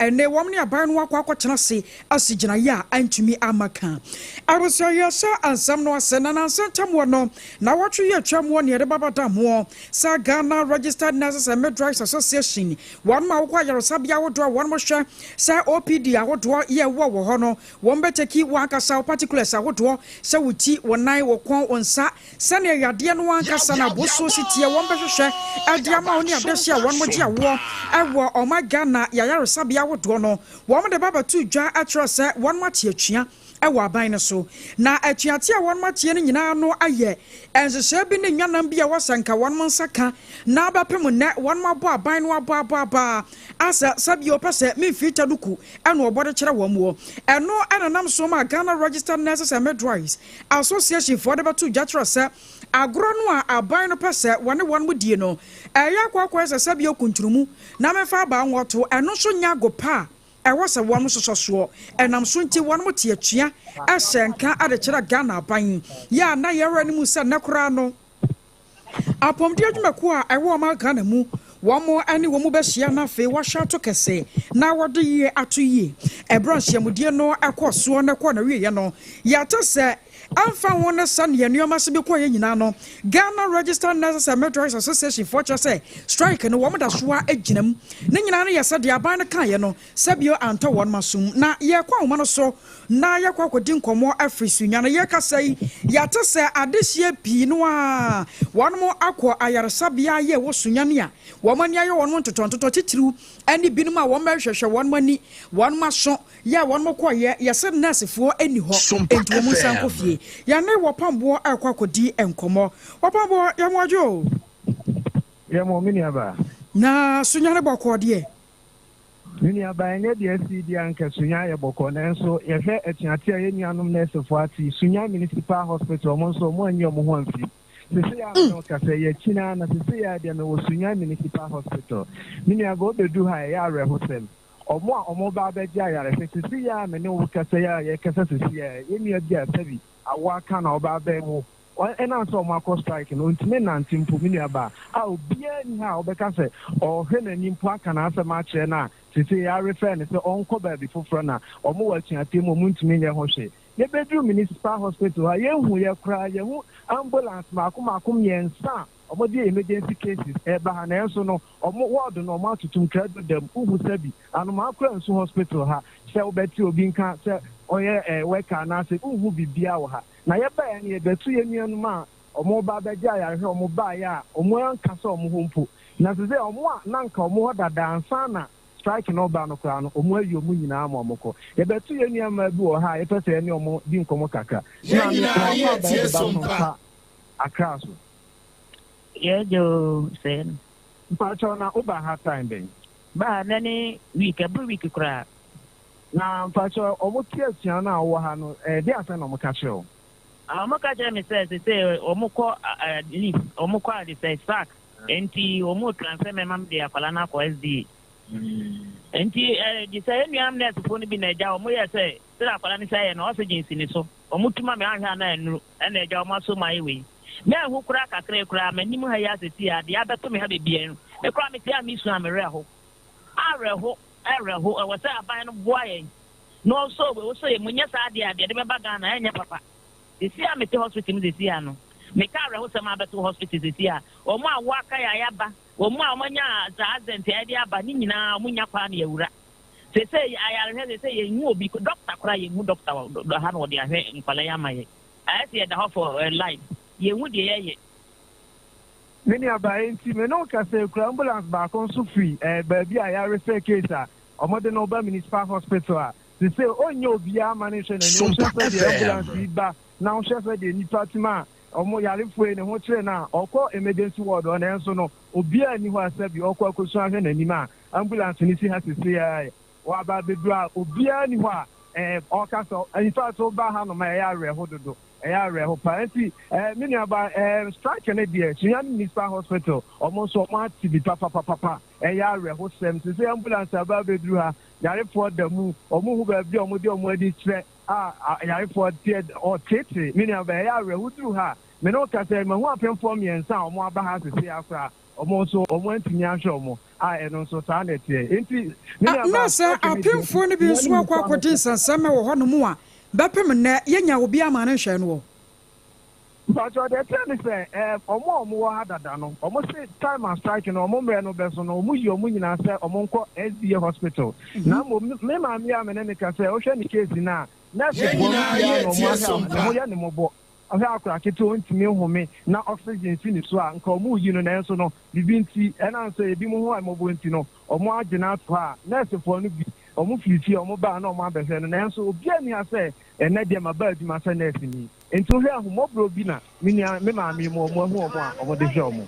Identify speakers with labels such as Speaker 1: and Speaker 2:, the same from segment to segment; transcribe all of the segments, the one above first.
Speaker 1: Ɛnnɛ, wɔn ne aban no akɔ akɔtena ase asi gyinaeɛ a antumi amma ka. Abusua yɛhyɛ nsɛm no ase na nansa ntam wɔ no nawɔtwe yi atwam wɔ nea ɛde baba da moɔ sɛ Ghana Registered Nurses and Midwives Association wɔn a wɔkɔ ayaresabea ahodoɔ a wɔn hwɛ sɛ OPD ahodoɔ yɛ wɔ wɔ hɔ no wɔn bɛtɛki wɔn ankasa wo particulars ahodoɔ sɛ wo ti, wo nan, wo kɔn, wo nsa Sɛnea yadeɛ no ankasa no abosuo si teɛ, wɔn bɛhwehwɛ de ama wo ne adehye a wɔn gye awoɔ wɔ ɔman Ghana yayaresabea ahodoɔ no, wɔn de ba bɛto dwa kyerɛ sɛ wɔn ate atua wɔ aban no so. Na atuateɛ a wɔn ateɛ no nyinaa no ayɛ nhyehyɛɛ bi ne nnwanam bi a ɛwɔ sɛ nka wɔn nsa ka na bɛpem nnɛ wɔn abɔ aban no abɔ abɔ abɔ asɛ sɛbio pɛ sɛ memfiri taduku ɛna ɔbɔ de kyerɛ wɔn wɔ ɛno ɛna nam so ma Ghana Registered Nurses and Midwives Association foɔ de bɛto dwa kyerɛ sɛ agorɔ no a aban no pɛ sɛ wɔne wɔn mo die no ɛyɛ akɔakɔɛ sɛ sɛbio kuntunu na mefa abaa nwɔto ɛno nso nyɛ ago pa a ɛwɔ sɛ wɔn sosɔ soɔ. Ɛnam so nti wɔn mo te atua ɛhyɛ nka de kyerɛ Ghana aban yɛ a na yɛwɔ anim sɛ nnɛ koraa no apɔmuden adwumakuo a ɛwɔ ɔman Ghana mu wɔn ne wɔn mu bɛhyia na afei wɔahyɛ ato kɛse na wɔde yie ato yie. Ɛberɛ nhyiamudie no ɛkɔɔ soɔ na ɛkɔɔ n'awieeɛ no, yɛate sɛ amfa ho ne sɛneɛ nneɛma se bi kɔɔyɛ nyinaa no, Ghana Registered Nurses and Midwives Association foɔ kyerɛ sɛ strike no wɔn da so a gyina mu. Ne nyinaa no yɛ sɛ deɛ aban no kaeɛ no sɛbio antɔ wɔn asom. Na yɛkɔ ahoma no so na yɛkɔ akɔdi nkɔmmɔ afiri Sunya no yɛkasa yi, yɛate sɛ adehyeɛ pii no a wɔn akɔ ayaresabea yɛ wɔ Sunyani a wɔn ani ayɛ wɔn ntotɔntotɔ titiriw ne binom a wɔn bɛhwehwɛ wɔn ani wɔn aso yɛ wɔn kɔyɛ yɛsɛ nɛɛsefoɔ ani hɔ enti wɔn nsan kɔ fie. Yɛne wɔpamboɔ ɛkɔ akɔdi nkɔmmɔ. Wɔpamboɔ, yɛmo adwo o.
Speaker 2: Yɛmo, me nuaba.
Speaker 1: Na Sunyani bɔkɔɔ deɛ?
Speaker 2: Me nuaba, ɛnyɛ deɛ asi di anka Sunya yɛ bɔkɔɔ, nanso yɛhwɛ atuate a yɛn nuanom nɛɛsefoɔ ate Sunya Municipal Hospital, ɔmo nso ɔmo anyi ɔmo ho amfiri. Sese a mene wo kasa yi akyi naa na sese a deɛ mewɔ Sunya Municipal Hospital. Me nuaba, wobɛdu ha a ɛyɛ awerɛhosɛm. Ɔmo a ɔmo ba abɛgye ayarehwɛ sese a mene wo kasa yi a yɛkasa sese a yɛn nua bi a sɛbi awo aka na ɔba abɛwo ɛnam sɛ ɔmo akɔ strike no ntumi nante mpo, me nuaba, a obiara ni ha a ɔbɛka sɛ ɔhwɛ n'ani mpo aka n'asɛm akyerɛ no a sese yɛarefɛ no sɛ ɔnkɔ baabi foforɔ na ɔmo wɔ atuateɛ mu, ɔmo ntumi nyɛ ho hwee. Yɛbɛduru municipal hospital ha, yɛnhu yɛ koraa yɛhu ambulance maako maako mmiɛnsa a ɔmo de emergency cases ɛba ha, nanso no ɔmo ward no ɔmo atotom krado dam. Wohu sɛbi anomaa koraa nsu hospital ha sɛ wobɛte obi nka sɛ ɔyɛ worker anaasɛ wohu biribiara wɔ ha. Na yɛbaeɛ no yɛbɛto yɛn nuanom a ɔmo ba bɛgye ayarehwɛ, ɔmo baeɛ a ɔmo anka sɛ ɔmo hɔ mpo na sɛ ɔmo a na nka ɔmo hɔ dada ansa na strike no ba no koraa no ɔmo ayi ɔmo nyinaa ma ɔmo kɔ. Yɛbɛto yɛn nneɛma bi wɔ ha a yɛpɛ sɛ yɛne ɔmo di nkɔmɔ kakra.
Speaker 3: Yɛn nyinaa yɛtie Sompa.
Speaker 2: Akra so.
Speaker 4: Yɛgye sɛ no.
Speaker 2: Mpakyɛw, na woba ha time bɛn?
Speaker 4: Baa nɛ ne week ɛboro week koraa.
Speaker 2: Na mpakyɛw, ɔmo te atua no a wɔwɔ ha no ɛɛ de asɛn na ɔmo ka kyerɛ wo?
Speaker 4: Ɔmo ka kyerɛ me sɛ sese ɔmo kɔ leave, ɔmo kɔ ade sɛ sack, nti ɔmo transfer me ma me de akwadaa no akɔ SDA. Nti de sɛ yɛn nuanom nɛɛsefoɔ no bi na agya ɔmo yɛ sɛ sɛ akwadaa no sɛ yɛ no oxygen si ne so, ɔmo tuma me ahwɛ ana nnuru ɛna agya ɔmo aso mu ayɛ wei. Na ɛho koraa kakra koraa m'anim ha yi asesi a deɛ abɛto me ha bebree no, me koraa me te a me su a me werɛ ho awerɛho ɛwerɛho. Ɛwɔ sɛ aban no boa yɛn na ɔsɔ ɔsɔ yɛn mu nyɛ saa adeɛ a deɛ de bɛba Ghana ɛnyɛ papa. Sisi a mete hospital mu sisi a no meka awerɛhosɛm abɛto hospital sisi a wɔn a wɔaka yɛ ayaba, wɔn a wɔanya saa accident a yɛde aba ne nyinaa wɔn nya kwan na yɛwura sese ayarehwɛ sese yɛnhu obi doctor koraa, yɛnhu doctor wɔ ha na wɔde ahwɛ nkwadaa yi ama yɛ ayɛ sɛ yɛda hɔ for life, yɛnhu deɛ yɛyɛ.
Speaker 2: Me nuaba, nti me ne wo kasa ekura ambulance baako nso firi baabi a yɛarefer case a ɔmo no ba municipal hospital a sese ɔnyɛ obiara ama ne nhwɛ n'ani. Wohwɛ sɛ deɛ ambulance yi ba na wohwɛ sɛ deɛ nipa tim a ɔmo yarefoɔ yi ne ho kyerɛ no a ɔkɔ emergency ward hɔ, nanso no obiara nni hɔ a sɛbi ɔkɔ akɔsu ahwɛ n'anim a ambulance no si ha sese a waba abɛduru a obiara nni hɔ a ɔka sɛ in fact ɔba ha nom a ɛyɛ awerɛho dodo, ɛyɛ awerɛho paa. Nti me nuaba, strike no deɛ Sunyani Municipal Hospital ɔmo nso ɔmo ate bi papapapapa. Ɛyɛ awerɛho sɛm sese ambulance aba abɛduru ha, yarefoɔ da mu, ɔmo hu baabi a ɔmo de ɔmo ani kyerɛ a yarefoɔ teɛ ɔtete. Me nuaba, ɛyɛ awerɛho duru ha. Me ne wo kasa, mahu apemfoɔ mmiɛnsa a ɔmo aba ha sese akora. wɔn nso wɔn antumi anhwɛ wɔn a ɛno nso saa na ɛteɛ. Enti me
Speaker 1: A
Speaker 2: nuabaa
Speaker 1: Na sɛ
Speaker 2: strike no deɛ
Speaker 1: apemfoɔ no bi
Speaker 2: nea
Speaker 1: nso
Speaker 2: ne
Speaker 1: akɔ
Speaker 2: nipa no
Speaker 1: akɔdi nsɛnsɛmma wɔ hɔnom a, bɛpem nnɛ, yɛnnya obiara maa no nhwɛɛ no wɔ.
Speaker 2: Mpakyɛw deɛ ɛteɛ ne sɛ ɛɛm wɔn a wɔn wɔ ha dada no wɔn se time a strike no wɔn mmerɛ no bɛso no wɔn yi wɔn nyinaa sɛ wɔn nkɔ SDA hospital na mmom me maame yi a me ne no kasa yi wohwɛ ne case no a nurse
Speaker 3: Yɛn
Speaker 2: foɔ no
Speaker 3: nyinaa
Speaker 2: biara na wɔn
Speaker 3: yɛretie
Speaker 2: ahwɛ a
Speaker 3: so
Speaker 2: ne
Speaker 3: mpa.
Speaker 2: ho yɛ ne mmɔbɔ ɔhwɛ akora ketewa ɔntumi nhome na oxygen si ne so a nka wɔn reyi no nanso no biribi nti ɛnam sɛ ebinom ho mmɔbɔ nti no wɔn agye no ato hɔ a nurse foɔ no bi wɔn firi fie wɔn baa na wɔn abɛhwɛ no nanso obiara nni ha sɛ ɛnɛ deɛ maba adwuma sɛ nurse ni. Enti wohwɛ ahummɔborɔ bi na me nua, me maame mu wɔn ahu wɔn a wɔde hwɛ wɔn.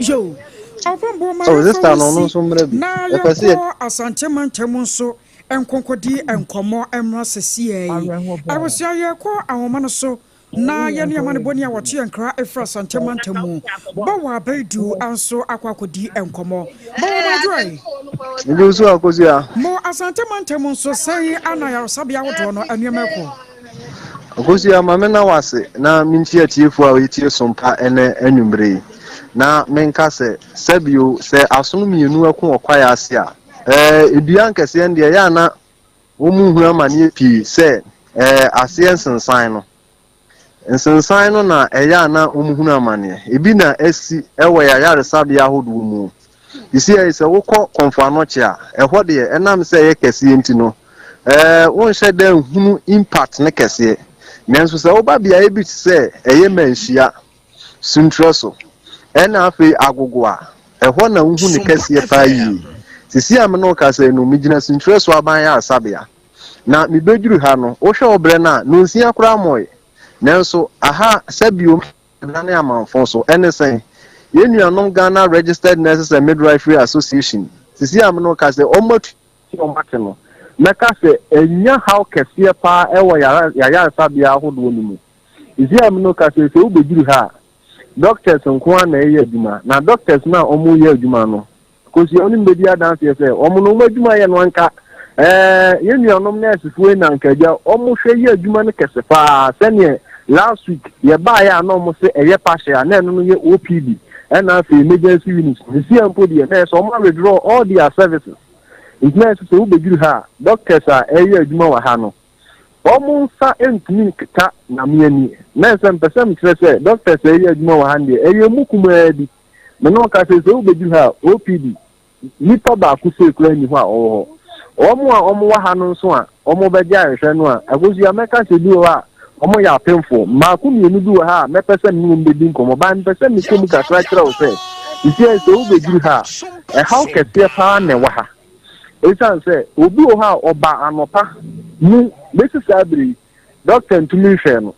Speaker 1: Yo, ɔbɔmmɔ ma
Speaker 5: Oh,
Speaker 1: yɛmfa
Speaker 5: sister
Speaker 1: wo
Speaker 5: no, ɔno
Speaker 1: nsi
Speaker 5: nso mmra bi.
Speaker 1: na
Speaker 5: Yɛpɛ sɛ yɛ.
Speaker 1: yɛnkɔ Asante mantam nso nkonkɔdi nkɔmmɔ mmra sesiei.
Speaker 2: Awerɛhoɔ paa.
Speaker 1: Abusua yɛkɔ ahoma no so na yɛne amanebɔni a wɔto yɛn nkra ɛfiri Asante mantam mu Bawa Abaidu nso akɔ akɔdi nkɔmmɔ. Bawa Madwoe.
Speaker 5: Mede wo so Akosua.
Speaker 1: Mo Asante mantam nso sɛn ana ayaresabea ahodoɔ no nneɛma ɛkɔ?
Speaker 5: Akosua, ma menna wo ase na minkyia atiefo a wɔretie Sompa ɛnnɛ anwummere yi, na menka sɛ, sɛbio sɛ asono mmienu ko wɔ kwaeɛ ase a, ɛɛ, dua nkɛseɛ no deɛ ɛyɛ a na wɔnhunu amaneɛ pii sɛ ɛɛ, aseɛ nsensan no. Nsensan no na ɛyɛ a na wɔhunu amaneɛ. Ebi na asi wɔ yɛn ayaresabea ahodoɔ mu. Seesei sɛ wokɔ Komfo Anokye a, ɛhɔ deɛ ɛnam sɛ ɛyɛ kɛseɛ nti no, ɛɛ wonhyɛ da nhunu impact no kɛseɛ. Nanso sɛ woba beaeɛ bi te sɛ ɛyɛ Manhyia, Suntrɛ so, ɛna afei Agogo a, ɛhɔ na wohu ne kɛseɛ paa yie. Seesei a me ne wo kasa yi no, megyina Suntrɛ so aban ayaresabea. Na mebɛduru ha no, wohwɛ wo berɛ no a, nnɔnsia koraa mmɔe. Nanso aha sɛbio dane amanfo so. Ɛne sɛn? Yɛn nuanom Ghana Registered Nurses and Midwifery Association, sisi a me ne wo ka sɛ wɔn atu wɔn ate no, mɛka sɛ anya haw kɛseɛ paa ɛwɔ yayaresabea ahodoɔ no mu. Sisi a me ne wo ka sɛ sɛ wobɛduru ha a, doctors nko ara na ɛyɛ adwuma, na doctors no a wɔyɛ adwuma no, Kosua wo ne me bɛdi adanseɛ sɛ wɔn no wɔn adwuma yɛ no anka ɛɛ yɛn nuanom nɛɛsefoɔ yi na anka agya wɔn hwɛ yɛ adwuma no kɛse paa sɛdeɛ last week yɛbaeɛ a na wɔn se ɛyɛ pahyɛ a na ɛno no yɛ OPD ɛna afei emergency unit sisi a mpo deɛ na ɛsɛ wɔn withdraw all their services nti na ɛsɛ sɛ wobɛduru ha a doctors a ɛyɛ adwuma wɔ ha no wɔn nsa ntumi nkeka nyame ani na ɛsɛ mpɛ sɛ mekyerɛ sɛ doctors a ɛyɛ adwuma wɔ ha no deɛ ɛyɛ mu kumaa bi. Me ne wo ka sɛ, sɛ wobɛduru ha a, OPD, nipa baako sei koraa nni hɔ a ɔwɔ hɔ. Wɔn a wɔwɔ ha no nso a wɔbɛgye ayɛhwɛ no a, Akosua, mɛka sɛ bi wɔ hɔ a wɔyɛ apemfoɔ. Mmaako mmienu bi wɔ ha a mɛpɛ sɛ me ne wɔn bɛdi nkɔmmɔ. But mepɛ sɛ mekɔ mu kakra kyerɛ wo sɛ, seesei sɛ wobɛduru ha a, ɛhaw kɛseɛ paa na ɛwɔ ha. Ɛsiane sɛ obi wɔ hɔ a ɔba anɔpa mu bɛsi saa berɛ yi, dɔkta ntumi nhwɛɛ no.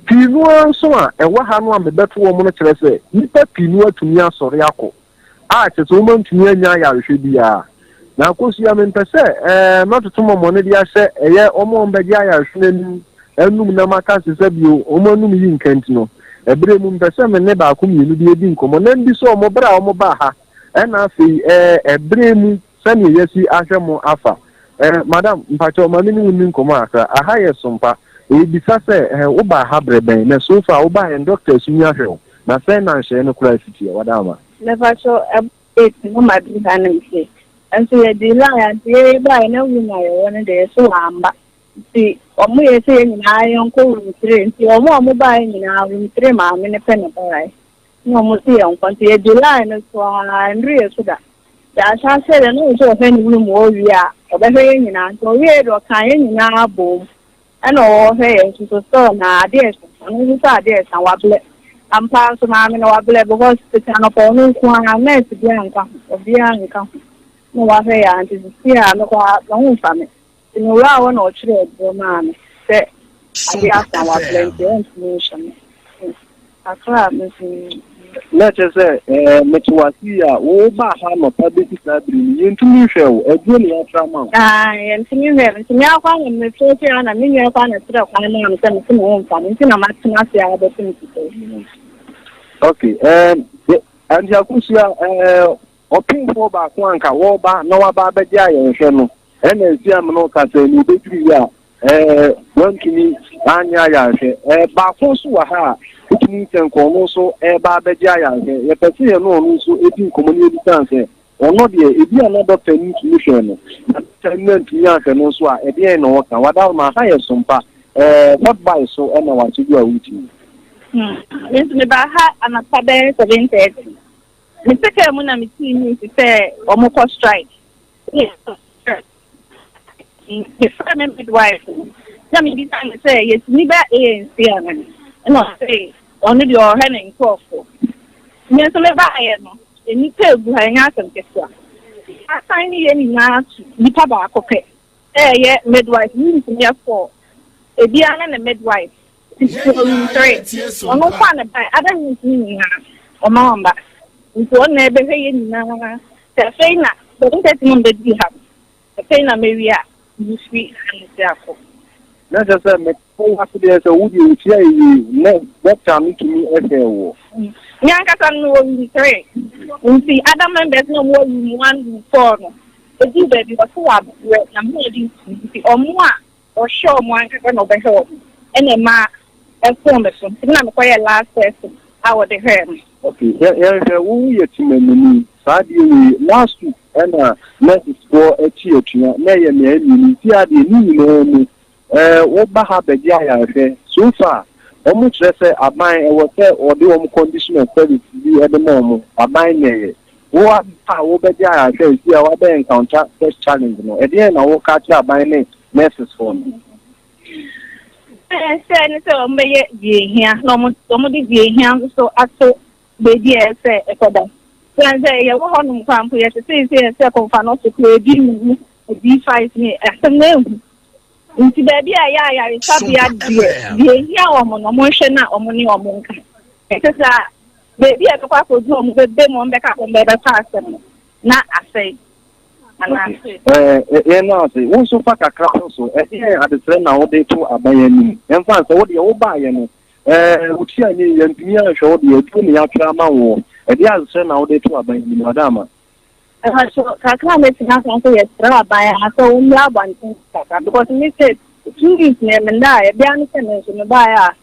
Speaker 5: Pii no ara nso a ɛwɔ ha no a mebɛto wɔn no kyerɛ sɛ nnipa pii no atumi asɔre akɔ a kyerɛ sɛ wɔantumi anya ayarehwɛ biara. Na Akosua, mempɛ sɛ ɛɛ mɛtoto mɔmɔne de ahyɛ ɛyɛ wɔn a wɔbɛgye ayarehwɛ no anim anum na maka sɛ sɛ bio wɔn anum yi nka nti no, ɛberɛ mu mepɛ sɛ me ne baako mmienu bi di nkɔmmɔ na mbisa wɔn berɛ a wɔbaa ha ɛna afei ɛɛ ɛberɛ mu Sɛdeɛ yɛasi ahwɛ mo afa. Eh, madam, mpakyɛw ma me ne wo nni nkɔmmɔ kakra. Aha yɛ Sompa. Merebisa sɛ, eh, wobaa ha berɛ bɛn? Na so far wobaeɛ no, dɔkta asumi ahwɛ wo? Na sɛn na nhyɛeɛ no koraa si teɛ? Wadaama.
Speaker 6: Mepakyɛw, ɛbɔ eight na maduru ha nom sei. Nso yɛdii line a, nti yɛbaeɛ na room a yɛwɔ no deɛ yɛse wamba. Nti wɔn yɛ sɛ yɛn nyinaa yɛnkɔ room three. Nti wɔn a wɔbaeɛ nyinaa room three maame no pɛ na ɛbaeɛ. Na wɔn se yɛnkɔ. Nti yɛdi line no so ara, nnuru yɛ so da. Yɛahyɛ aseɛ deɛ na ɔsɛ ɔhwɛ ne room hɔ wie a ɔbɛhwɛ yɛn nyinaa nti ɔwie deɛ ɔkaa yɛn nyinaa boom ɛna ɔhwɛ yɛn nso so still na adeɛ ɛsa ɔno nso sɛ adeɛ ɛsa wablɛ ampa nso maame no wablɛ because tete anɔpa ɔno nko ara nurse biara nka ho obiara nka ho na wahwɛ yɛn nti sisi a mekɔ a me ho mfa me. Nti mewuraa hɔ na ɔkyerɛɛ aduro maa me sɛ adeɛ asa wabrɛ nti ɔntumi nhyɛ me kakra a metumi.
Speaker 5: Na kyerɛ sɛ ɛɛ mete wo ase yi a wobaa ha anɔpa bɛsi saa bere yi yɛntumi nhwɛɛ wo, aduro na yɛatra ama wo.
Speaker 6: Aane, yɛntumi nhwɛɛ me nti me ara koraa na mefrɛ fie ha na me nua koraa na ɛkyerɛɛ kwan maa me sɛ mese me ho mfa me nti na matena ase ara bɛpem sesei.
Speaker 5: Ok, ɛɛ Auntie Akosua ɛɛ ɔpemfoɔ baako a anka wɔreba na waba abɛgye ayɛnhwɛ no Ɛna esi amena ɔka sɛ nea obeduru yi a ɛɛ wantumi anyɛ ayarehwɛ. Ɛɛ baako nso wɔ ha a. wotumi sɛ nka ɔno nso ɛreba abɛgye ayarehwɛ. Yɛpɛ sɛ yɛne ɔno nso di nkɔmmɔ na yɛbisa no sɛ, ɔno deɛ, ebi a na dɔkta no ntumi hwɛɛ no, na dɔkta no antumi anhwɛ no nso a, ɛdeɛn na ɔka? Wadaworoma, ha yɛ Sompa, ɛɛ, Hot Buy so na wakyɛ gu a wotie.
Speaker 6: Me nso mebaa ha anɔpa bɛyɛ 7:30. Mete kaa mu na metee news sɛ wɔkɔ strike. Mefrɛ me midwife no na mebisa no sɛ yɛtumi ba ANC ana? Ɛna ɔse ɔno deɛ ɔhwɛ ne nkurɔfoɔ. Me nso mebaeɛ no, nnipa egu ha, ɛnyɛ asɛm ketewa. Asan ne yɛn nyinaa to nipa baako pɛ ɛyɛ midwife, rooms no yɛ four. Ebiara ne ne midwife. Nti room 3, ɔno nko a na bae, other rooms no nyinaa ɔma wɔn ba. Nti ɔno na ɛbɛhwɛ yɛn nyinaa. Sɛ afei na 7:30 no mbɛdii ha no, afei na mewie a mefiri ha no si akɔ.
Speaker 5: Na kyerɛ sɛ mete wo ase deɛ sɛ wo deɛ wotua yie na dɔkta no tumi hwɛɛ woɔ.
Speaker 6: Me ankasa no mewɔ room 3 nti other members na wɔwɔ room 1, room 4 no ɛduru baabi wɔse wɔabrɛ na mehoɔden ntumi nti ɔmo a ɔhwɛ ɔmo ankasa na ɔbɛhwɛ ɔmo ɛna ɛma ɛfon me so nti na mekɔyɛ last person a wɔde hwɛɛ me.
Speaker 5: Okay, yɛhwɛ wo yɛ temamuni saa adeɛ wei last week ɛna nurses foɔ akyi atua na ɛyɛ mmeae mmienu nti adeɛ ne nyinaa mu woba ha bɛgye ayarehwɛ. So far wɔn kyerɛ sɛ aban ɛwɔ sɛ wɔde wɔn condition of service bi ɛde ma wɔn aban nyɛyɛ. Wo a wobɛgye ayarehwɛ esi a wabɛ encounter such challenge no, ɛdeɛn na wɔka kyerɛ aban ne nurses foɔ no?
Speaker 6: Sɛ ne sɛ wɔn bɛyɛ deɛ ehia na wɔn de deɛ ehia nso so ato beebi a ɛsɛ ɛkɔda. Sɛ yɛwɔ hɔnom kwan mpo yɛtete sɛ yɛsɛ kɔnfa no so kura ebi mu ebi 5 ne asɛm na ehu. Nti baabi a ɛyɛ ayaresabea deɛ ehia wɔn no wɔn nhwɛ na wɔn ne wɔn nka. Ɛsɛ sɛ baabi a ɛbɛkɔ akɔdu wɔn bɛbɛ mu wɔn bɛka wɔn bɛbɛfa asɛm no na asɛe.
Speaker 5: Yɛn no ase wo nso fa kakra to so ɛdeɛ adesrɛ na wode to aban anim ɛmfa sɛ wodeɛ wobaayɛ no wotua nye yɛntumi anhwɛ wo deɛ aduro ne yɛatwerɛ ama woɔ ɛdeɛ adesrɛ na wode to aban anim adaama?
Speaker 6: Ɛhɔ kakra a mɛtumi aka sɛ yɛsrɛ aban a sɛ wɔmmra abɔnten kakra because me sɛ 2 weeks na ɛmenda a ɛbia no sɛ me nso mebaeɛ a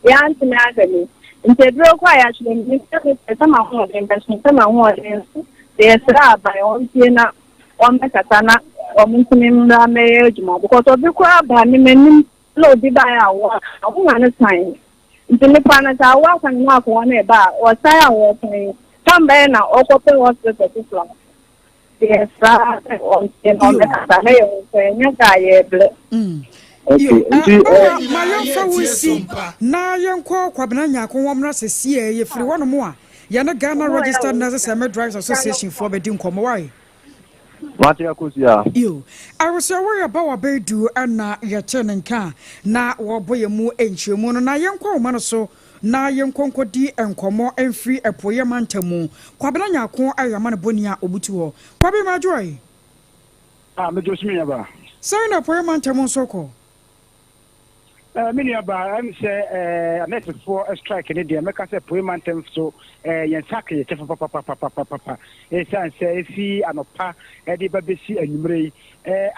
Speaker 6: yɛantumi ahwɛ me nti aduro kɔ a yɛatwerɛ me sɛ mepɛ sɛ m'ahoɔden bɛso sɛ m'ahoɔden so sɛ yɛsrɛ aban ɔntie na wɔmmɛkasa na wɔn ntumi mmra mmɛyɛ adwuma because obi koraa ba ne m'anim na obi baeɛ a wɔ ɔmo ne san nti nipa no sɛ awo aka ne ho akɔla no ɛba a ɔsan a wɔsan tam bɛyɛ na ɔkɔpɛ hospital foforɔ yɛsra sɛ ɔntie na ɔmmɛkasa na yɛ nso ɛnyɛ sɛ a yɛrebrɛ.
Speaker 5: Okay, nti
Speaker 1: ma yɛmfa wo nsi na yɛnkɔ Kwabena Nyako wɔ mmra sɛsie yɛfiri hɔnom a yɛne Ghana Registered Nurses and Midwives Association foɔ bɛdi nkɔmmɔ wae.
Speaker 5: Mate, Akosua.
Speaker 1: Yo, awosɛ woyɛ ba wabɛdu ɛna yɛte ne nka na wɔbɔ yɛn mu nkyerɛmu no na yɛnkɔ woma no so na yɛnkɔ nkɔdi nkɔmmɔ mfiri Apueɛ mantam mu. Kwabena Nyako ɛyɛ ama no bɔni a ɔbutu hɔ. Kwabe Madwoe.
Speaker 7: Ah, medwo so, me nuaba.
Speaker 1: Sɛn na Apueɛ mantam nso kɔ?
Speaker 7: Me nuaba, sɛ anɛsefoɔ strike ne deɛ mɛka sɛ Apueɛ mantam so yɛn nsa ka yɛ kyɛfa papapapapapa ɛsiane sɛ ɛfi anɔpa ɛde ba bɛsi anwummerɛ yi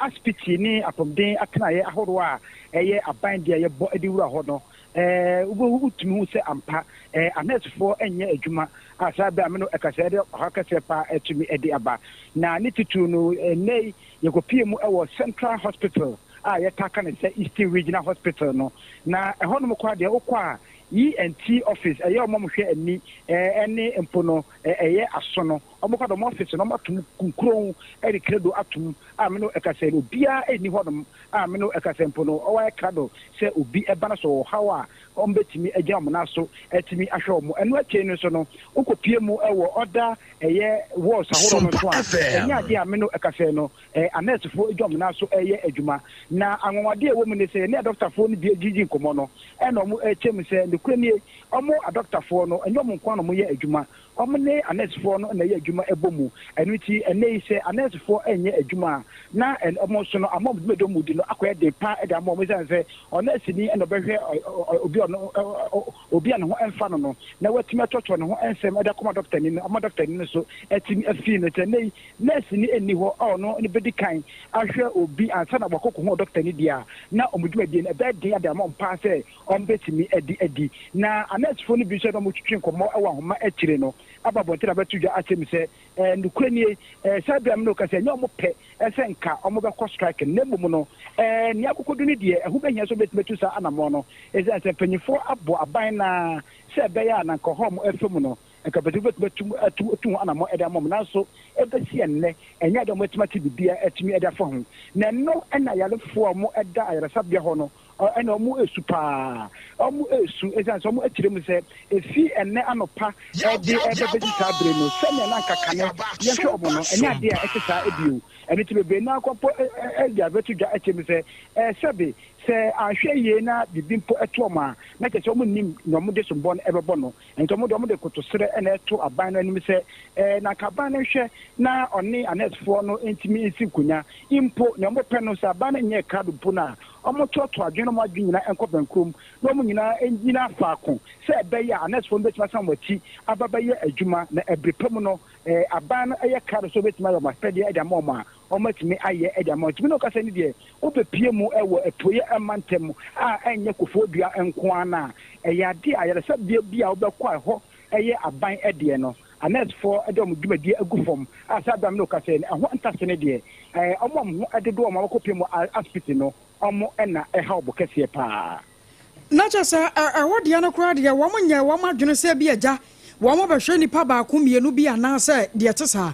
Speaker 7: asipiti ne apɔmuden atenaeɛ ahoroɔ a ɛyɛ aban deɛ yɛbɔ de wura hɔ no, wotumi hu sɛ ampa anɛsefoɔ nyɛ adwuma a saa bɛ a me no ɛka sɛ ɛde ɔha kɛseɛ paa atumi de aba na ne titiri no ɛnnɛ yi yɛkɔpie mu ɛwɔ Central Hospital a yɛta ka ne sɛ Eastern Regional Hospital no na ɛhɔnom kɔ adeɛ wokɔ a ENT office ɛyɛ ɔmo a mohwɛ ani ɛne mpo no ɛyɛ aso no ɔmo kɔ dɔm office no ɔmo atum kunkuron ɛde kredo atum a me no ɛka sɛ obiara ɛnni hɔnom a me no ɛka sɛ mpo no ɔwɔ krado sɛ obi ɛba no so ɔhaw a ɔmo bɛtumi agyina ɔmo nan so ɛtumi ahwɛ ɔmo. Ɛno akyire no nso no wokɔpie mu ɛwɔ ɔda ɛyɛ wards ahorow no nso a ɛnyɛ adeɛ a me no ɛka sɛ no anɛɛsefoɔ adwa ɔmo nan so ɛyɛ adwuma. Na anwanwadeɛ a ɛwɔ mu ne sɛ yɛne adɔktafoɔ no bi agyigyi nkɔmmɔ no ɛna ɔmo ɛkyɛ mu sɛ nokura nie ɔmo adɔktafoɔ no ɛnyɛ ɔmo nko na ɔmo yɛ adwuma. wɔne anɛɛsefoɔ no na ɛyɛ adwuma bɔ mu. Ɛno nti, ɛnnɛ yi sɛ anɛɛsefoɔ nyɛ adwuma a, na wɔn nso no ama wɔn dwumadi a wɔdi no akɔyɛ den pa ara de ama wɔn ɛsiane sɛ ɔnɛɛseni na ɔbɛhwɛ obi a ɔno obi a ne ho mfa no no na watumi atoatoa ne ho nsɛm de akɔma dɔktani no ama dɔktani no nso atumi afi no. Nti ɛnnɛ yi nɛɛseni nni hɔ a ɔno ne bɛdi kan ahwɛ obi ansa na wakɔ kɔhu ɔdɔktani deɛ a, na wɔn dwumadie no ɛbɛyɛ den de ama wɔn paa sɛ wɔbɛtumi adi adi. Na anɛɛsefoɔ no bi nso a na wɔtwetwe nkɔmmɔ wɔ ahoma akyire no aba abɔnten abɛto dwa akyerɛ mu sɛ, Ɛɛ, nokorɛ nie, ɛɛ, saa berɛ a me ne wo kasa yi, ɛnyɛ wɔn pɛ sɛ nka wɔbɛkɔ strike no, na mmom no, ɛɛ, nea akokodu no deɛ, ɛho bɛhia sɛ wɔbɛtumi atu saa anammɔn no, ɛsiane sɛ mpanimfoɔ abɔ aban no ara sɛ ɛbɛyɛ a na nka ɔhaw a wɔfa mu no, nka mpanyimfo bɛtumi atu atu atu ho anammɔn de ama wɔn, nanso ɛbɛsi ɛnnɛ, ɛnyɛ ade a wɔatumi ate biribiara atumi de afa ho. Na ɛno na ayarefoɔ a wɔda ayaresabea hɔ no ɛna wɔresu paa. Wɔresu ɛsiane sɛ wɔakyerɛ mu sɛ ɛfi ɛnnɛ anɔpa de ɛbɛbɛsi saa bere no, sɛnea na anka kane yɛhwɛ wɔn no, ɛnyɛ adeɛ a ɛte saa bio. Ɛno nti bebree no ara kɔ mpo de abɛto dwa akyerɛ mu sɛ, sɛbe sɛ anhwɛ yie na biribi mpo to wɔn a, na kyerɛ sɛ wɔnnim nea wɔde sombɔ no bɛbɔ no. Enti wɔn de, wɔde nkotosrɛ na ɛto aban no anim sɛ, Ɛɛ, na anka aban no nhwɛ na ɔne anɛɛsefoɔ no ntumi nsi nkonnwa. Mpo, nea wɔpɛ no, sɛ aban no nyɛɛ krado mpo no a, wɔntoatoa adwene na wɔn adwene nyinaa nkɔ bɛnkorom, na wɔn nyinaa nnyina faako, sɛ ɛbɛyɛ a anɛɛsefoɔ no bɛtumi asan wɔn akyi aba abɛyɛ adwuma, na ɛbere pa mu no, ɛɛ, aban no yɛ krado sɛ wɔbɛtumi ayɛ wɔn apɛdeɛ de ama wɔn a, wɔatumi ayɛ de ama wɔn. Nti me ne wo kasa yi deɛ, wobɛpue mu wɔ Apueeɛ mantam a ɛnyɛ Kofoɔdua nko ara no a, ɛyɛ adeɛ a ayaresabea bi a wobɛkɔ a ɛhɔ yɛ aban deɛ no, anɛɛsefoɔ de wɔn dwumadie agu fam a saa berɛ a me ne wo kasa yi no, ɛho ntase no deɛ, wɔn a wɔn ho dodoɔ a wɔakɔpue mu asopiti no, wɔn na ɛhaw bo kɛseɛ pa ara.
Speaker 1: Na kyerɛ sɛ, ɛhɔ deɛ no koraa deɛ, wɔn nyɛɛ wɔn adwene sɛ bi agya, wɔn bɛhwɛ nnipa baako mmienu bi anaasɛ deɛ ɛte saa.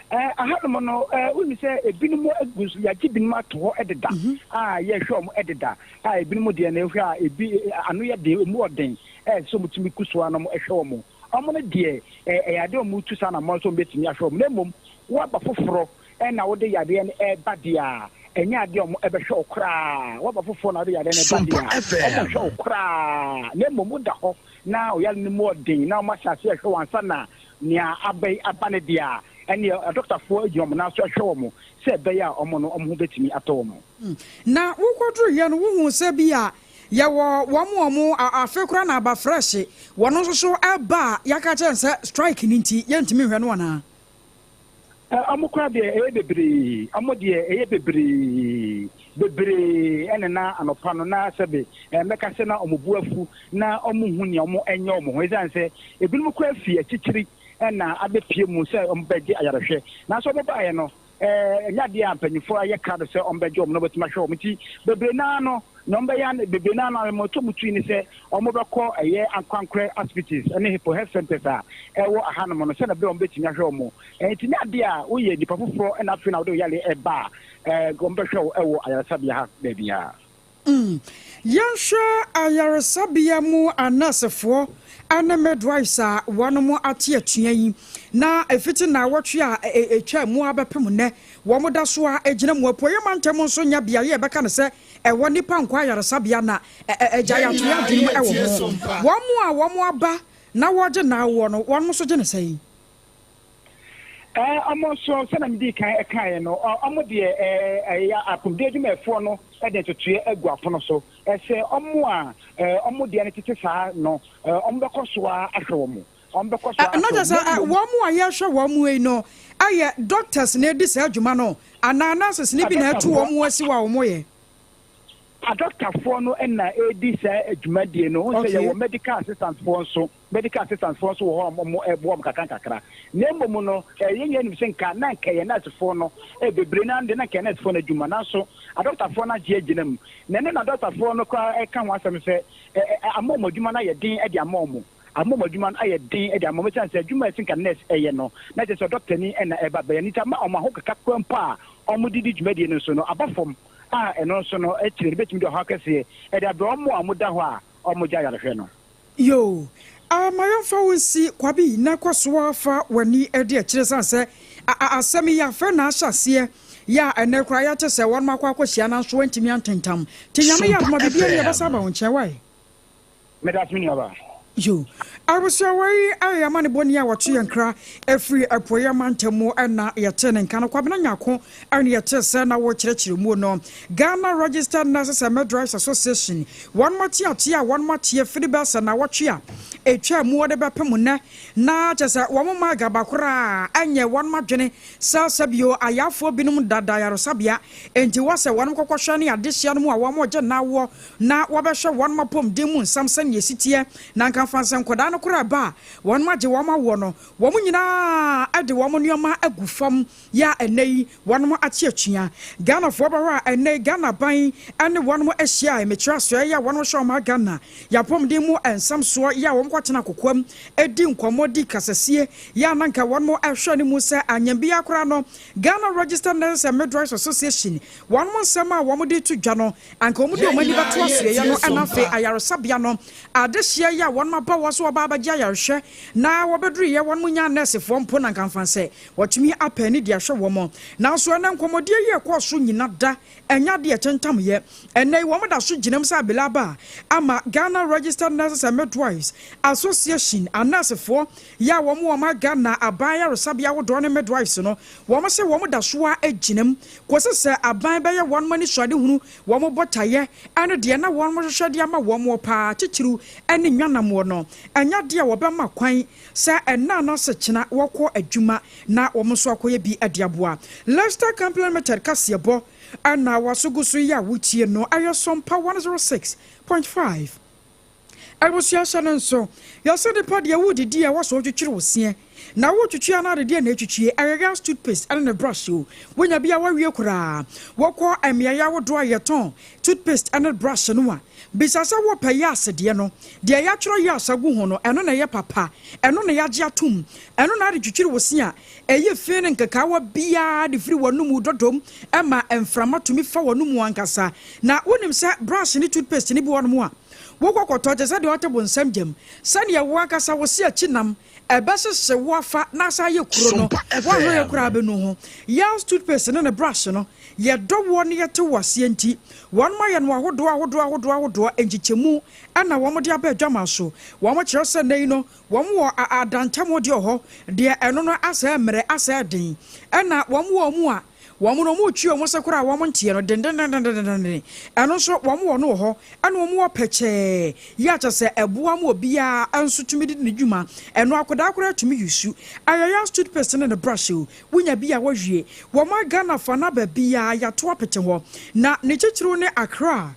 Speaker 7: Ahanom no, wonim sɛ ebinom agu so, yɛagye binom ato hɔ deda a yɛhwɛ wɔn deda, a ebinom deɛ no wohwɛ a ebi ano yɛ den, emu wɔ den, ɛsɛ sɛ wɔtumi ku so ara na wɔhwɛ wɔn. Wɔn no deɛ, ɛyɛ adeɛ a wɔtu saa anammɔn sɛ wɔbɛtumi ahwɛ wɔn, na mmom woaba foforɔ na wode yadeɛ no reba deɛ a, ɛnyɛ adeɛ a wɔbɛhwɛ wo koraa. Woaba foforɔ na wode yadeɛ no reba deɛ a, wɔnhwɛ wo koraa, na mmom woda hɔ na wo yare no mu wɔ den na wɔahyɛ aseɛ rehwɛ wo ansa na Nea aba yi aba no deɛ a, ɛnneɛ adɔkotafoɔ gyina wɔn nan so hwɛ wɔn sɛ ɛbɛyɛ a wɔn no wɔn ho bɛtumi atɔ wɔn.
Speaker 1: Na wokɔduruiɛ no wohuu sɛ bi a yɛwɔ wɔn a wɔn afe koraa na aba fresh, wɔn nso so ba a yɛaka akyerɛ wɔn sɛ strike no nti yɛntumi nhwɛ no anaa?
Speaker 7: Wɔn koraa deɛ ɛyɛ bebree, wɔn deɛ ɛyɛ bebree, bebree ɛna na anɔpa no na sɛbe mɛka sɛ na wɔn bo afu na wɔn nhu nea wɔn nyɛ wɔn ho esiane sɛ ebinom koraa fi akyirikyiri na abɛpie mu sɛ wɔn bɛgye ayarehwɛ nanso wɔn baeɛ no ɛnyɛ adeɛ a mpanyinfoɔ ayɛ krado sɛ wɔn bɛgye wɔn na wɔbɛtumi ahwɛ wɔn nti bebree naa no nea wɔn bɛyɛ bebree naa no wɔn to wɔn tui ne sɛ wɔn bɛkɔ ɛyɛ ankorankorɛ hospitals ne hippo health centers a ɛwɔ ahanom no sɛnea ɛbɛyɛ wɔn bɛtumi ahwɛ wɔn. Ɛnti nyɛ adeɛ a woyɛ nipa foforɔ na afei na wode wo yareɛ ɛba a wɔn bɛhwɛ wo ɛwɔ ayaresabea ha baabiara.
Speaker 1: Yɛnhwɛ ayaresabea mu anɛɛsefoɔ ne midwives a wɔn ate atua yi na ɛfiti nnawɔtwe a ɛtwaa mu ara bɛpem nnɛ wɔn da so ara gyina mu. Apueeɛ mantam nso nyɛ beaeɛ a yɛbɛka no sɛ ɛwɔ nnipa nkɔ ayaresabea na agyae atoeɛ adwene mu wɔ ho. Wɔn a wɔn aba na wɔregye nnawoɔ no wɔn nso gye no sɛn?
Speaker 7: Ɛɛ, wɔn nso, sɛdeɛ medii kan kaeɛ no, wɔn deɛ, ɛɛ, apɔmuden adwumayɛfoɔ no de ntotoeɛ agu apono so sɛ wɔn a wɔn deɛ no tete saa no, wɔbɛkɔ so ara ahwɛ wɔn. Wɔbɛkɔ so ara
Speaker 1: ahwɛ
Speaker 7: wɔn.
Speaker 1: Na kyerɛ sɛ, wɔn a yɛrehwɛ wɔn yi no, ɛyɛ doctors na ɛdi saa adwuma no, anaa nurses no bi na atu wɔn asi hɔ a wɔyɛ?
Speaker 7: Adɔktafoɔ no na ɛredi saa dwumadie no. Wohu sɛ yɛwɔ medical assistant foɔ nso, medical assistant foɔ nso wɔ hɔ a wɔboa wɔn kakra nkakra. Na mmom no, yɛn nyinaa nim sɛ nka na nka yɛn nɛɛsefoɔ no, bebree no ara deɛ na nka yɛn nɛɛsefoɔ no adwuma, nanso adɔktafoɔ no agye agyina mu. Na ɛno na adɔktafoɔ no koraa ɛka ho asɛm sɛ ama wɔn adwuma no ayɛ den de ama wɔn. Ama wɔn adwuma no ayɛ den de ama wɔn ɛsiane sɛ adwuma a ɛsɛ nka nɛɛse ɛyɛ no, na kyerɛ sɛ ɔdɔktani na ɛba bɛyɛ no. Nti ama wɔn ahokeka koraa mpo a wɔde di dwumadie no nso no aba fam. a ɛno nso no akyire no bɛtumi de ɔhaw kɛseɛ de abrɛ wɔn a wɔda hɔ a wɔgya ayarehwɛ no.
Speaker 1: Yoo, ah ma yɛmfa wo nsi Kwabi na kɔ so ara fa w'ani di akyire ɛsiane sɛ asɛm yi afei na ahyɛ aseɛ yɛ a ɛnnɛ koraa yɛate sɛ wɔnom akɔ akɔhyia nanso wɔantumi antentam. Nti Nyame yɛ
Speaker 3: Sompa
Speaker 1: adom a biribiara ni
Speaker 3: FM.
Speaker 1: yɛbɛsan aba wo nkyɛn wai.
Speaker 7: Medase me nuabaa.
Speaker 1: Yo, abusua wei ayɛ amanebɔni a wɔto yɛn nkra afiri Apueeɛ mantam mu na yɛtee ne nka no. Kwabena Nyarko ne yɛtee sɛ na wɔrekyerɛkyerɛ mu no. Ghana Registered Nurses and Midwives Association wɔn ateatea a wɔn ateɛ firi bɛyɛ sɛ nnawɔtwe a ɛtwaa mu wɔde bɛpem nnɛ na kyerɛ sɛ wɔn mma agaba koraa ɛnyɛ wɔn adwene sɛ sɛbio ayafoɔ binom dada ayaresabea enti wɔ sɛ wɔn kɔkɔhwɛ ne adehyeɛ no mu a wɔn regye nnawoɔ na wɔbɛhwɛ wɔn apɔmuden mu nsɛm sɛnea ɛsi teɛ, na anka mfa sɛ nkwadaa no koraa ba a, wɔn agye wɔn awoɔ no, wɔn nyinaa de wɔn nneɛma agu fam yɛ a ɛnnɛ yi wɔn ate atua. Ghanafoɔ bɛhɔ a ɛnnɛ yi Ghana aban ne wɔn ahyia a mekyerɛ asoɛeɛ a wɔn hwɛ ɔman Ghana yɛ apɔmuden mu nsɛm soɔ yɛ a wɔn kɔtena kokoam di nkɔmmɔ di kasasie yɛ a na anka wɔn hwɛ no mu sɛ anyɛ biara koraa no Ghana Registered Nurses and Midwives Association wɔn nsɛm a wɔn de to dwa no Anka wɔde
Speaker 3: Yɛn
Speaker 1: wɔn ani
Speaker 3: nyinaa
Speaker 1: bɛto asoɛeɛ
Speaker 3: yɛretie
Speaker 1: no na afei
Speaker 3: Sompa.
Speaker 1: ayaresabea no adehyeɛ yi a wɔn aba hɔ sɛ wɔba abɛgye ayarehwɛ na wɔbɛduruiɛ wɔn nyaa nɛɛsefoɔ mpo na anka mfa sɛ wɔatumi apɛ ani de ahwɛ wɔn. Nanso ɛnnɛ nkɔmmɔdie yi a ɛkɔɔ so nyina da ɛnyɛ adeɛ a ɛtentamyɛ. Ɛnnɛ yi wɔn da so gyina mu sɛ abelaba a ama Ghana Registered Nurses and Midwives Association anɛɛsefoɔ yi a wɔn wɔ ma Ghana aban ayaresabea ahodoɔ ne midwives no wɔn se wɔn da so ara gyina mu Kɔsi sɛ aban bɛyɛ wɔn anisoadehunu, wɔn botaeɛ, ne deɛ na wɔhwehwɛ de ama wɔn paa, titiriw ne nnwanamoɔ no, ɛnyɛ adeɛ a wɔbɛma kwan sɛ ɛnnɛ anaasɛ kyena wɔkɔ adwuma na wɔn nso akɔyɛ bi de aboa. Lester Company Limited kaseɛbɔ na w'aso gu so yi a wotie no, ɛyɛ Sompa 106.5. Abusua hyɛ no nso, yɛsɛ nipa deɛ woredidi a ɛwɔ sɛ wotwitwiri wo seɛ. Na woretwitwi anaa de deɛ na ɛtwitwie, ɛyɛ toothpaste ɛne ne brush o. Wonya bi a woawie koraa. Wokɔ mmeaeɛ ahodoɔ a yɛtɔn toothpaste ɛne brush no a, bisa sɛ wopɛ Yas deɛ no. Deɛ yɛatwerɛ Yas agu ho no, ɛno na ɛyɛ papa. Ɛno na yɛagye atom. Ɛno na ade twitwiri wo se a, ɛyi fi ne nkekaawa biara de firi w'anomu dodom ma mframa tumi fa w'anomu ankasa. Na wonim sɛ brush ne toothpaste no bi wɔ hɔnom a, Wokɔ kɔtɔ te sɛ deɛ ɔte bonsam gyam, sɛdeɛ wo ankasa wo se akyi nam, ɛbɛhyehye wo afa na asan ayɛ kuro no,
Speaker 3: Sompa
Speaker 1: woanhwɛ yɛ koraa
Speaker 3: FM.
Speaker 1: bɛnu ho. Yells toothpaste ne ne brush no, yɛdɔ woɔ ne yɛte wo aseɛ nti, wɔnom ayɛ no ahodoɔ ahodoɔ ahodoɔ ahodoɔ, nkyekyɛmu na wɔn de aba adwaman so. Wɔn kyerɛ sɛ nnɛ yi no, wɔn wɔ adantam deɛ wɔ hɔ, deɛ ɛno no asɛɛ mmerɛ, asɛɛ den, ɛna wɔn wɔ wɔn a Wɔn no, wɔretwi wɔn se koraa a wɔn nteɛ no dendendendendenden. Ɛno nso, wɔn wɔ no wɔ hɔ, ɛna wɔn wɔ pɛkyɛɛ yi a kyerɛ sɛ ɛboa ma obiara nso tumi de di ne dwuma. Ɛno akwadaa koraa tumi use. Ayayas toothpaste ne ne brush o, wonya bi a wɔwie. Wɔma Ghana fa no aba biara, yɛato apete hɔ. Na ne titiriw ne Accra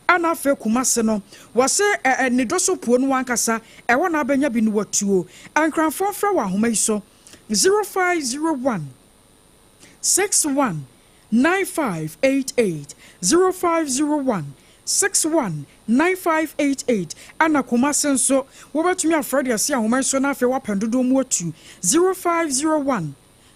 Speaker 1: ɛna afei Kumasi no, wɔse ɛ ɛ ne dɔ so puo no ankasa, ɛhɔ na abɛnya bi no watuo. Nkranfoɔ mfrɛ wɔ ahoma yi so, 0501. 61 9588 0501 61 9588 ɛna Kumasi nso wobɛtumi afrɛ de asi ahoma yi so na afei woapɛn dodoɔ mu atu 0501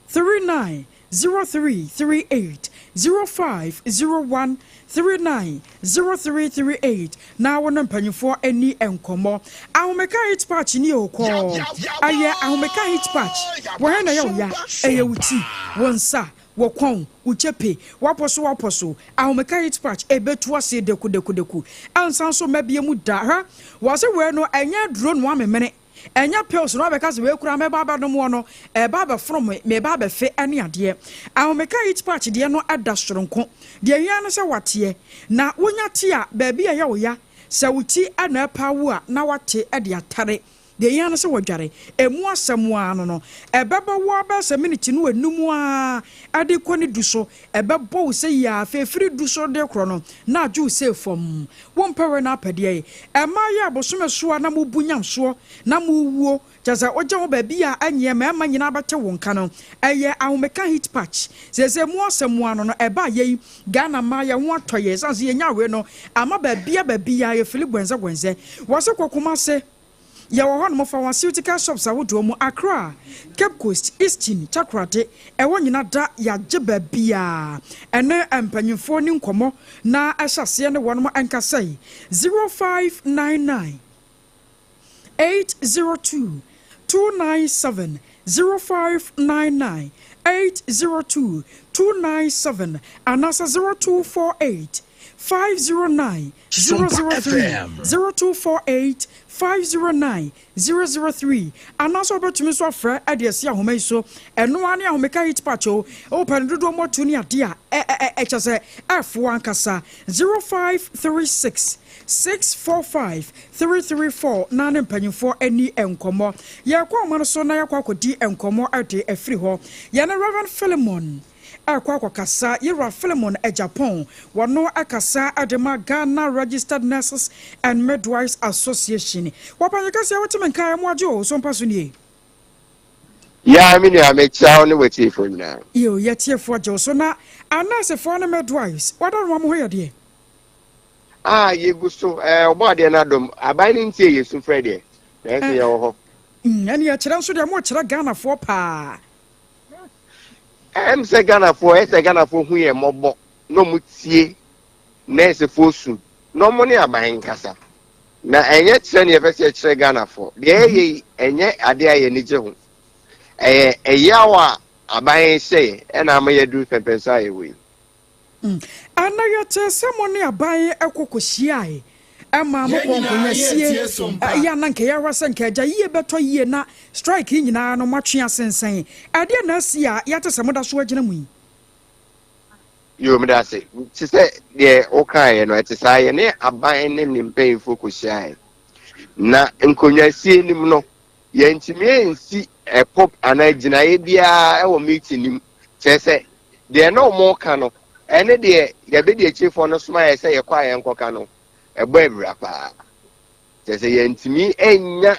Speaker 1: 39 0338 0501 39 0338 na wo ne mpanyinfoɔ ani nkɔmmɔ. Ahomeka heat patch ni o kɔɔ ɛyɛ ahomeka heat patch wɔ hɛn na ɛyɛ wo ya ɛyɛ wo ti wo nsa wo kɔn wo kyepe wapɔ so wapɔ so ahomeka heat patch ɛbɛtu aseɛ deku deku deku ɛnsan so mma bie mu da hwɛ wɔse wei no ɛnyɛ aduro noa memene Ɛnyɛ pills na wabɛka sɛ wei koraa mɛba abɛnom wɔ no, ɛreba abɛfono me, mereba abɛfe ne adeɛ. Ahomeka heat patch deɛ no da soronko. Deɛ ɛhia ne sɛ wateɛ. Na wonya te a, baabi a ɛyɛ wo ya, sɛ wo ti na ɛrepa wo a, na wate de atare. Deɛ ɛhia ne sɛ wadware. Ɛmu asɛm ara no no, ɛbɛbɔ wo ara bɛyɛ sɛ miniti no anum ara de rekɔ ne du so. Ɛbɛbɔ wo sɛ yie ara, afei ɛfiri du so de rekorɔ no, na agye wo sei fam. Wompɛ wei na apɛ deɛ? Ɛmaa yɛ abosome so a na mobu nyamsoɔ na mowuo, kyerɛ sɛ wogye ho baabi a ɛnyeɛ mmarima nyinaa bɛte wo nka no, ɛyɛ ahomeka heat patch. Seesei mo asɛm ano no ɛbaa yei Ghana mmaa yɛn ho atɔ yɛn ɛsiane sɛ yɛnyaa wei no ama baabia baabia yɛfili gwɛnzɛgwɛnzɛ. Wɔse kɔ Kumase. Yɛwɔ hɔnom pharmaceutical shops ahodoɔ mu, Accra, Cape Coast, Eastern, Takoradi, ɛhɔ nyina da yɛagye baabiaa ɛne mpanyinfoɔ ni nkɔmmɔ na ɛhyɛ aseɛ ne wɔnom nkasa yi, 0599 802 297, 0599 802 297 anaasɛ 0248. 509 003, 0248 509 003, anaasɛ wobɛtumi nso afrɛ de asi ahoma yi so. Ɛno ara ne Ahomeka Heat Patch o. Wopɛ no dodoɔ mmɔto ne adeɛ a ɛkyɛ sɛ ɛfoɔ ankasa, 0536 645 334, na ne mpanyimfoɔ ani nkɔmmɔ. Yɛkɔ ɔma no so na yɛakɔ akɔdi nkɔmmɔ de afiri hɔ. Yɛne Reverend Philemon ɛkɔ akɔkasa. Yɛwura Philemon Agyapong, wɔno akasa de ma Ghana Registered Nurses and Midwives Association. Wɔpanyi kɛseɛ, wotumi nka mu agye o so mpa so nie.
Speaker 8: Yaa, me nua, mekyia wo ne w'atiefoɔ nyinaa.
Speaker 1: Yo, yɛtiefoɔ gye wo so. Na anɛɛsefoɔ ne midwives wɔda no mo ho yɛ deɛ?
Speaker 8: A yɛgu so ɔbɔ adeɛ no adom. Aban no ntie yɛ su frɛ deɛ, nanso yɛwɔ hɔ.
Speaker 1: Ɛne yɛkyerɛ nso deɛ, mokyerɛ Ghanafoɔ paa.
Speaker 8: Sɛ Ghanafoɔ, ɛsɛ Ghanafoɔ hu yɛ mmɔbɔ na ɔmo tie nɛɛsefoɔ su na ɔmo ne aban nkasa, na ɛnyɛ kyerɛ ne yɛpɛ sɛ yɛkyerɛ Ghanafoɔ deɛ ɛyɛ yi. Ɛnyɛ adeɛ a yɛni gye ho. Ɛyɛ ɛyaw a aban hyɛ yɛ ɛna ama yɛduru pɛmpɛnso a yɛwɔ yi.
Speaker 1: Ɛna yɛte sɛ mo ne aban ɛkɔ kɔhyiae ɛma mo kɔ nkonnwasie ɛyɛ ana nka yɛahwɛ sɛ nka agya yie bɛtɔ yie na strike yi nyinaa no moatwe asensɛn. Ɛdeɛ na asi a yɛate sɛ moda so agyina mu yi?
Speaker 8: Yo, meda ase. Te sɛ deɛ wokaeɛ no, ɛte saa. Yɛne aban ne ne mpanyinfoɔ kɔhyiaeɛ na nkonnwasie nim no, yɛntumi ansi ɛpɔ anaa gyinaeɛ biara ɛwɔ meeting nim. Kyerɛ sɛ deɛ na ɔmo ka no ɛne deɛ yɛbɛdi akyifoɔ no soma yɛ sɛ yɛkɔ a yɛnkɔka no ɛbɔ awura paa. Kyerɛ sɛ yɛntumi anya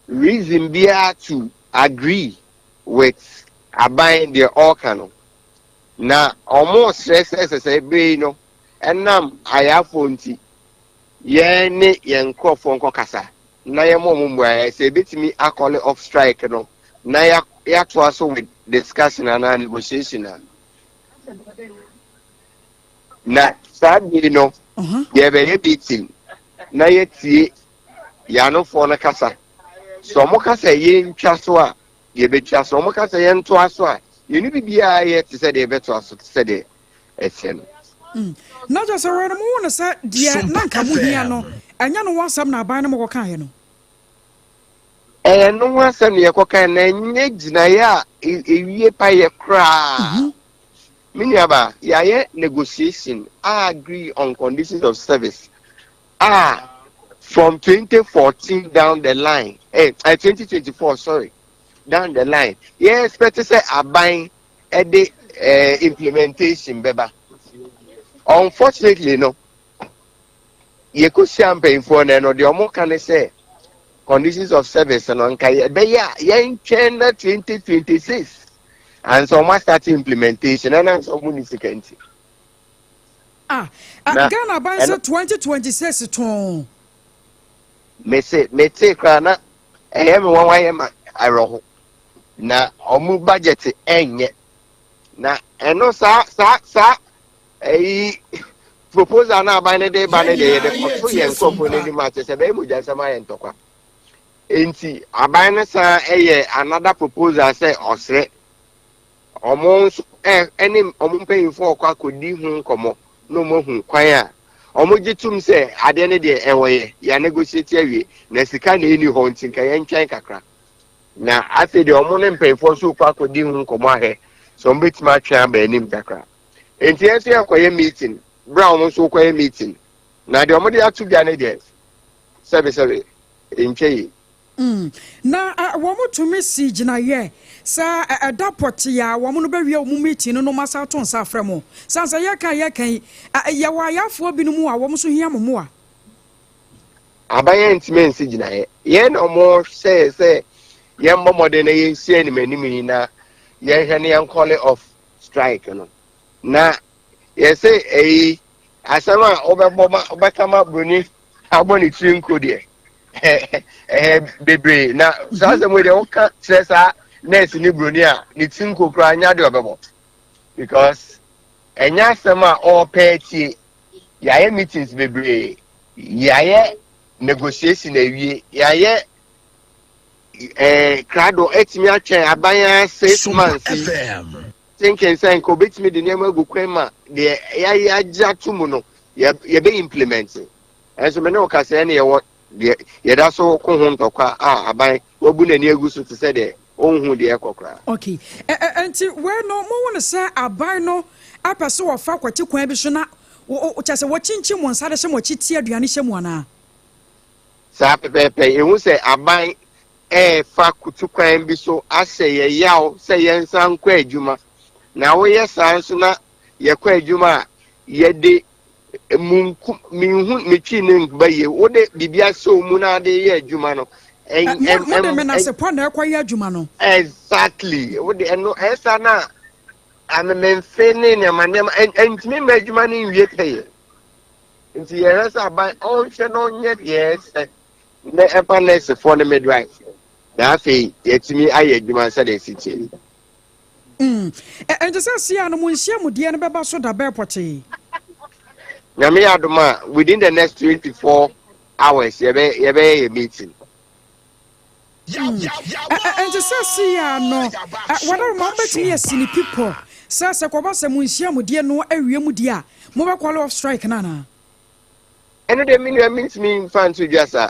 Speaker 8: reason biara to agree with aban deɛ ɔreka no, na ɔmo srɛ sɛ ebere yi no, ɛnam ayafoɔ nti, yɛn ne yɛn nkurɔfoɔ nkɔkasa na yɛn mo ɔmo mmuaeɛ sɛ ebetumi acall off strike no na yɛatoa so with discussion anaa negotiation a. Na saa bere no, yɛbɛyɛ meeting na yɛtie yɛanofoɔ no kasa. Sɛ ɔmo kasa yɛntwa so a, yɛbɛtwa so. Ɔmo kasa yɛntoa so a, yɛne biribiara yɛ te sɛ deɛ yɛbɛtoa so te sɛ deɛ ɛkyɛ no.
Speaker 1: Na kyerɛ sɛ wɔn mo wo no sɛ deɛ na nka mo hia no, ɛnyɛ no ho asɛm na aban no mo kɔkaeɛ no.
Speaker 8: Ɛyɛ no ho asɛm na yɛkɔkae, na ɛnyɛ gyinaeɛ a ɛwie payɛ koraa. Me nuaba, yɛayɛ negotiation, agree on conditions of service a from 2014 down the line, 2024, sorry, down the line, yɛ expect sɛ aban ɛde implementation bɛba. Unfortunately no, yɛkɔhyia mpanyinfoɔ no, ɛno deɛ ɔmo ka ne sɛ conditions of service no, nka yɛbɛyɛ a yɛntwɛn na 2026 ansa ɔmo astart implementation, ɛna nsa ɔmo ni sika nti.
Speaker 1: Ah, Ghana aban sɛ 2026 tɔn?
Speaker 8: Mese mete koraa na ɛyɛ me wɔn ayɛ ma awerɛho na ɔmo budget ɛnyɛ na ɛno saa ɛyi proposal na aban no de ba no deɛ, yɛde kɔto yɛn nkurɔfoɔ no anim akyɛ sɛ bɛyɛ mogya nsɛm ayɛ ntɔkwa. Nti aban no san ɛyɛ another proposal sɛ ɔsrɛ ɔmo nso ɛne ɔmo mpanyinfoɔ ɔkɔ akɔdi ho nkɔmɔ na ɔmo ahu kwan a ɔmo gye tum sɛ adeɛ no deɛ ɛwɔ yɛ yɛ negotiate awie na sika na ɛni hɔ, nti nka yɛntwɛn kakra. Na afei deɛ, ɔmo ne mpanyinfoɔ nso kɔ akɔdi ho nkɔmɔ ahwɛ sɛ ɔmo bɛtumi atwɛn aba anim kakra. Nti yɛn nso yɛkɔyɛ meeting bere a ɔmo nso kɔyɛ meeting, na deɛ ɔmo de ato dwa no deɛ, sɛbesɛbe, ntwa yi.
Speaker 1: Na wɔn tumi si gyinaeɛ sɛ ɛda pɔte a wɔn no bɛwie wɔn meeting no masa ato nsa afrɛ mo, san sɛ yɛka yi, yɛwɔ ayafoɔ binom a wɔn nso hia mo mmoa?
Speaker 8: Aban ntumi nsi gyinaeɛ. Yɛn na ɔmo hyɛ sɛ yɛn mmɔ mmɔden na yɛnsi anim anim yi na yɛnhwɛ ne yɛn call off strike no. Na yɛsɛ ɛyi asɛm a wobɛbɔ ma wobɛka ma broni abɔ ne tiri nko deɛ, ɛhɛ bebree. Na saa asɛm yi deɛ, woka kyerɛ saa nurse ne broni a ne tiri nko koraa nya deɛ ɔbɛbɔ, because ɛnyɛ asɛm a ɔrepɛ tie. Yɛayɛ meetings bebree, yɛayɛ negotiation awie, yɛayɛ krado etumi atwɛn aban a 6 months yi, thinking sɛ nka obetumi de nneɛma agu kwan ma deɛ yɛayɛ agye ato mu no. yɛ yɛbɛ implement. Ɛnso me ne wo kasa ɛne yɛwɔ deɛ yɛda so ko ho ntɔkwa a aban wabu n'ani agu so te sɛ deɛ ɔnhu deɛ ɛkɔ koraa.
Speaker 1: Okay. Ɛ ɛ nti wei no mohu no sɛ aban no apɛ sɛ wɔfa kwati kwan bi so na kyɛ sɛ wɔkyinkyim mo nsa de hyɛ mo akyi ti aduane hyɛ mu anaa?
Speaker 8: Saa pɛpɛɛpɛ, yɛhu sɛ aban ɛrefa kutu kwan bi so ahyɛ yɛ yaw sɛ yɛnsan nkɔ adwuma. Na woyɛ saa nso na yɛkɔ adwuma a yɛde munku minhu metwi ne nba yie wode biribi ahyɛ wo mu na ade yɛ adwuma no.
Speaker 1: Mode menasepɔ na ɛkɔyɛ adwuma no.
Speaker 8: Exactly, wode ɛno ɛsa na amememfe ne nneɛma nneɛma ɛntumi mma adwuma no nwie pɛyɛ. Nti yɛhwɛ sɛ aban ɔnhwɛ na ɔnyɛ deɛ ɛsɛ na ɛfa nɛɛsefoɔ ne midwife na afei yɛatumi ayɛ adwuma sɛdeɛ ɛsi tie.
Speaker 1: Ɛnti sɛ sia no mo nhyiamudeɛ no bɛba so da bɛɛ pɔtee?
Speaker 8: Nyame yɛ adom a within the next 24 hours yɛbɛ yɛbɛyɛ yɛ meeting.
Speaker 1: Ɛnti sɛ sia no wadaroma mobɛtumi asi ne pi pɔ sɛ sɛ kɔba sɛ mo nhyiamudeɛ no awie mu deɛ a mobɛ call off strike no anaa?
Speaker 8: Ɛno deɛ me nua mentumi mfa nto dwa saa.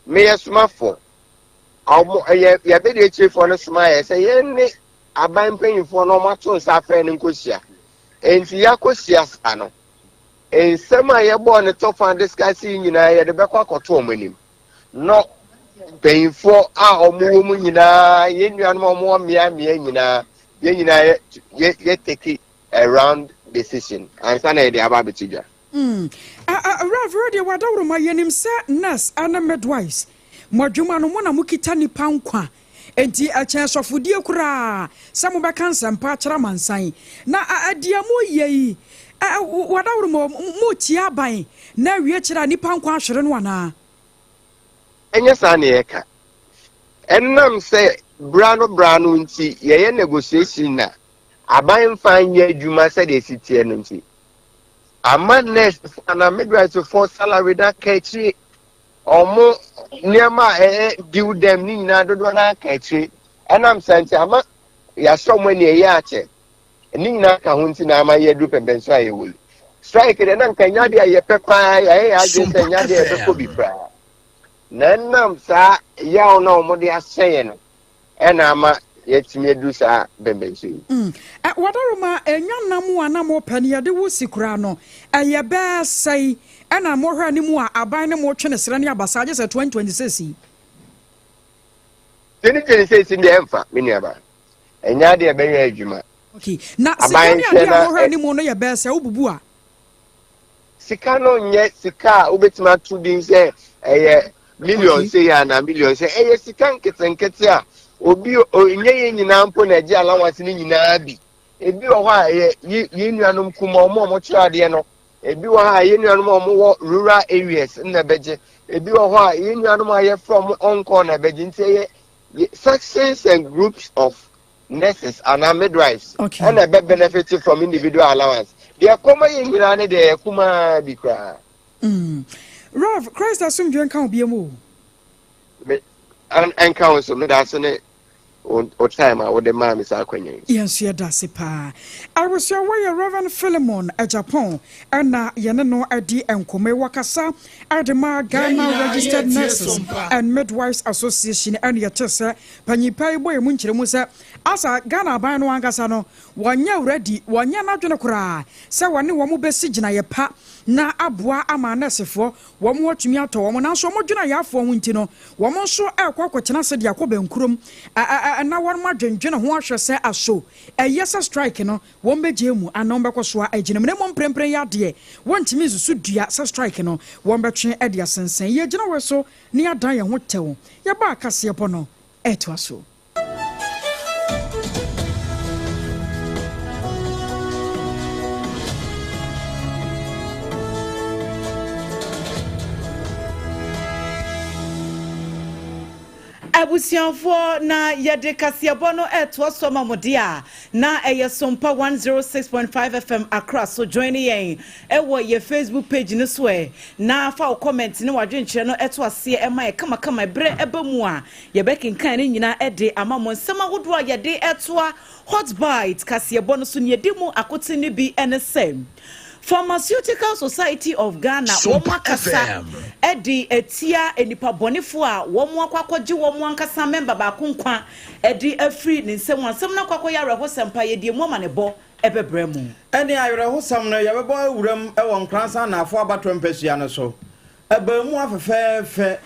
Speaker 8: Meyɛ somafoɔ. Ɔmo yɛ yɛbɛdi akyirefoɔ no soma yɛ sɛ yɛn ne aban mpanyinfoɔ no ɔmo ato nsa afrɛ no nkɔhyia. Enti yɛakɔhyia saa no, nsɛm a yɛbɔɔ ne tɔfa discuss yi nyinaa yɛde bɛkɔ akɔto ɔmo anim. No mpanyinfoɔ a ɔmo wɔ mu nyinaa, yɛn nuanom a ɔmo wɔ mmea mmea nyinaa, yɛn nyinaa yɛ yɛ yɛ take a round decision ansa na yɛde aba abɛto dwa.
Speaker 1: Rev. Deɛ wadawuroma yɛnim sɛ nurse ne midwives mo adwuma no mo na mokita nipa nkwa nti ɛkyɛn sɔfodie koraa sɛ mobɛka nsɛmpa akyerɛ amansan na deɛ moyɛ yi wadawuroma motia aban na awie kyerɛ a nipa nkwa ahwere no anaa?
Speaker 8: Ɛnyɛ saa na yɛka. Ɛnam sɛ bra no bra no nti yɛyɛ negotiation na aban mfa nyɛ adwuma sɛdeɛ ɛsi teɛ no nti ama nurse anaa midwife foɔ salary na ka akyire, ɔmo nneɛma a ɛyɛ due them ne nyinaa dodoɔ no aka akyire. Ɛnam saa nti ama yɛahyɛ ɔmo ani ɛyɛ akyɛ ne nyinaa ka ho nti na ama yɛduru pɛmpɛnso a yɛwɔ yi. Strike deɛ na nka nya deɛ yɛpɛ paa, yɛayɛ yɛ adwene sɛ nya deɛ yɛbɛkɔ bi koraa, na ɛnam saa yaw na ɔmo de ahyɛ yɛ no ɛna ama yɛatumi aduru saa pɛmpɛnso yi.
Speaker 1: Wadaroma ɛnya nam a na mopɛ no yɛde wo si koraa no ɛyɛ bɛɛ sɛe ɛna mohwɛ anim a aban ne mo twe ne serɛ ne abasa agye sɛ 2026 yi?
Speaker 8: 2026 deɛ ɛmfa me nuaba, ɛnya adeɛ ɛbɛyɛ adwuma.
Speaker 1: Okay. Na sika ne adeɛ a mohwɛ anim no yɛ bɛɛ sɛ wobubu a?
Speaker 8: Sika no nyɛ sika a wobɛtumi ato din sɛ ɛyɛ million sei anaa million sɛ, ɛyɛ sika nketenkete a obi nyɛ yɛn nyinaa mpo na ɛgye allowance no nyinaa bi. Ebi wɔ hɔ a ɛyɛ yɛn nuanom kuma ɔmo a ɔmo kyerɛ adeɛ no, ebi wɔ hɔ a yɛn nuanom a ɔmo wɔ rural areas na ɛbɛgye, ebi wɔ hɔ a yɛn nuanom a yɛfrɛ ɔmo on call na ɛbɛgye. Nti ɛyɛ sections and groups of nurses anaa midwives ɛna ɛbɛ benefit from individual allowance. Deɛ kɔma yɛn nyinaa ne deɛ yɛ kumaa bi koraa.
Speaker 1: Rev, Christ asomdwe nka wo biom o.
Speaker 8: Me ɛnka wo nso, meda ase ne wo time a wode maa me saa akwanya yi.
Speaker 1: Yɛn nso yɛda ase paa. Abusua wɔyɛ Rev. Philemon Agyapong ɛna yɛne no adi nkɔmmɔ yi. Wɔkasa de ma Ghana Registered Nurses and Midwives Association ɛna yɛte sɛ panyin pa yi bɔ yɛn mu nkyerɛmu sɛ asa Ghana aban no ankasa no wɔnyɛ ready, wɔnyɛ n'adwene koraa sɛ wɔne wɔn bɛsi gyinaeɛ pa na aboa ama anɛsefoɔ wɔn atumi atɔ wɔn, nanso wɔn dwene ayarefoɔ ho nti no wɔn nso ɛrekɔ akɔtena ase de akɔ bɛnkurom na wɔn adwendwene ho ahwɛ sɛ aso ɛyɛ sɛ strike no wɔn bɛgye mu anaa wɔn bɛkɔ so agyina mu. Na mmom mprempren yɛ adeɛ wɔntumi nsusu dua sɛ strike no wɔn bɛtwe de asensɛn. Yɛgyina wɔ so ne adan yɛn ho tɛw yɛba akaseɛ bɔ no ɛtoa so.
Speaker 9: Abusuafoɔ, na yɛde kaseɛbɔ no ɛtoa so ama mo deɛ a na ɛyɛ Sompa 106.5 FM Accra so. Join yɛn ɛwɔ yɛ Facebook page no so ɛ na fa wo comment ne wadwenkyerɛ no ɛto aseɛ ɛma yɛ kamakama. Ɛberɛ ɛba mu a yɛbɛkenkan ne nyinaa ɛde ama mo. Nsɛm ahodoɔ a yɛde ɛtoa Hot Bite kaseɛbɔ no so ne yɛdi mu akoten no bi ɛne sɛ Pharmaceutical Society of Ghana wɔn akasa de atia nnipa bɔnefoɔ a wɔn akɔ akɔgye wɔn ankasa mɛmba baako nkwa de afiri ne nsam. Asɛm no akɔ akɔyɛ awerɛhosɛm pa, yɛde emu amanebɔ bɛbrɛ mo.
Speaker 3: Ɛne awerɛhosɛm no, yɛbɛbɔ awuram wɔ Nkoransa Anaafoɔ abatoɔ mpasua no so. Abaamua fɛfɛɛfɛ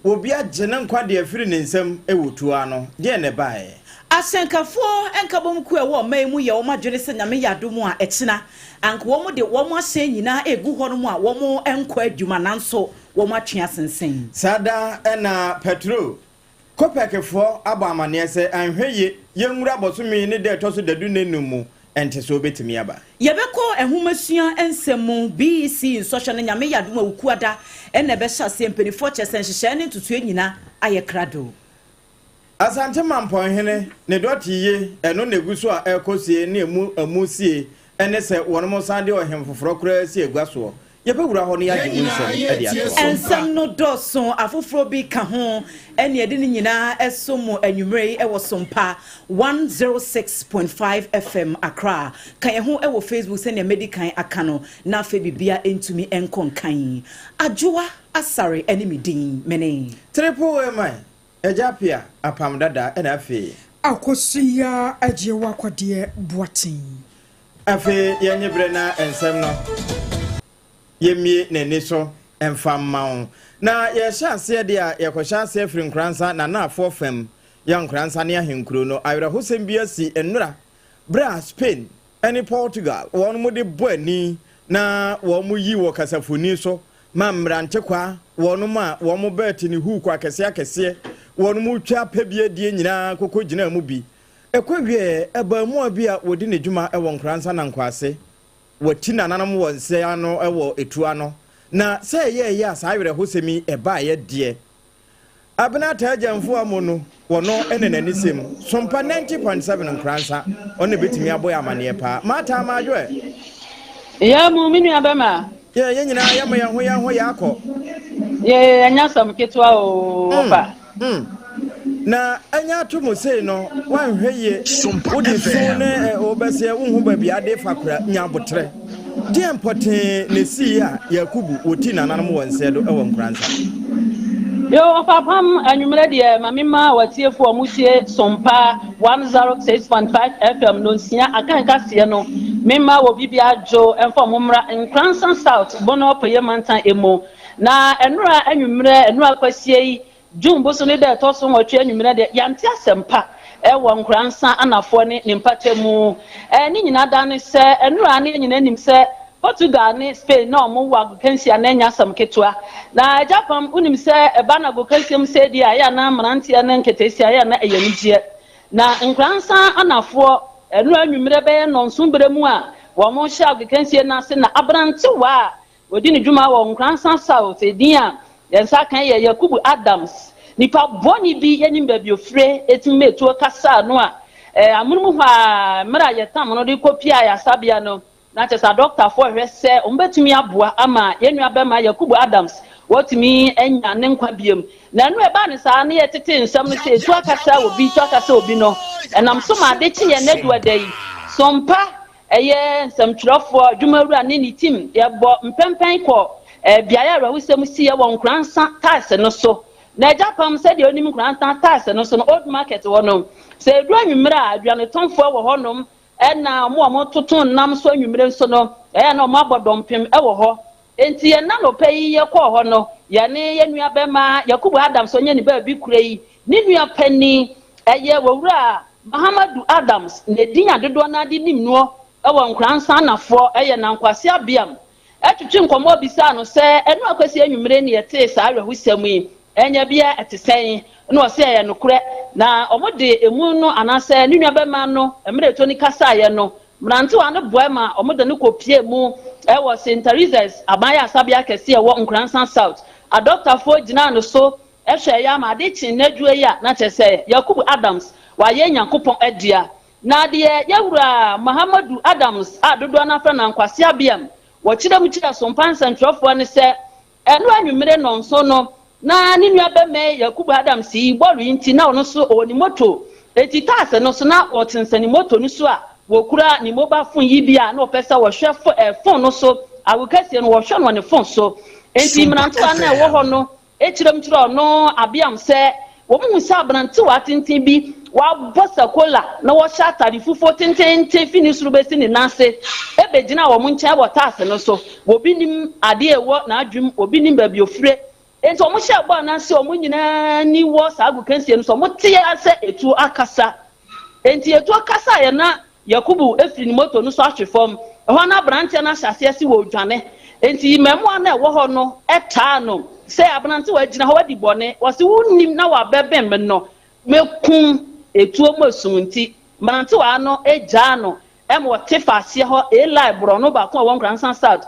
Speaker 3: Obi agye ne nkwa de afiri ne nsam wɔ tuo ano. Deɛn na ɛbaeɛ?
Speaker 9: Ahyɛnkafoɔ nkabom kuo a ɛwɔ ɔman yi mu yɛ wɔn adwene sɛ Nyame yɛ adom a ɛkyena anka wɔn de wɔn ahyɛn nyinaa regu hɔ nom a wɔn nkɔ adwuma nanso wɔn atwe asensen.
Speaker 3: Saa da na Petro Kopɛkfoɔ abɔ amaneɛ sɛ anhwɛ yie yɛnwura bɔsome yi ne da ɛtɔ so dadu nnanum mu ntesoɔ bɛtumi aba.
Speaker 9: Yɛbɛkɔ nhomasua nsɛm mu, BEC nsɔhwɛ no Nyame yɛ adom a Wukuada na ɛbɛhyɛ aseɛ, mpaninfoɔ kyerɛ sɛ nhyehyɛɛ ne ntotoeɛ nyina ayɛ krado.
Speaker 3: Asante Mampɔnhene ne dɔte yie ɛno na ɛgu so a ɛrekɔ sie ne ɛmu amu sie ɛne sɛ wɔnom san de ɔhen foforɔ koraa si agua soɔ. Yɛbɛwura hɔ na yɛagye mu nsɛm de atoa so.
Speaker 9: Nsɛm no dɔɔso, afoforɔ bi ka ho, ɛne yɛde ne nyinaa som mo anwummerɛ yi wɔ Sompa 106.5 FM Accra. Ka yɛn ho wɔ Facebook sɛdeɛ madi kan aka no, na afei biribiara ntumi nkɔ nkan. Adwoa Asare ne me din, mene.
Speaker 3: Triple A man, Agya Appiah, Apam Dada ɛna afei.
Speaker 1: Akosua Agyewa Kwadeɛ Boateng.
Speaker 3: Afei yɛnnye berɛ na nsɛm no yɛmmie n'ani so mfa mma wo. Na yɛhyɛ aseɛ deɛ a, yɛkɔhyɛ aseɛ firi Nkoransa n'anaafoɔ fam, yɛ Nkoransa ne ahenkuro no. Awerɛhosɛm bi asi nnora berɛ a Spain ne Portugal wɔn de bɔ ani na wɔn yi wɔ kasafoni so ma mmerantekwaa wɔn a wɔn bɛɛte ne huuku akɛseɛ akɛseɛ wɔn twa pɛ bi adie nyinaa kɔkɔ gyinaa mu bi. Ɛkɔwieɛ, abaamua bi a wɔdi ne dwuma wɔ Nkoransa Nankwase, wati nananom wɔ nse ano wɔ etuo ano, na sɛ ɛyɛɛyɛ a saa awerɛhosɛm yi ɛbaeɛ deɛ, Abena Ataa Gyamfo Amonu, wɔno ne n'anisɛm, Sompa 90.7 Nkoransa, ɔno na ɛbɛtumi abɔ yɛn amaneɛ paa. Martha Amadwo ɛ?
Speaker 10: Yɛ mu, me nua bɛma.
Speaker 3: Yɛ, yɛn nyinaa yɛma yɛn ho yɛn ho yɛ akɔ.
Speaker 10: Yɛ, ɛnyɛ asɛm ketewa oo, ɔfa.
Speaker 3: Mm. Na anya ato mo sei no, woanhwɛ yie, wode su ne wobɛseɛ, wonhu baabi ade fa kora, nya aboterɛ. Deɛn pɔtee na ɛsiiɛ a Yakubu wɔtii nananom wɔ nsɛɛ do wɔ Nkoransa?
Speaker 10: Yo, ɔfapam anwummerɛ deɛ ma mema w'atiefoɔ a wɔtie Sompa 106.5 FM nonsia akankaseɛ no mema wɔ bibia dwo ɛmfa wɔn mmra Nkoransa South Bono Apueɛ Mantan emu Na ɛnora anwummerɛ, ɛnora kwasia yi, June bosome da a ɛtɔ so nwɔtwe anwummerɛ deɛ, yɛante asɛmpa wɔ Nkoransa anafoɔ ne ne mpata mu. Ne nyinaa da ne sɛ, ɛnora ne yɛn nyinaa nim sɛ Portugal ne Spain na wɔn wɔ agokansie a na ɛnyɛ asɛm ketewa. Na Agya Pam, wonim sɛ ɛba no agokansie mu sɛɛ deɛ a, ɛyɛ a na mmeranteɛ ne nketeesia ɛyɛ a na ɛyɛ anigyeɛ. Na Nkoransa anafoɔ, ɛnora anwummerɛ bɛyɛ nnɔnson berɛ mu a wɔhyɛ agokansie no ase na aberantewa a Ɔdi ne dwuma wɔ Nkoransa South. Edin a yɛn nsa aka yɛ Yakubu Adams. Nipa bɔne bi, yɛnnim baabi ofire, tumi ma etuo kasaa no a, amonom hɔ ara, mmerɛ a yɛtam no de kɔpie ayasabea no, na kyerɛ sɛ adɔktafoɔ rehwɛ sɛ wɔbɛtumi aboa ama yɛn nua bɛma Yakubu Adams watumi anya ne nkwa biom. Na ɛno ɛbaa no saa na yɛtetee nsɛm no sɛ etuo akasa obi, etuo akasa obi no, ɛnam so ma ade kye yɛn Aduada yi. Sompa Ɛyɛ nsɛmtwerɛfoɔ adwumawura ne ne team yɛbɔ mpɛmpɛn kɔ beaeɛ a awerɛhosɛm siiɛ wɔ Nkoransa tiles no so. Na Agya Pam sɛdeɛ wonim Nkoransa tiles no so no, Old Market hɔ no, sɛ ɛduru anwummerɛ a aduanetɔnfoɔ wɔ hɔnom ɛna wɔn a wɔtoto nnam nso anwummerɛ nso no, ɛyɛ a na wɔabɔ dɔmpem wɔ hɔ. Enti yɛn nnanɔpa yi yɛkɔɔ hɔ no, yɛne yɛn nuabɛma Yakubu Adams a ɔnyɛ ne baabi kura yi, ne nua panin, ɛyɛ Owura Mahamadou Adams, na edin a dodoɔ no ara de nim noɔ wɔ Nkoransa Anafoɔ yɛ Nankwase Abeam, twetwe nkɔmmɔ bisaa no sɛ, Ɛno Akwasi anwummere ne yɛtee saa awerɛhosɛm yi, ɛnyɛ bia ɛte sɛn? Ɛna ɔse ɛyɛ nokorɛ, na wɔde emu no anaasɛ ne nuabɛma no mmerɛ Tony kasaeɛ no, Mmerantewa no boae ma wɔde no kɔpuee mu wɔ St. Theresa's Aban Ayaresabea Kɛse a ɛwɔ Nkoransa South. Adɔktafoɔ gyinaa no so hwɛeɛ ara ma ade kyee nnadua yi a na kyerɛ sɛ Yakubu Adams wayɛ Nyankopɔn dea. Na deɛ yɛwura Mahamadou Adams a dodoɔ no ara frɛ no Ankwase Abeam wɔkyerɛ mu kyerɛ Sompa nsɛntwerɛfoɔ ne sɛ Ɛno anwummere nnɔnson no, na ne nuabarima Yakubu Adams yi bɔre nti na ɔno nso ɔwɔ ne moto. Enti taase no so na ɔsensɛn ne moto no so a wɔkura ne mobile phone yi bi a na ɔpɛ sɛ ɔhwɛ fon no so. Agokansie no, wɔhwɛ no wɔ ne fon so. Enti
Speaker 11: Sompa
Speaker 10: mmerantewa no a ɛwɔ
Speaker 11: FM.
Speaker 10: hɔ no kyerɛm kyerɛɛ ɔno Abiam sɛ wɔhu sɛ aberantewa tenten bi wabɔ sakola na wɔhyɛ atade fufuo tenteenten fi ne soro bɛsi ne nan ase bɛgyinaa wɔn nkyɛn wɔ taase no so. Obi nim adeɛ a ɛwɔ n'adwenem, obi nim baabi ofire. Enti wɔhyɛɛ bɔ anaase wɔn nyinaa ani wɔ saa agokansie no so. Wɔtee ara sɛ etuo akasa. Enti etuo kasaeɛ na Yakubu firi ne moto no so ahwe fam. Ɛhɔ no aberanteɛ no ahyɛ aseɛ se wɔredwane. Enti mmaamua no a ɛwɔ hɔ no taa no sɛ, Aberantewa, gyina hɔ, woadi bɔne. Ɔse, Wonnim na woabɛbɛn me no, mɛku wo. Etuo mu esum nti, mmerantewaa no gyaa no ma ɔte faa aseɛ hɔ Eli borɔno baako a ɛwɔ Nkoransa South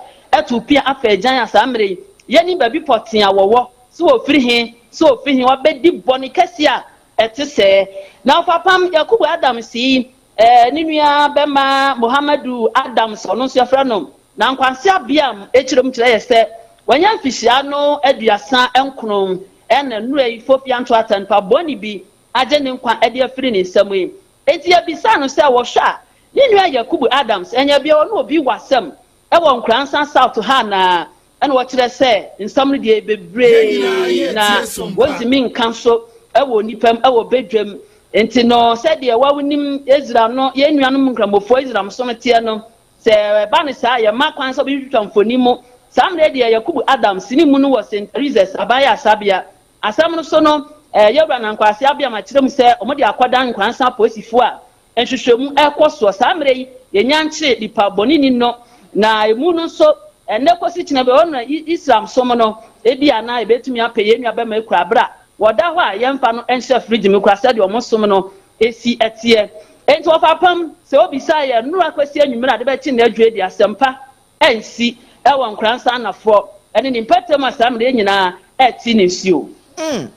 Speaker 10: too pia afa agyan a saa mmerɛ yi yɛnnim baabi pɔtee a wɔwɔ, sɛ wɔfiri he, sɛ wɔfiri he, wɔabɛdi bɔne kɛseɛ a ɛte sɛɛ. Na ɔfapam Yakubu Adams yi, ne nua bɛma Mohammadu Adams, ɔno nso yɛfrɛ no Nankwanse Abiam, kyerɛ mu kyerɛ yɛ sɛ wanya mfihyia no 39 ɛna nnura yi Fofi Anto Ata nipa bɔne bi agye ne nkwa de afiri ne nsam yi. Enti yɛbisaa no sɛ wɔhwɛ a ne nua Yakubu Adams anya bi a ɔne obi wɔ asɛm wɔ Nkoransa South ha anaa? Ɛna wɔkyerɛ sɛ nsɛm no deɛ bebree na wɔntumi nka nso wɔ nnipa mu wɔ badwam. Nti no sɛdeɛ wonim Islam no, yɛn nuanom Nkramofoɔ Islam som teɛ no, sɛ ɛba no saa a yɛmma kwan sɛ wɔbɛtwitwa mfoni mu. Saa mmerɛ deɛ Yakubu Adams ne mu no wɔ St. Teresa's aban ayarsabeɛ. Asɛm no so no, Yɛwura Nankwase Abiam akyerɛ mu sɛ wɔde akɔdan Nkoransa apolisifoɔ a Nhwehwɛmu rekɔ soɔ. Saa mmerɛ yi, yɛnnya nkyeree nipa bɔneni no, na emu no nso, ɛnnɛ kɔsi kyena bi, ɛhɔ na Islam som no, ebia na yɛbɛtumi apɛ yɛn nua bɛma akura berɛ a wɔda hɔ a yɛmfa no nhyɛ fridge mu koraa sɛdeɛ wɔn som no si teɛ. Enti wɔfa apam, sɛ wobisa yɛn nnora kɔsi anwummerɛ a ade bɛkye nnɛ adwue deɛ, asɛmpa ansi wɔ Nkoransa anafoɔ ne ne mpɔtam a saa mmerɛ yi nyinaa ɛte ne nsuo.
Speaker 3: Mm.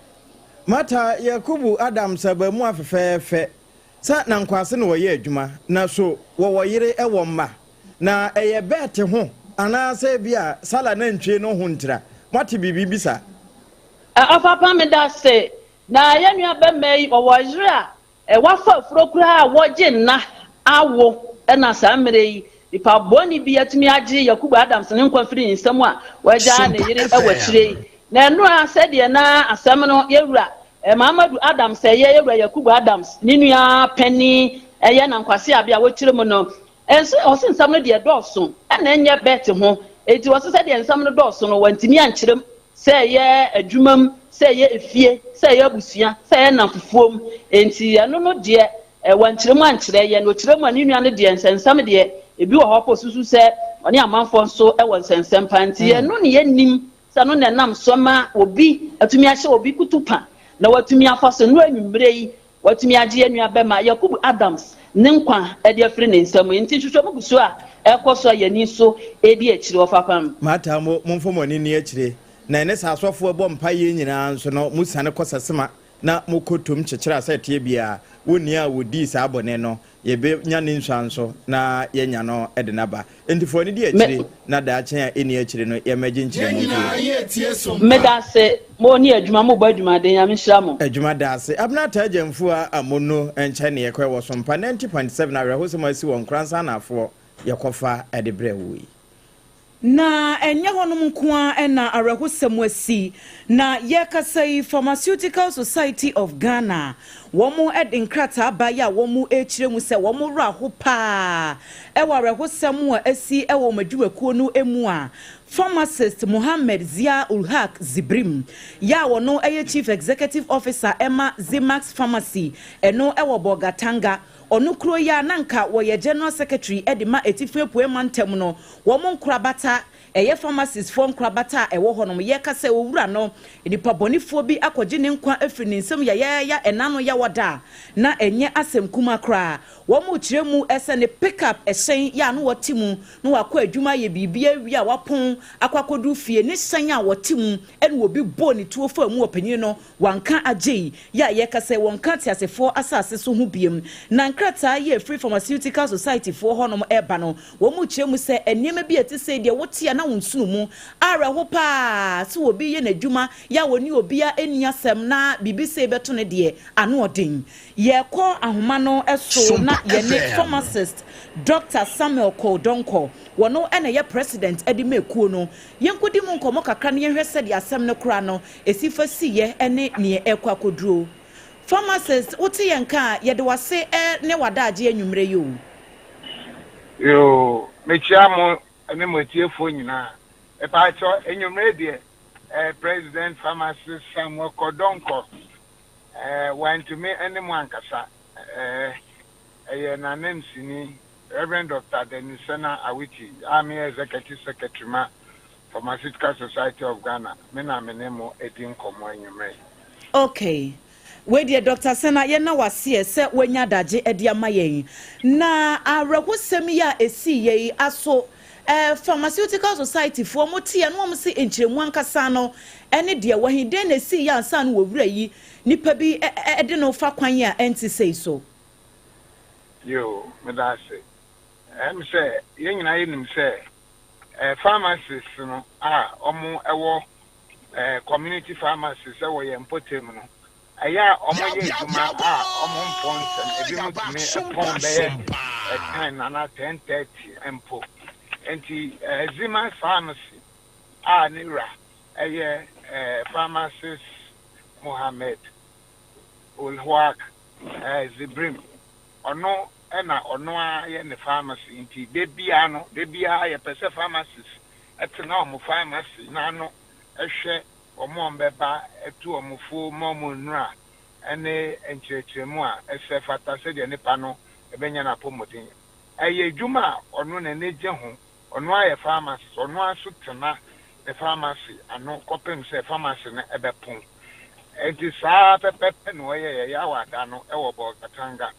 Speaker 3: Martha Yakubu Adams abaamua fɛfɛɛfɛ Sɛ na nkoase na wɔyɛ adwuma, na so wɔwɔ yere wɔ mma? Na ɛyɛ bɛɛte ho anaasɛ ebia sala nantwie no ho ntira? Moate biribi bi saa?
Speaker 10: Ɔpapa meda ase. Na yɛn nua bɛma yi ɔwɔ yere a wafa afuro koraa a wɔgye nna awo na saa mmerɛ yi nipa bɔne bi atumi agye Yakubu Adams ne nkwa firi ne nsam a wagyaa ne
Speaker 11: Sompa
Speaker 10: yere wɔ akyire yi.
Speaker 11: FM.
Speaker 10: Na ɛno ara sɛdeɛ na asɛm no yɛ wura Mamadou Adams a ɛyɛ Yɛwura Yakubu Adams ne nua panin ɛyɛ Nankwase Abe a wɔkyerɛ mu no nso ɔse nsɛm no deɛ ɛdɔɔso ɛna ɛnyɛ bɛɛte ho enti ɔse sɛdeɛ nsɛm no dɔɔso no wantumi ankyerɛ mu sɛ ɛyɛ adwuma mu sɛ ɛyɛ efie sɛ ɛyɛ abusua sɛ ɛyɛ nnamfofoɔ mu enti ɛno no deɛ wankyerɛ mu ankyerɛ yɛn ɔkyerɛ mu a ne nua no deɛ nsɛnsɛm deɛ ebi wɔ hɔ kɔ susu sɛ ɔne amanfoɔ nso wɔ nsɛnsɛm paa nti ɛno ne yɛnnim Sɛ ɛno na ɛnam so ma obi atumi ahyɛ obi kutupa na watumi afa so nnuru anwummere yi, watumi agye yɛn nuabɛma Yakubu Adams ne nkwa de afiri ne nsam. Enti nhwehwɛmu gu so a ɛrekɔ so a yɛn ani nso redi akyire wɔ fapem.
Speaker 3: Martha, mo, momfa mo ani nni akyire, na ɛne saa asɔfoɔ ɛbɔ mpaeɛ nyinaa nso no, mosiane kɔ Sasema na mokɔ tom kyekyere a sɛ ɛteɛ biara, wɔnni a wɔdii saa bɔne no, yɛbɛnya ne nsuanso na yɛanya no de no aba. Enti fa w'ani di akyire, na daakye a ɛnni akyire no yɛmmɛgye nkyerɛmu mfiri hɔ.
Speaker 10: Medase mo ne adwuma mo bɔ adwumaden nyame nhyira mo.
Speaker 3: Adwuma dase. Abena Ataa Gyamfua Amonno nkyɛn ne yɛkɔɛ wɔ Sompa 90.7 awerɛhosɛm a asi wɔ Nkoransa Anaafoɔ yɛkɔfa de brɛɛ wo yi.
Speaker 9: Na ɛnyɛ hɔnom nko ara na awerɛhosɛm asi. Na yɛrekasa yi, Pharmaceutical Society of Ghana, wɔde nkrataa baeɛ a wɔrekyerɛ mu sɛ wɔn werɛ aho pa ara wɔ awerɛhosɛm a asi wɔ wɔn adwumakuo no mu a Pharmacist Mohammed Zia Ul Haq Zibrim, yɛ a ɔno yɛ Chief Executive Officer ma Zimax Pharmacy, ɛno wɔ Bolgatanga, Ɔno kuro yi a na anka wɔyɛ General Secretary de ma Atifi Apueɛ Mantam no, wɔn nkorabata, ɛyɛ pharmacist foɔ nkorabata a ɛwɔ hɔ nom, yɛka sɛ owura no, nnipa bɔnefoɔ bi akɔgye ne nkwa afiri ne nsam yayaaya ɛna no yawada a, na ɛnyɛ asɛm kumaa koraa. Wɔn rekyerɛ mu sɛ ne pick up hyɛn yɛ a na ɔte mu na wakɔ adwuma ayɛ biribi awie a wapɔn akɔ akɔduru fie, ne hyɛn a ɔte mu ɛna obi bɔɔ ne tuo faa mu ɔpanin no Wɔanka agyei yi a yɛka sɛ wɔnka ateasefoɔ asase so ho biom. Na nkrataa yi a ɛfiri Pharmaceutical Society foɔ hɔnom reba no, wɔkyerɛ mu sɛ nneɛma bi a ɛte sei deɛ wote a na. na wo nsono mu. Awerɛho paa sɛ obi reyɛ n'adwuma yɛ a ɔne obiara nni asɛm na biribi sei bɛto no deɛ, ano ɔden. Yɛrekɔ ahoma no so na
Speaker 11: Sompa
Speaker 9: yɛne
Speaker 11: FM.
Speaker 9: Pharmacist Doctor Samuel Kow Donkor, wɔno na ɛyɛ President de ma ekuo no. Yɛnkɔdi mu nkɔmmɔ kakra na yɛnhwɛ sɛdeɛ asɛm no koraa no ɛsi fa siiɛ ne neɛ ɛrekɔ akɔduro. Pharmacist, wote yɛn nka a, yɛde w'ase ne w'adaagye anwummerɛ yi o.
Speaker 12: Yoo, mekyia mo ne mo atiefoɔ nyinaa. Mepaakyɛw, anwummerɛ deɛ, eh, President Pharmacist Samuel Kɔdɔnkɔ, eh, wantumi ne mo ankasa. Eh, ɛyɛ n'ananmusini, Rev. Dɔkta Dennis Sena Awiti a meyɛ Executive Secretary ma Pharmaceutical Society of Ghana, me na me ne mo redi nkɔmmɔ anwummerɛ yi.
Speaker 9: Okay. Wei deɛ Dɔkta Sena yɛna wo aseɛ sɛ woanya adagye de ama yɛn. Na awerɛhosɛm yi a ɛsiiɛ yi aso eh, Pharmaceutical Society foɔ mo teɛ na wɔn se nkyerɛmu ankasa no ɛne deɛ wɔ he, dɛn na ɛsiiɛ ansa na owura yi nipa bi de no fa kwan a ɛnte sei so?
Speaker 12: Yoo, meda ase. Ɛyɛ me sɛ yɛn nyinaa yɛnim sɛ eh, pharmacists no a wɔn wɔ eh, community pharmacies wɔ yɛn mpɔtam no, ɛyɛ a wɔyɛ adwuma a wɔn mpɔn ntɛm. Ebinom tumi pɔn bɛyɛ eh, 10 anaa 10:30 mpo. Nti eh, Zima Pharmacy a ne wura ɛyɛ eh, pharmacist Mohammed Ulhuaq eh, Zibrim, ɔno na ɔno ara yɛ ne pharmacy nti da biara no, da biara yɛpɛ sɛ pharmacist tena wɔn pharmacy no ano hwɛ wɔn a wɔbɛba, tu wɔn fo, ma wɔn nnura ne nkyerɛkyerɛmu a ɛsɛ fata sɛdeɛ nipa no bɛnya n'apɔmuden. Ɛyɛ adwuma a ɔno n'ani gye ho Ɔno ara yɛ pharmacist, ɔno ara nso tena ne pharmacy ano kɔpem sɛ pharmacy no bɛpon. Enti saa ara pɛpɛpɛ na ɔyɛeɛ Yawa da no wɔ Bolgatanga.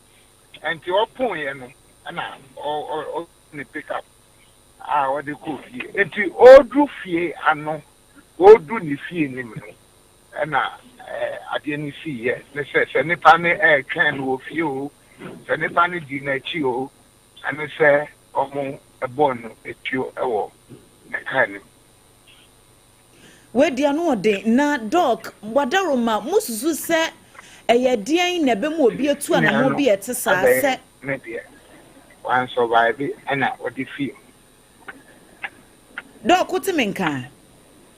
Speaker 12: Enti ɔpoeɛ no na ɔtoo ne pick up a ɔde kɔɔ fie. Enti ɔreduru fie ano, ɔreduru ne fie no mu no na adeɛ no siiɛ ne sɛ, sɛ nipa no retwɛn no wɔ fie oo, sɛ nipa no dii n'akyi oo, Ɛne sɛ wɔbɔɔ no tuo wɔ ne kaa no mu.
Speaker 9: Wei deɛ ano ɔden. Na Doc, Wadaroma, mosusu sɛ ɛyɛ deɛn na ɛbɛma obi atu
Speaker 12: Nua
Speaker 9: anammɔn
Speaker 12: no
Speaker 9: bi a ɛte saa
Speaker 12: abɛyɛ
Speaker 9: sɛ.
Speaker 12: ne deɛ, wansɔvaive ɛna ɔde fii mu.
Speaker 9: Doc, wote me nka?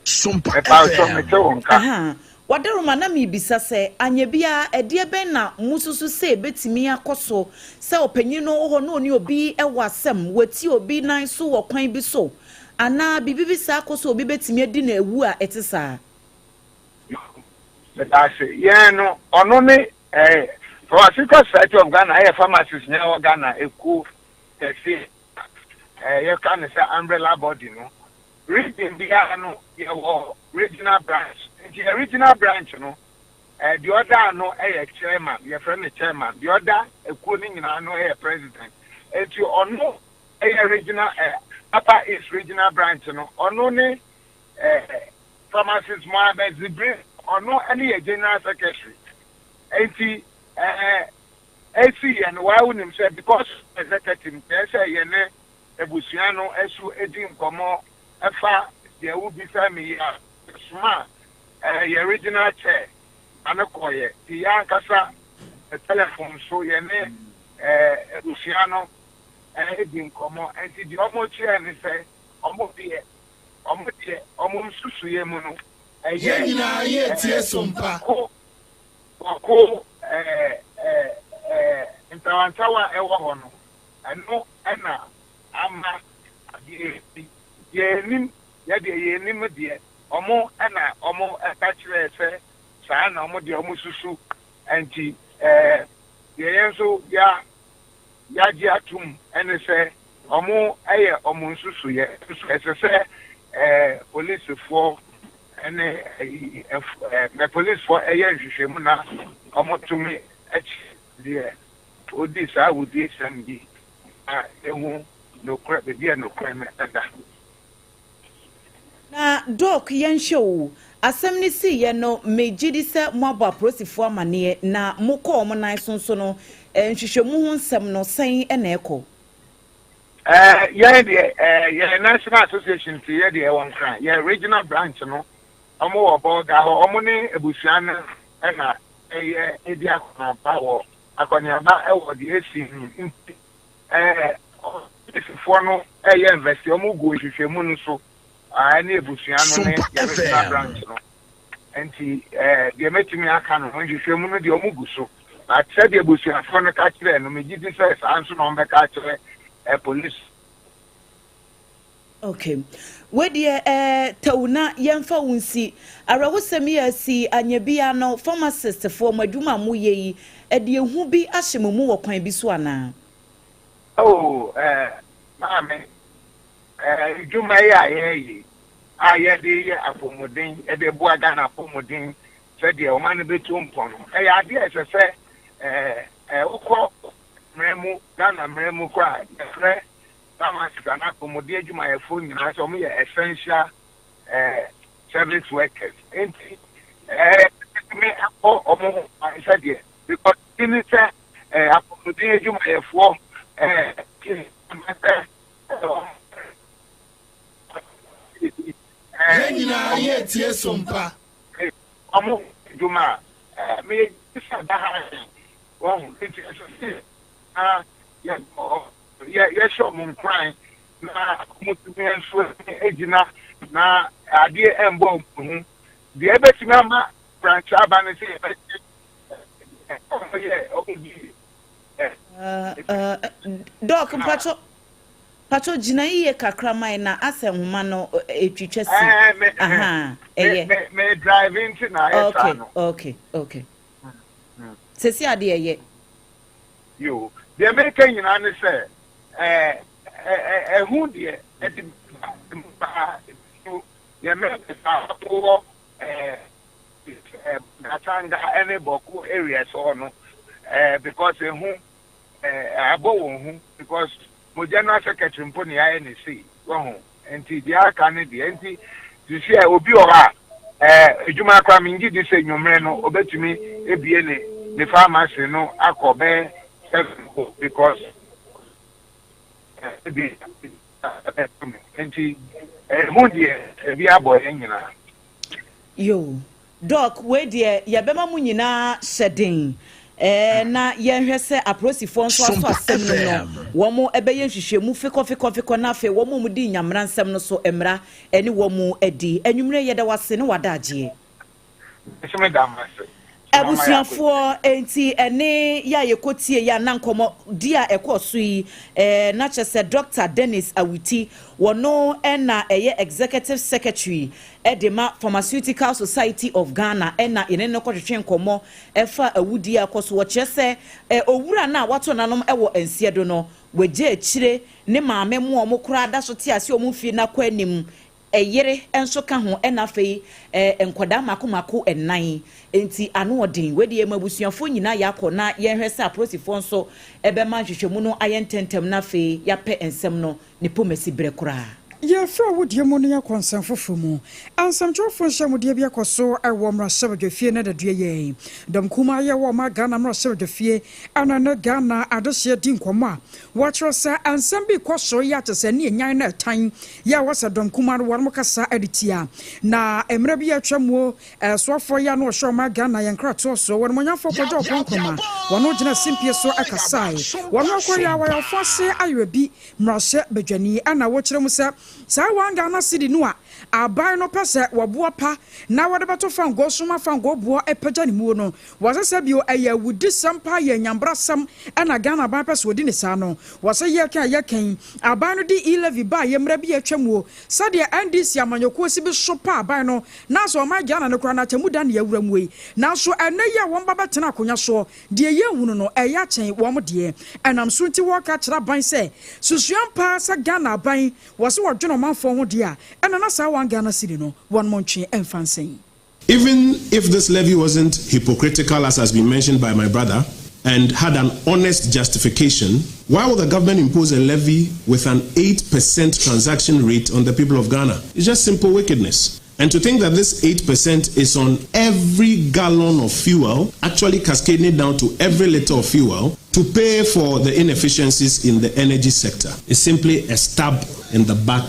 Speaker 11: Sompa
Speaker 12: Mepawkyɛw
Speaker 11: FM.
Speaker 12: mete wo nka.
Speaker 9: Ahaa. Wadaroma, na merebisa sɛ, anyɛ biara, ɛdeɛ bɛn na mosusu sɛ ɛbɛtumi akɔ so sɛ ɔpanyin no wɔ hɔ na ɔne obi wɔ asɛm, wati obi nan so wɔ kwan bi so, anaa biribi bi saa kɔ so a obi bɛtumi adi no awu a ɛte saa?
Speaker 12: Meda ase. Yɛn no, ɔno ne eh, Pharmaceutical Society of Ghana ɛyɛ pharmacists nyinaa wɔ Ghana ekuo kɛseɛ a eh, yɛka no sɛ umbrella body no. Region biara no yɛwɔ regional branch. Nti yɛ regional branch no, eh, deɛ ɔda ano yɛ chairman, yɛfrɛ no chairman. Deɛ ɔda ekuo no nyinaa ano yɛ president. Nti ɔno yɛ regional eh, Upper East regional branch no, ɔno ne eh, pharmacist Mohammed Zibrin, ɔno ne yɛ general secretary. Nti eh, esi yɛ no, waa wonim sɛ because executive nti ɛsɛ yɛ ne abusua no so di nkɔmmɔ fa deɛ wobisa me yi a, yɛsomaa yɛn regional chair ma no kɔeɛ. Nti yɛn ankasa telefon so yɛne abusua no di nkɔmmɔ. Nti deɛ wɔkyerɛɛ ne sɛ wɔn deɛ, wɔn deɛ wɔn nsusuiɛ mu no, ɛyɛ
Speaker 11: Yɛn nyinaa yɛretie Sompa.
Speaker 12: ko wɔko ntawantawa a ɛwɔ hɔ no, Ɛno na ama adeɛ yi. Yɛnnim, yɛ deɛ yɛnnim deɛ, wɔn na wɔka kyerɛɛ sɛ saa na wɔn deɛ wɔsusu, nti deɛ yɛn nso yɛ yɛagye atom ne sɛ wɔyɛ wɔn nsusuiɛ, nso ɛsɛ sɛ polisifoɔ ne polisifoɔ yɛ nhwehwɛmu na wɔtumi kye deɛ Odi saa awudisɛm yi na ehu nokorɛ, baabi a nokorɛ no da.
Speaker 9: Na Doc yɛnhwɛ o, asɛm no siiɛ no me gyedi sɛ moabɔ apolisifoɔ amaneɛ na mokɔ wɔn nan so nso no nhwehwɛmu ho nsɛm no sɛn na ɛkɔ?
Speaker 12: Ɛɛ yɛn deɛ ɛɛ yɛn National Association ti yɛ deɛ ɛwɔ Nkran yɛn regional branch no wɔn wɔ Bolga hɔ wɔn ne abusua no ɛna ɛyɛ edi akɔneaba wɔ akɔneaba ɛwɔ deɛ esi nti ɛɛ polisifoɔ no ɛyɛ investi wɔn gu nhwehwɛmu no so ɛne abusua no ne yɛn regional branch no nti ɛɛ deɛ mɛtumi aka no nhwehwɛmu no deɛ wɔn gu so na sɛdeɛ abusuafoɔ no ka kyerɛ no megye di sɛ saa nso na wɔn bɛka akyerɛ ɛ polisi.
Speaker 9: Okay. Wei deɛ eh, tɛw na yɛmfa wo nsi. Awerɛhosɛm yi a asi anyɛ biara no, pharmacist foɔ mo adwuma a moyɛ yi, ɛde ehu bi ahyɛ mo mu wɔ kwan bi so anaa?
Speaker 12: Oh, eh, maame, eh, adwuma yi a yɛreyɛ yi, a yɛde yɛ apɔmuden, de boa Ghana apɔmuden sɛdeɛ ɔman no bɛtu mpɔn no, ɛyɛ adeɛ a ɛsɛ sɛ eh, eh, wokɔ mmerɛ mu, Ghana mmerɛ mu kɔ a, yɛfrɛ pharmacist anaa apɔmuden adwumayɛfoɔ nyinaa sɛ wɔyɛ essential eh, service workers. Nti, eh, me akɔ wɔn ho ban sɛdeɛ, because bi ne sɛ eh, apɔmuden adwumayɛfoɔ eh, sɛ
Speaker 11: Yɛn nyinaa yɛretie Sompa.
Speaker 12: Wɔn adwuma a, meyɛ sɛ da ha wɔn nti ɛsɛ sɛ yɛbɔ yɛ yɛhyɛ wɔn nkuran na wɔtumi nso gyina na adeɛ mbɔ wɔn ho deɛ ɛbɛtumi ama branch aba no sɛ yɛbɛgye wɔn yɛ wɔn di.
Speaker 9: Dɔk mpatsɔ mpatsɔ gyina yie kakra man na asɛ nhoma no etwitwa si. Aha ɛyɛ.
Speaker 12: Me me drive nti na ayɛ saa no.
Speaker 9: Okay okay okay. Sisi adeɛ ɛyɛ.
Speaker 12: Yoo, deɛ meka nyinaa ne sɛ, ɛɛ, ɛho deɛ ɛde ba mu paa, so yɛn members a wɔwɔ ɛɛ, Gatanga ɛne Bawku areas hɔ no, ɛɛ, because ɛho ɛɛ, abɔ wɔn hu because mo general secretary mpo ne ayɛ ne sei, wɔho, nti deɛ aka ne deɛ, nti sisi a obi wɔ hɔ a, ɛɛ adwuma koraa mengye di sɛ nwummerɛ no obetumi ebie ne ne pharmacy no akɔ bɛyɛ 7 because ebi nti ɛho deɛ ebi abɔ yɛn nyinaa.
Speaker 9: Yo, Doc, wei deɛ yɛbɛma mo nyinaa hyɛ den ɛɛ na yɛnhwɛ sɛ apolisifoɔ nso aso asɛm no no wɔn ɛbɛyɛ nhwehwɛmu fikɔfikɔfikɔ na afei wɔn a wɔdi nyamera nsɛm no so mmara ɛne wɔn adi. Anwummerɛ yɛda wase ne wada agyeɛ. Abusuafoɔ, enti ɛne yɛ a yɛkɔtie yɛ a na nkɔmmɔ di a ɛkɔɔ so yi ɛɛ na kyerɛ sɛ Dr. Dennis Awuti wɔno ɛna ɛyɛ executive secretary ɛde ma Pharmaceutical Society of Ghana ɛna yɛne no kɔtwetwe nkɔmmɔ ɛfa awudie akɔ so. Wɔkyerɛ sɛ ɛ owura no a wato nanom ɛwɔ nseɛ do no wagye akyire ne maame mu a wɔn koraa da so te ase wɔn mfie n'akɔ anim, ɛyere nso ka ho, ɛna afei ɛɛ nkwadaa mako mako ɛnan. Nti ano ɔden. Wei deɛ ma abusuafoɔ nyinaa yɛakɔ na yɛnhwɛ sɛ apolisifoɔ nso ɛbɛma nhwehwɛmu no ayɛ ntɛntɛm na afei yɛapɛ nsɛm no ne pomasi berɛ koraa.
Speaker 1: Yɛfrɛ wodie mu no yɛkɔ nsɛm foforɔ mu. Ansɛmtwerɛfoɔ nhyɛmudeɛ bi akɔ so ɛwɔ mmarahyɛbadwafie no dadua yɛn dɔm kuma yɛwɔ ɔma Ghana mmarahyɛbadwafie ɛna ne Ghana adehyeɛ di nkɔmmɔ a wɔakyerɛ sɛ nsɛm bi kɔ so yɛ akyɛ sɛ ne ɛnyan no ɛtan yɛ a wɔsɛ dɔm kuma no wɔnom kasa de tia. Na mmerɛ bi atwa muo ɛsoafoɔ yɛ a na ɔhyɛ ɔma Ghana yɛn nkratoɔ so wɔn mɔnyamfoɔ Kɔgya Ɔpɔn Nkrumah wɔn gyina simpie so ɛkasae wɔn akɔyɛ awayɔfoɔ ase ayerɛ bi mmarahyɛ badwani ɛna wɔkyerɛ mu sɛ saa 1 Ghana cedi no a aban no pɛ sɛ wɔboa pa na wɔde bɛto fangoo so ma fangoo boɔ ɛpagya ne muo no wɔsɛ sɛ bio ɛyɛ awudisɛm paa yɛ nyambrasɛm ɛna Ghana aban pɛ sɛ wɔdi ne saa no. Wɔsɛ yɛka yɛkɛn aban no de e-levy ba yɛ mmerɛ bi atwa muo sɛdeɛ NDC amanyɔkuo si bi so pa aban no na sɛ ɔman Ghana no koraa no akyɛmu da ne awura mu yi. Nanso ɛnɛ yi a wɔn ba bɛtena akonnwa soɔ deɛ yɛnhunu no ɛyɛ akyɛn wɔn deɛ ɛnam so nti wɔka kyerɛ aban sɛ susua paa sɛ Ghana aban wɔsɛ wɔdwene ɔmanfoɔ ho deɛ a ɛna na saa 1 Ghana cedi no wɔn mo ntwe ɛmfa nsɛn.
Speaker 13: Even if this levy wasn't hypocritical, as has been mentioned by my brother, and had an honest justification, why would the government impose a levy with an 8% transaction rate on the people of Ghana? It's just simple wickedness. And to think that this 8% is on every gallon of fuel, actually cascading down to every liter of fuel, to pay for the inefficiencies in the energy sector is simply a stab in the back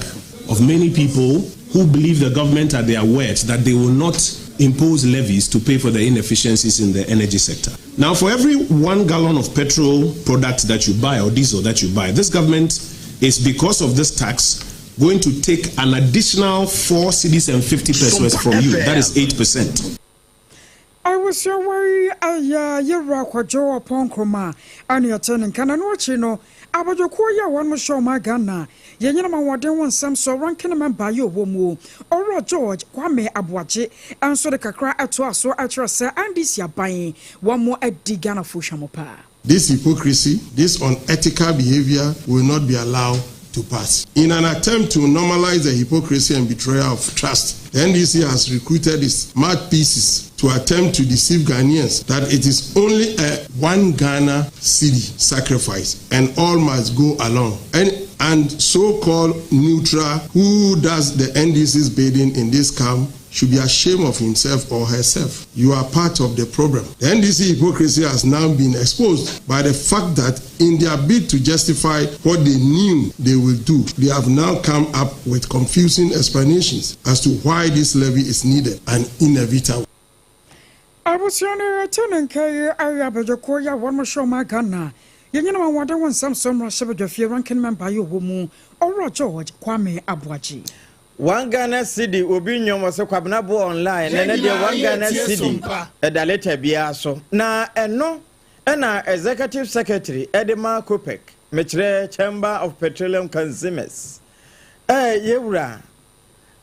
Speaker 13: of many people who believe the government at their word that they will not impose levies to pay for the inefficiencies in the energy sector. Now, for every one gallon of petrol product that you buy or diesel that you buy, this government is, because of this tax, going to take an additional 4 cedis and 50 pesewas from you. That is 8%.
Speaker 1: Abusua wei yɛ Yewura Kwadwo Ɔpɔn Nkrumah ɛne ɔte ne nka. Na ɛno akyi no, abadwokuo yi a wɔnom hyɛ ɔman Ghana yɛn nyinam ahoɔden ho nsɛm so ranking member yi ɔwɔ mu, Owura George Kwame Aboagye nso de kakra toaa so kyerɛ sɛ NDC aban wɔn adi Ghanafoɔ hwamɔ paa.
Speaker 14: This hypocrisy, this unethical behavior will not be allowed to pass. In an attempt to normalize the hypocrisy and betrayal of trust, the NDC has recruited its mouthpieces to attempt to deceive Ghanaians that it is only a one Ghana cedi sacrifice and all must go along. And, and so-called neutral who does the NDC's bidding in this camp should be ashamed of himself or herself. You are part of the problem. The NDC hypocrisy has now been exposed by the fact that in their bid to justify what they knew they will do, they have now come up with confusing explanations as to why this levy is needed and inevitable.
Speaker 1: Abusua no rete ne nka yi ayɛ abadwakuo yi a wɔnom hyɛ ɔman Ghana yɛnyinam ahoɔden ho nsɛm so mmarahyɛbadwafie ranking member yi ɔwɔ mu Owura George Kwame Aboagye.
Speaker 3: One Ghana cedi obi nnwom ɔsɛ Kwabena Bo online na ɛnɛ deɛ one Ghana cedi ɛda leta biara so na ɛno ɛna Executive Secretary ɛde ma COPEC mekyerɛ Chamber of Petroleum Consumers ɛɛ yɛwura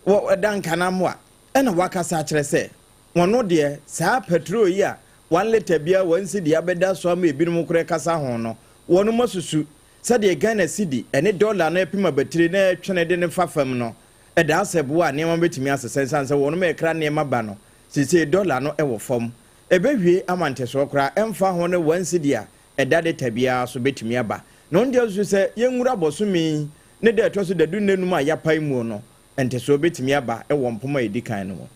Speaker 3: wɔ ɛda nkanamoa ɛna wakasa akyerɛ sɛ wɔn deɛ saa petrol yi a one litre biara one cedi abɛda so ama ebinom koraa kasa ho no wɔn asusu Sɛdeɛ Ghana cedi ne dɔla no apim abatire na ɛretwene de no fa fam no, ɛda asɛ boɔ a nneɛma bɛtumi asesa ɛsiane sɛ wɔnom rekra nneɛma ba no, seesei dɔla no wɔ fam. Ɛbɛwie ama ntesoɔ koraa ɛmfa ho ne one cedi a ɛda data biara so bɛtumi aba. Na ɔno deɛ ɔsusu sɛ yɛnwura bɔsome yi ne da ɛtɔ so dadu nnanum a yɛapae muo no, ntesoɔ bɛtumi aba wɔ mpoma a ɛdi kan no mu.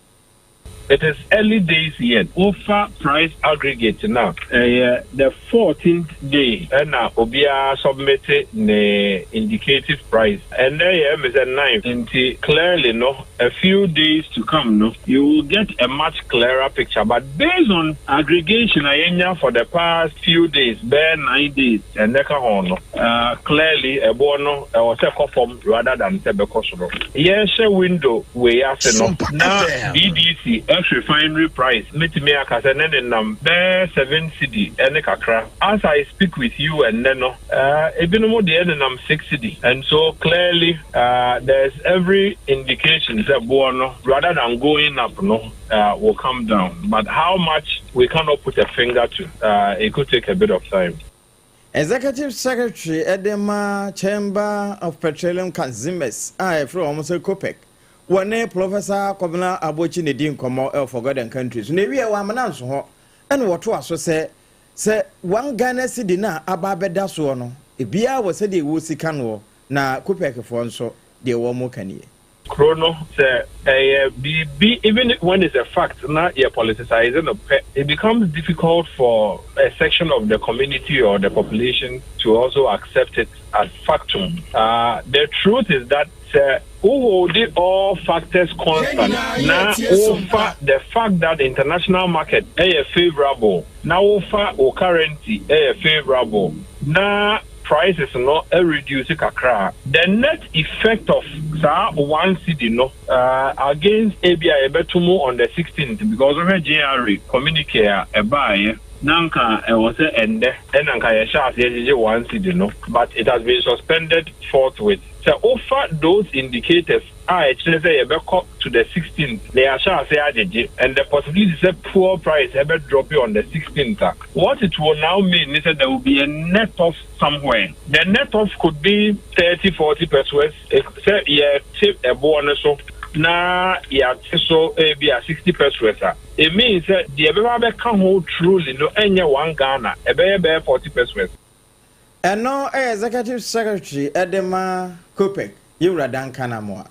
Speaker 15: It is early days yet, wofa price aggregate no a, ɛyɛ the fourteenth day na obiara submit ne indicative price, ɛnnɛ yɛ ɛme sɛ ninth, nti clearly no a few days to come no you will get a much clearer picture but based on aggregation a yɛnya for the past few days, bɛyɛ nine days ɛnnɛ ka ho no, clearly ɛboɔ no ɛwɔ sɛ ɛkɔ fam rather than sɛ ɛbɛkɔ soro. Yɛrehyɛ window wei ase no, na BDC ex refinery price mɛtumi aka sɛ ne nenam bɛyɛ seven cedi ne kakra. As I speak with you ɛnnɛ no, ebinom deɛ nenam six cedi and so clearly there is every indication sɛ boɔ no rather than going up no will come down but how much we cannot put a finger to, it could take a bit of time.
Speaker 3: Executive Secretary de ma Chamber of Petroleum Consumers a yɛfrɛ wɔn sɛ COPEC, wɔne Professor Kobena Abokyi na ɛdi nkɔmmɔ wɔ Forgotten Country so. Na ɛwieɛ wɔ Amena nso hɔ ɛna wɔtoa so sɛ sɛ one Ghana cedi no a aba abɛda soɔ no, ebiara wɔ sɛdeɛ wɔsi ka noɔ, na COPEC foɔ nso deɛ wɔn ka nie.
Speaker 15: Kuro no sɛ ɛyɛ biribi even when it's a fact na yɛ politicise no pɛ, it becomes difficult for a section of the community or the population to also accept it as factum. The truth is that sɛ wo holdi all factors constant na wo fa the fact that international market yɛ favourable na wo fa wo currency yɛ favourable na prices no reduce kakra a, the net effect of saa one cedi no against ebi a yɛbɛto mu on the sixteenth because wohwɛ JRA communique a ɛbaeɛ na nka ɛwɔ sɛ ɛnnɛ ɛna nka yɛhyɛ aseɛ gyegye one cedi no but it has been suspended forthwith. Sɛ wofa those indicators a ɛkyerɛ sɛ yɛbɛkɔ to the sixteenth na yɛahyɛ ase agyegye and the possibility sɛ fuel price ɛbɛ drop on the sixteenth a, what it will now mean ne sɛ there will be a net off somewhere. The net off could be 30, 40 pesewas, sɛ yɛte ɛboɔ no so na yɛate so ebi a 60 pesewas a, it means sɛ deɛ ɛbɛba abɛka ho truly no ɛnyɛ one Ghana, ɛbɛyɛ bɛyɛ 40 pesewas.
Speaker 3: Ɛno yɛ Executive Secretary de ma COPEC, Yewura Duncan Amoah.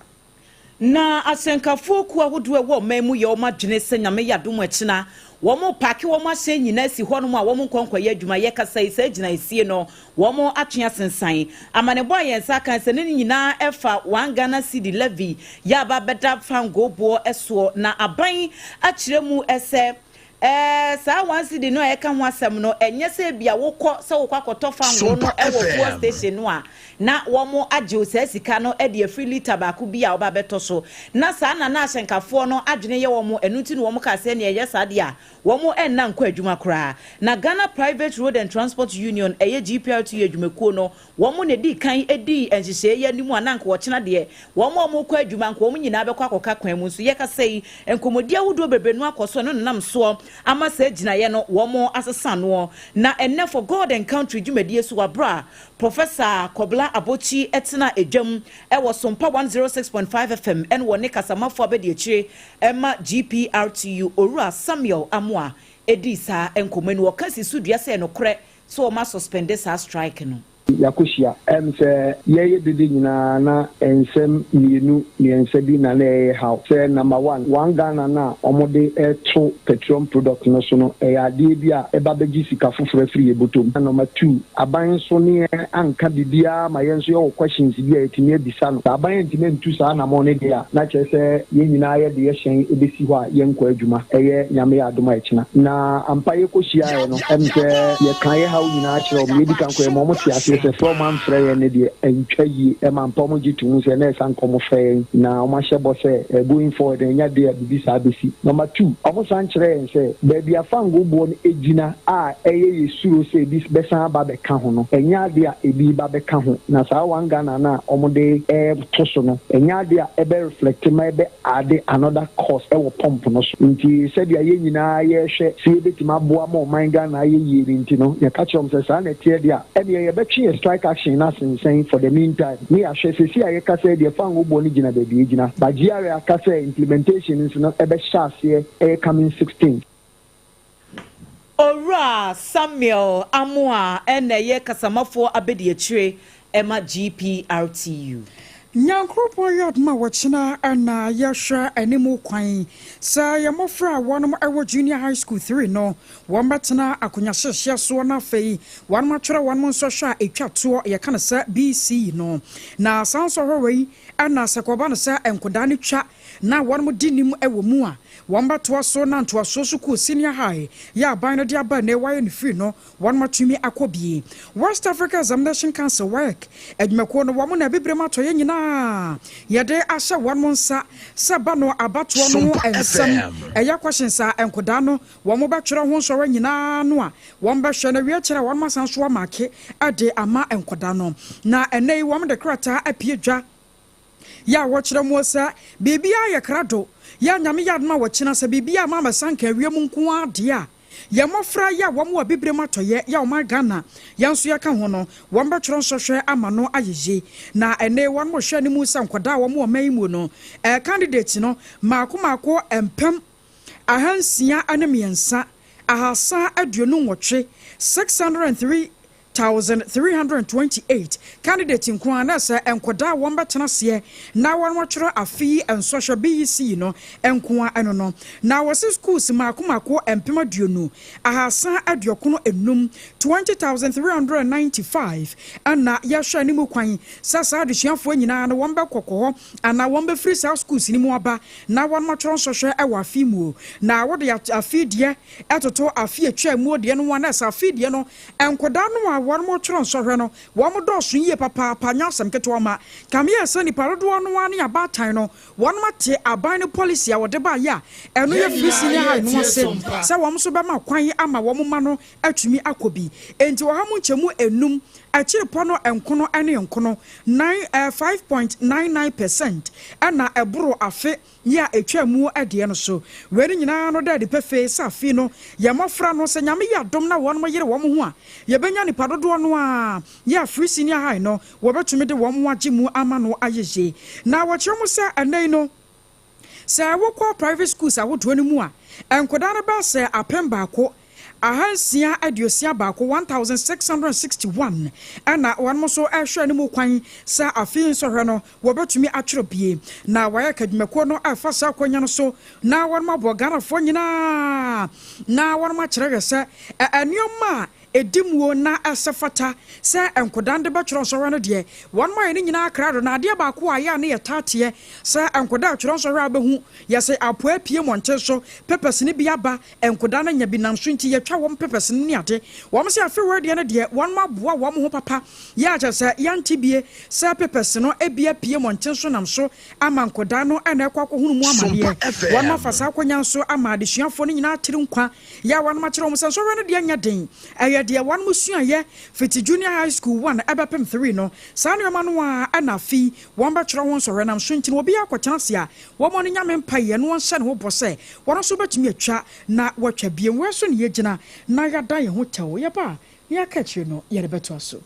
Speaker 9: Na ahyɛnkafoɔ kuo ahodoɔ a ɛwɔ ɔman mu yɛ wɔn adwene sɛ Nyame yɛ adom a ɛkyena wɔn repaake wɔn ahyɛn nyinaa asi hɔnom a wɔn nkɔ nkɔyɛ adwuma. Yɛkasa yi saa gyinaesie no wɔn atwe asensan. Amanebɔ a yɛn nsa aka sɛ ne ne nyinaa ɛfa one Ghana cedi levy yɛ aba abɛda fangoo boɔ soɔ na aban akyerɛ mu sɛ Ɛɛ, saa one cedi no a yɛka ho asɛm no, ɛnyɛ sɛ ebia wokɔ sɛ wokɔ akɔtɔ fangoo no
Speaker 16: Sompa
Speaker 9: wɔ fuel
Speaker 16: FM.
Speaker 9: station no a, na wɔagye wo saa sika no de afiri lita baako bi a woba abɛtɔ so. Na saa na na ahyɛnkafoɔ no adwene yɛ wɔn, ɛno nti na wɔkaa sɛ nea ɛyɛ saa deɛ a, wɔn nna nkɔ adwuma koraa. Na Ghana Private Road and Transport Union, ɛyɛ GPRTU adwumakuo no, Wɔn na edii kan dii nhyehyɛe yi anim a na anka ɔkyena deɛ, wɔn a wɔrekɔ adwuma anka wɔn nyinaa bɛkɔ akɔka kwan mu. Nso yɛkasa yi, nkɔmmɔdi ahodoɔ bebree no akɔ so a ɛno na ɛnam soɔ ama saa gyinaeɛ no wɔn asesa noɔ. Na ɛnnɛ For God and Country dwumadie so wɔ aberɛ a Professor Kobla Abotsi tena dwam wɔ Sompa 106.5 FM ɛne wɔne kasamafoɔ abadiakyire ma GPRTU Owura Samuel Amoah dii saa nkɔmmɔ yi no wɔka si so dua sɛ ɛyɛ nokorɛ sɛ wɔn asuspɛnde saa strike no.
Speaker 17: Yɛakɔhyia. Ɛm sɛ yɛyɛ dede nyinaa na nsɛm mmienu mmiɛnsa bi na na ɛyɛ haw. Sɛ number one, one Ghana no a wɔde reto petroleum product no so no, ɛyɛ adeɛ bi a ɛba bɛgye sika foforɔ afiri yɛn bɔtɔ mu. Number two, aban nso ne yɛn anka biribiara ma yɛn nso yɛwɔ questions bi a yɛtumi abisa no. Sɛ aban antumi antu saa anamɔn no deɛ a, na kyerɛ sɛ yɛn nyinaa yɛde yɛn hyɛn bɛsi hɔ a yɛnkɔ adwuma. Ɛyɛ Nyame yɛ adom a ɛkyena. Na ampa yɛkɔhyiaeɛ no, ɛm sɛ yɛkaa yɛ haw nyinaa kyerɛɛ wɔn. Yɛdi kan koraa yɛma wɔn tee aseɛ sɛ frɛ wɔn amfrɛ yɛn no deɛ ɛntwa yie. Ɛma ampa wɔn gye too mu sɛ na ɛsɛ anka wɔfrɛ yɛn. Na wɔahyɛ bɔ sɛ going forward no ɛnyɛ adeɛ a biribi saa bɛsi. Number two, wɔsan kyerɛɛ yɛn sɛ baabi a fangoo boɔ no gyina a ɛyɛ yɛ suro sɛ ebi bɛsan aba abɛka ho no, ɛnyɛ adeɛ a ebi reba abɛka ho. Na saa one Ghana no a wɔde reto so no, ɛnyɛ adeɛ a ɛbɛ reflect ma ɛbɛ add another cost wɔ pump no so. Nti sɛdeɛ yɛn nyinaa yɛrehwɛ sɛ yɛbɛtumi aboa ma ɔman Ghana ayɛ yie no nti no, yɛka kyerɛ wɔn sɛ saa na ɛteɛ deɛ a, ɛnneɛ yɛbɛtwe yɛn strike action no asensɛn for the meantime ne yɛahwɛ. Seesei a yɛkasa yi deɛ fangoo boɔ no gyina baabi a ɛgyina, but GRA aka sɛ implementation nso no ɛbɛhyɛ aseɛ ɛyɛ coming 16th.
Speaker 9: Owura Samuel Amoah na ɛyɛ kasamafoɔ abadiakyire ma GPRTU.
Speaker 1: Nyankoropɔn yɛ adom a wɔkyena na yɛhwɛ anim kwan sɛ yɛn mmɔfra a wɔnom wɔ Junior High School 3 no wɔn bɛtena akonya hyehyeɛ soɔ na afei wɔnom atwerɛ wɔnom nsɔhwɛ a ɛtwa toɔ yɛka no sɛ BC no. Na saa nsɔhwɛ wei na sɛ kɔba no sɛ nkodaa no twa na wɔnom di nim wɔ mu a Wɔbɛtoa so na ntoasoɔ sukuu Senior High yɛ aban no de aba nnɛ wɔayɛ no firi no wɔnom atumi akɔ bi. West Africa Examination Council, WAEC, adwumakuo no wɔn na Abibirem atɔeɛ nyinaa yɛde ahyɛ wɔnom nsa sɛ ba no abatoɔ no ho nsɛm ɛyɛ questions a nkodaa no wɔn bɛtwerɛ ho nsɔhwɛ nyinaa no a wɔn bɛhwɛ na wie kyerɛ wɔnom asan so amaake de ama nkodaa no na ɛnnɛ yi wɔn de krataa apue dwa. Yɛ a wɔkyerɛ moɔ sɛ biribiara yɛ krado, yɛ a Nyame yɛ adom a wɔkyena sɛ biribiara ama amɛsanka wiem nko ara deɛ a, yɛn mmɔfra yi a wɔn wɔ Abibirem atɔeɛ, yɛ a ɔman Ghana yɛn nso yɛka ho no, wɔn bɛtwerɛ nsɔhwɛ ama no ayɛ yie. Na ɛnne wɔn rehwɛ anim sɛ nkwadaa a wɔn wɔ ɔman yi mu no, ɛɛ candidates no, mmaako mmaako 6003, 328, 603 1,328 candidate nko ara na sɛ nkɔdaa a wɔbɛtena aseɛ na wɔatwerɛ afe yi nsɔhwɛ BEC no nko ara ɛno no. Na wɔse schools mmaako mmaako 20,395, 20,395, ɛna yɛhwɛ anim kwan sɛ saa adesuafoɔ nyinaa no wɔbɛkɔ kɔ hɔ anaa wɔbɛfiri saa schools no mu aba na wɔatwerɛ nsɔhwɛ wɔ afe mu. Na wode afe deɛ ɛtoto afe atwa mu deɛ no ho a na ɛsɛ afe deɛ no Nkwadaa no a wɔretwerɛ nsɔhwɛ no, wɔdɔɔso yie papaapa, nyɛ asɛm ketewa ma. Kame yɛ sɛ nnipa dodoɔ no ara ne abaatan no, wɔate aban no policy a wɔde baeɛ a ɛno
Speaker 11: Yɛn
Speaker 1: yɛ free
Speaker 11: nyinaa
Speaker 1: senior high no
Speaker 11: yɛretie
Speaker 1: ase
Speaker 11: Sompa.
Speaker 1: sɛ wɔn nso bɛma kwan ama wɔn mma no atumi akɔ bi. Enti ɔha mu nkyɛmu nnum, akyirepɔ no nkono ne nkono, nine, 5.99 percent, na ɛboro afe Yi a etwaa mu deɛ no so. Wei no nyinaa no da adi pefee sɛ afei no yɛn mmɔfra no, sɛ Nyame yɛ adom na wɔnom yere wɔn ho a, yɛbɛnya nnipa dodoɔ no ara yɛ a firi senior high no wɔbɛtumi de wɔn ho agye mu ama no ayɛ yie. Na wɔkyerɛ mu sɛ ɛnnɛ yi no, sɛ wokɔ private schools ahodoɔ no mu a, nkwadaa no bɛyɛ sɛ 1000. 661, 1,661, na wɔn nso rehwɛ anim kwan sɛ afe yi nsɔhwɛ no wɔbɛtumi atwerɛ bie. Na wɔayɛ ka dwumakuo no refa saa akwanya no so na wɔn aboa Ghanafoɔ nyinaa na wɔn akyerɛ yɛ sɛ nneɛma a ɛdi muo na ɛsɛ fata sɛ nkodan de bɛtwerɛ nsɔhwɛ no deɛ wɔn ayɛ ne nyinaa krado. Na adeɛ baako a ɛyɛ a ne yɛ taa teɛ sɛ nkodan atwerɛ nsɔhwɛ a wobɛhu yɛ sɛ apoa apue mmɔnten so papers no bi aba Nkodaa no anya bi nam so nti yɛtwa wɔn papers no ne ade. Wɔn se afe wei deɛ no deɛ wɔn aboa wɔn ho papa yɛ a kyerɛ sɛ yɛnte bie sɛ papers no bi apue mmɔnten so nam so ama nkodaa no na ɛkɔ akɔhunu mu amaneɛ. Wɔn afa saa akwanya nso ama adesuafoɔ no nyinaa tiri nkwa yɛ a wɔn akyerɛ wɔn sɛ nsɔhwɛ no deɛ nyɛ den ɛyɛ deɛ wɔn suaeɛ fiti junior high school 1 ɛbɛpem 3 no saa nnoɔma no ara na afe yi wɔn bɛtwerɛ ho nsɔhwɛ nam so nti no obiara kɔtena ase a Wɔmmɔ no Nyame mpaeɛ na wɔnhyɛ ne ho bɔ sɛ wɔn nso bɛtumi atwa na wɔatwa bio. Wei so na yɛgyina na yɛada yɛn ho tɛw. Yɛba a, nea aka akyire no yɛde bɛtoa so.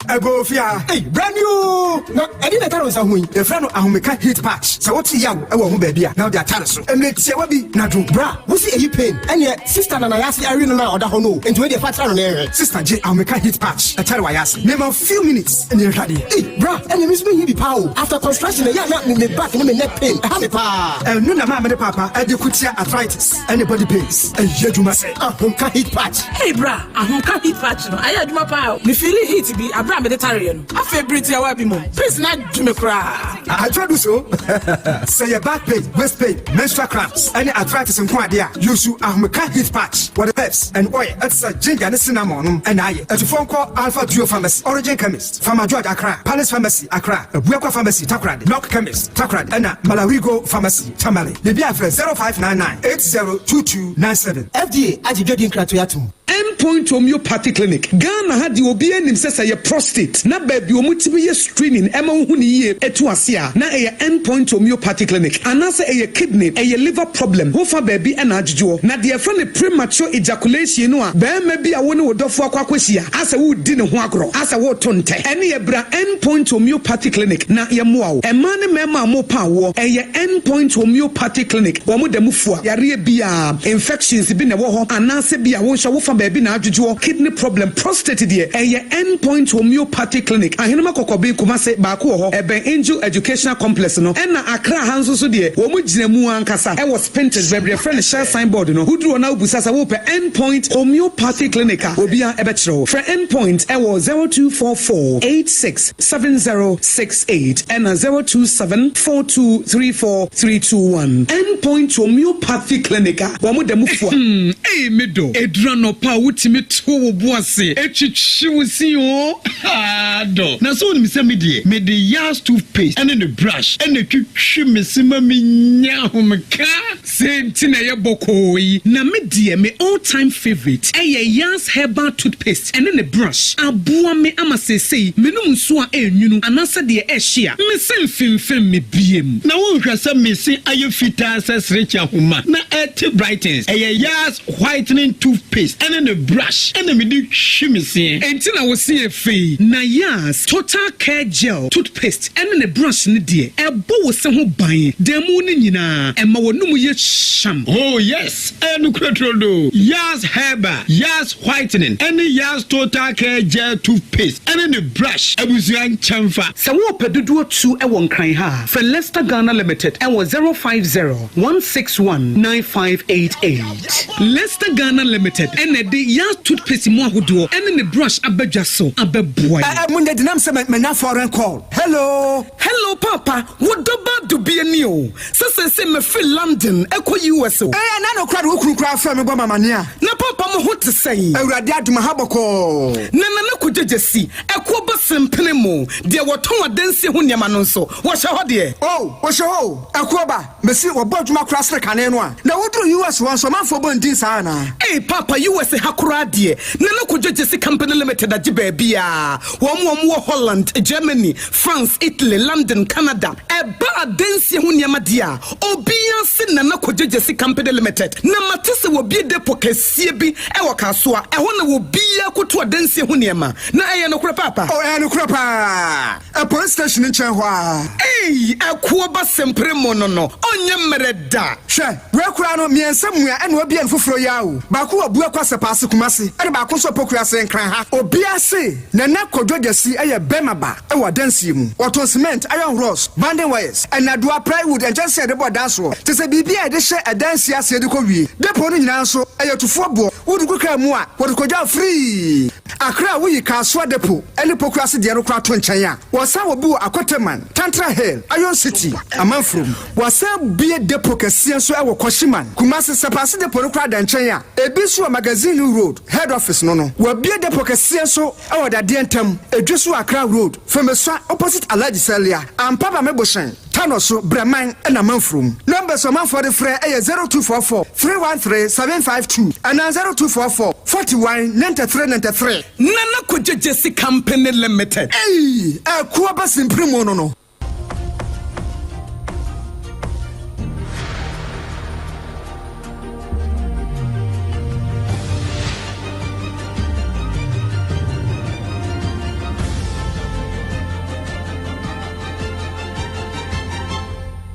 Speaker 16: Agofia, ei, brand new! Na ɛde na ɛtare wo nsa ho yi, yɛfrɛ no ahomeka heat patch. Sɛ wote yaw wɔ ho baabi a, na wode atare so. Mmerɛ tiawa bi na dwo. Bra, wo se eyi pain? Ɛneɛ, sister na n'ayase awe no no a ɔda hɔ no o, enti wei deɛ fa tra no na yɛnhwɛ. Sister gye ahomeka heat patch ɛtare w'ayase. Mema wo few minutes na yɛnhwɛ adeɛ. Ei, bra, ɛneɛ me nso mehia bi paa o. After construction ɛyɛ a na me back ne me neck pain ɛha me paa. Ɛno na maame ne paapa ɛde ko tia arthritis ɛne body pains. Ɛyɛ adwuma sɛ ahomka heat patch.
Speaker 18: Ei bra, ahomka heat patch no ayɛ adwuma paa o. Me feeli heat bi abere a mede tareɛ no. Afei bere tiawa bi mu, pains no adwo me koraa.
Speaker 16: Atwa du so. Sɛ yɛ back pain, waist pain, menstrual cramps, ɛne arthritis nko adeɛ a, use ahomeka heat patch. Wɔde herbs and oil ɛte sɛ ginger ne cinnamon nom ɛna ayɛ. Atufoɔ nkɔ Alpha Duo Pharmacy, Origin Chemist, Farmer George Accra, Palace Pharmacy Accra, Abuakwa Pharmacy Takoradi, Knock Chemist Takoradi, ɛna Malarigo Pharmacy Tamale. Biribi a frɛ 0599 802297.
Speaker 19: FDA agye dwadie nkratoe atom.
Speaker 20: End Point Homeopathy Clinic, Ghana ha deɛ obiara nim sɛ sɛ ɛyɛ prostate na baabi a wɔtumi yɛ screening ɛma wohu no yie ɛtu ase a na ɛyɛ End Point Homeopathy Clinic anaasɛ ɛyɛ kidney, ɛyɛ liver problem ho fa baabi na adwodwoɔ. Na deɛ yɛfrɛ no premature ejaculation no a barima bi a wo ne wo dɔfoɔ akɔ akɔhyia asɛ woredi ne ho agorɔ asɛ woreto ntɛ ɛneɛ bra End Point Homeopathy Clinic na yɛmmoa wo. Mmaa ne mmarima a morepa awoɔ ɛyɛ End Point Homeopathy Clinic wɔn da mu fua yareɛ biara. Infections bi na ɛwɔ hɔ anaasɛ bi a wo nso wofa baabi na adwodwoɔ, kidney problem, prostate deɛ ɛyɛ End Point Homeopathy Clinic, Ahenema Kɔkɔben, Kumase, baako wɔ hɔ, ɛbɛn Angel Educational Complex no, ɛna Accra ha nso so deɛ wɔn gyina mu ankasa ɛwɔ Spintex baabi yɛfrɛ no Shell sign board no, woduru hɔ na wobisa sɛ wopɛ End Point Homeopathy Clinic a obiara ɛbɛkyerɛ wo. Frɛ End Point ɛwɔ 0244 86 7068 ɛna 027 4234 321. End Point Homeopathy Clinic a wɔn da mu fua.
Speaker 21: Hmm ei me dɔ, ɛduru anɔpa a wotumi to wo bo ase twitwi wo se oo haa dɔ. Na sɛ wonim sɛ me deɛ mede Yas toothpaste ne ne brush na ɛtwitwi me se ma menya ahomeka.
Speaker 20: Sei nti na ɛyɛ bɔkɔɔ yi. Na me deɛ me all time favourite ɛyɛ Yas herbal toothpaste ɛne ne brush. Aboa me ama seesei menom nsuo a ɛnwunu anaasɛ deɛ ɛhye a, me se mfemfem me biem.
Speaker 21: Na wonhwɛ sɛ me se ayɛ fitaa sɛ serekye ahoma na ɛte brightens. Ɛyɛ Yas whitening toothpaste ɛne ne brush ɛna mede twi me seɛ.
Speaker 20: Enti na wo se yɛ fɛ yi. Na Yas total care gel toothpaste ɛne ne brush no deɛ, ɛbɔ wo se ho ban da mu no nyinaa, ɛma w'anomu yɛ hyam.
Speaker 21: Oh yes, ɛyɛ nokorɛ turodoo. Yas Herbal, Yas Whitening ɛne Yas Total Care Gel Toothpaste ɛne ne brush abusua nkyɛnfa.
Speaker 20: Sɛ worepɛ dodoɔ tu wɔ Nkran ha a, frɛ Lester Ghana Limited wɔ 050 161 9588. Lester Ghana Limited na ɛde Yas Toothpaste mu ahodoɔ ne ne brush aba dwa so abɛboa yɛn.
Speaker 16: Ɛɛ monyɛ denam sɛ manya foreign call. Hello.
Speaker 20: Hello paapa, wo dɔ ba dubia ni o, sɛ seesei mafiri London ɛkɔ US o.
Speaker 16: Ee ɛna no koraa de wo kunu koraa frɛ me bɔ me amaneɛ a.
Speaker 20: Na paapa mo ho te sɛn?
Speaker 16: Awurade adom aha bɔkɔɔ.
Speaker 20: Na Nana Kogyegyesi, ɛkoɔ ba sempene mo, deɛ wɔtɔn adansie ho nneɛma no nso, wɔhyɛ hɔ deɛ?
Speaker 16: Oh, wɔhyɛ hɔ o, ɛkoɔ ba. Mese wɔbɔ adwuma koraa sene kane no a. Na woduru US hɔ nso ɔmanfoɔ bɔ ndin saa anaa?
Speaker 20: Ei paapa US ha koraa deɛ Nana Kojo Gyesi Company Limited agye baabiaa, wɔn wɔn wɔ Holland, Germany, France, Italy, London, Canada, ɛba adansi. adansie ho nneɛma deɛ a, obiara se Nana Kojo Gyasi Company Limited. Na mate sɛ wɔabue depot kɛseɛ bi wɔ Kasoa, ɛhɔ na obiara kɔtu adansie ho nneɛma. Na ɛyɛ nokorɛ paapa?
Speaker 16: Oh, ɛyɛ nokorɛ paa. Police station nkyɛn hɔ ara.
Speaker 20: Ei, ɛkoɔ ba sempere mo no no, ɔnyɛ mmerɛ da.
Speaker 16: Hwɛ, wei koraa no, mmiɛnsa mua ɛna wabue no foforɔ yi ara o. Baako wɔ Buakwa Sɛpaase Kumasi, ɛna baako nso wɔ Pokuase Nkran ha. Obiara se Nana Kwadwo Gyasi yɛ bɛrima ba wɔ adansie mu. Ɔtɔn cement, iron rods, bonding wires, nnadewa, plywood, nkyɛnsee a yɛde bɔ dan soɔ, kyerɛ sɛ biribiara a yɛde hyɛ adansie aseɛ de kɔ wie. Depot no nyinaa nso, ɛyɛ tufoɔ boɔ. Wode gu kaa mu a, wɔde kɔgya wo firii. Accra a woyi Kasoa Depot ne Pokuase deɛ no koraa to nkyɛn a, wɔsan wɔ bi wɔ Akoteman, Tantra Hill, Iron City, Amanfurom. Wɔasan abue depot kɛseɛ nso wɔ Kwashiman, Kumasi. Sɛpaase Depot no koraa da nkyɛn a, ebi nso wɔ Magazine Road, Head Office no no. Wɔabue depot kɛseɛ nso wɔ Dadeɛ Ntam, Edweso Accra Road, Femesua opposite Alhaji Salia, Ampa Bame Bohyɛn. Tano so, Brɛman na Manfurom. Numbers a ɔmanfoɔ de frɛ yɛ 0244 313 752 anaa 0244 41 93 93.
Speaker 20: Nana Kwadwo Gyasi Company Limited.
Speaker 16: Ei! Ɛko aba simpire mu no no.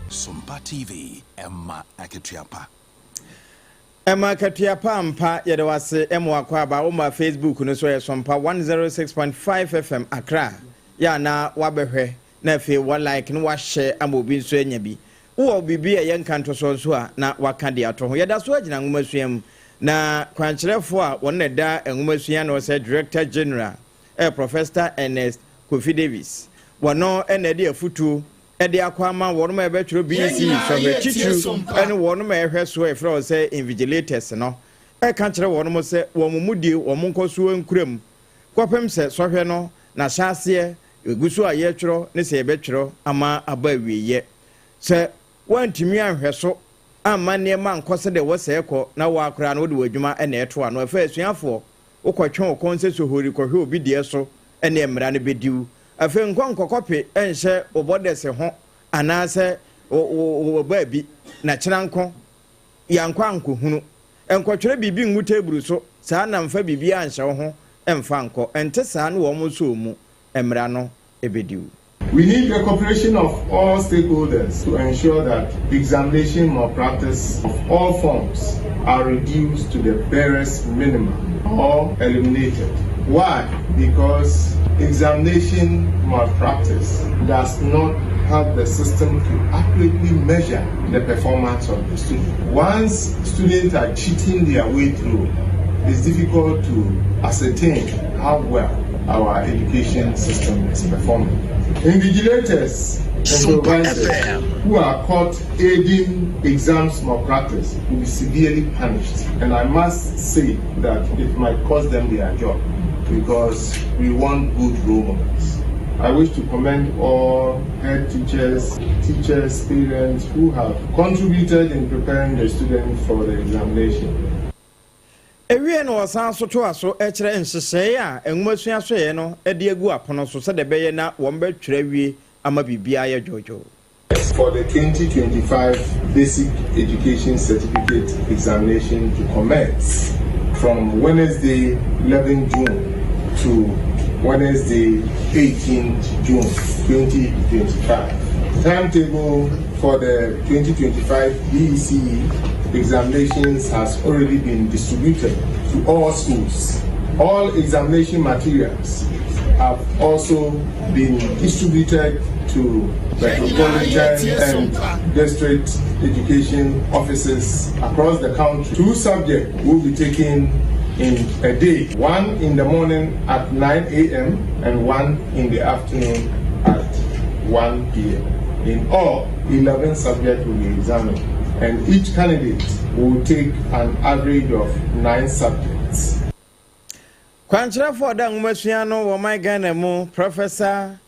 Speaker 4: Sompa TV, ɛma akatua pa.
Speaker 3: Ɛma akatua pa ampa. Yɛda wo ase ma w'akwaaba. Wo ma Facebook no so yɛ Sompa 106.5 FM Accra. Yɛ a na wabɛhwɛ na afei wa like na wa share ama obi nso anya bi. Wowɔ biribi a ɛyɛ nkantosoɔ nso a na waka de ato ho. Yɛda so ara gyina nwomasua mu. Na kwankyerɛfoɔ a wɔn na ɛda nwomasua ano sɛ Director General ɛyɛ Professor Ernest Kofi Davis. Wɔno na ɛde afutuo de akɔ ama wɔnom a ɛbɛtwerɛ BEC sɔhwɛ titiriw ne wɔnom a ɛhwɛ soɔ a yɛfrɛ wɔn sɛ invigilators no, ɛka kyerɛ wɔnom sɛ wɔn mudie wɔn nkɔsoɔ nkura mu kɔpem sɛ sɔhwɛ no n'ahyɛaseɛ ɛgu so a yɛtwerɛ ne sɛ yɛbɛtwerɛ ama aba awieɛ. Sɛ woantumi anhwɛ so amma nneɛma ankɔ sɛdeɛ ɛwɔ sɛ ɛkɔ na wo ara koraa no wode w'adwuma na ɛto ano. Ɛfa asuafoɔ Wokɔtwe wo kɔn sɛ sohori kɔhwɛ obi deɛ so ɛneɛ mmara no bɛdi wo. Afei nkɔ nkɔkɔpe nhyɛ wo bɔdɛse ho anaasɛ wo baabi na kyena nko yɛankɔ ankɔhunu. Nkɔtwerɛ biribi ngu teburu so saa na mfa biribiara nhyɛ wo ho mfa nkɔ. Ɛnte saa ne wɔn nso wɔn mu mmara no bɛdi wo.
Speaker 14: We need the cooperation of all stakeholders to ensure that examination malpractice of all forms are reduced to the barest minimum or eliminated. Why? Because examination malpractice does not help the system to accurately measure the performance of the student. Once students are cheating their way through, it's difficult to ascertain how well our education system is performing. Invigilators and supervisors who are caught aiding exams malpractice will be severely punished. And I must say that it might cost them their job because we want good role models. I wish to commend all head teachers, teachers, parents who have contributed in preparing the students for the examination.
Speaker 3: Ewiei no wɔsan nso toa so kyerɛ nhyehyɛe a nwomasua asoɛe no de agu apono so sɛdeɛ ɛbɛyɛ na wɔbɛtwerɛ awie ama biribiara ayɛ dwoodwoo.
Speaker 14: For the 2025 Basic Education Certificate Examination to commence from Wednesday 11 June to Wednesday 18 June 2025. Timetable for the 2025 BECE examinations has already been distributed to all schools. All examination materials have also been distributed to metropolitan and district education offices across the country. Two subjects will be taken in a day, one in the morning at 9 a.m. and one in the afternoon at 1 p.m. In all, 11 subjects will be examined, and each candidate will take an average of 9 subjects.
Speaker 3: Kwankyerɛfo a ɔda nwomasua ano wɔ ɔman Ghana mu, Professor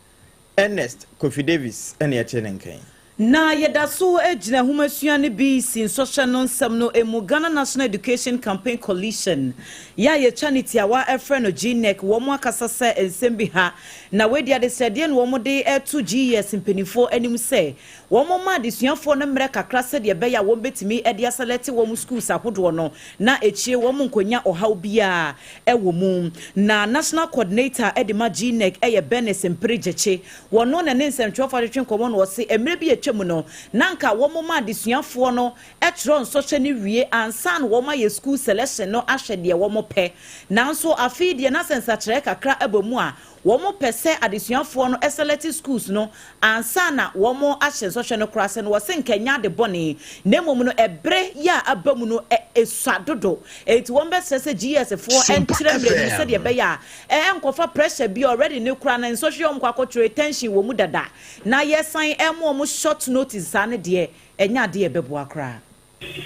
Speaker 3: Ernest Kofi Davies na ɛte ne nka yi.
Speaker 9: Na yɛda so gyina nhomasua ne BEC nsɔhwɛ no nsɛm no mu. Ghana National Education Campaign Coalition yɛ a yɛtwa ne tiawa frɛ no GNEC wɔn akasa sɛ nsɛm bi ha na wei deɛ adesrɛdeɛ na wɔn de reto GES mpanimfoɔ anim sɛ wɔn mma adesuafoɔ no mmerɛ kakra sɛdeɛ ɛbɛyɛ a wɔn bɛtumi de asɛlɛte wɔn schools ahodoɔ no na akyire wɔn nkɔnya ɔhaw biara wɔ mu. Na National Coordinator de ma GNEC yɛ Bernice Mpere Gyekye. Wɔno na ne nsɛntwerɛfoɔ atwetwe nkɔmmɔ na ɔse mmerɛ bi a atwa mu no na anka wɔma adesuafoɔ no twerɛ nsɔhwɛ no wie ansa na wɔayɛ school selection no ahwɛ deɛ wɔpɛ. Nanso afei deɛ na sɛ nsakyeraɛ kakra aba mu a Wɔpɛ sɛ adesuafoɔ no sɛlɛte schools no ansa na wɔahyɛ nsɔhwɛ no koraa sɛ no wɔse nka ɛnyɛ ade bɔne na mmom no ɛberɛ yi a aba mu no ɛsua dodo enti wɔbɛsrɛ sɛ GS foɔ nkyerɛ mmerɛ no mu sɛdeɛ ɛbɛyɛ a ɛnkɔfa pressure bi already no koraa no nsɔhwɛ yi a wɔkɔ akɔtwerɛ tension wɔ mu dada na yɛsan ɛma wɔn short notice saa no deɛ ɛnyɛ adeɛ a ɛbɛboa koraa.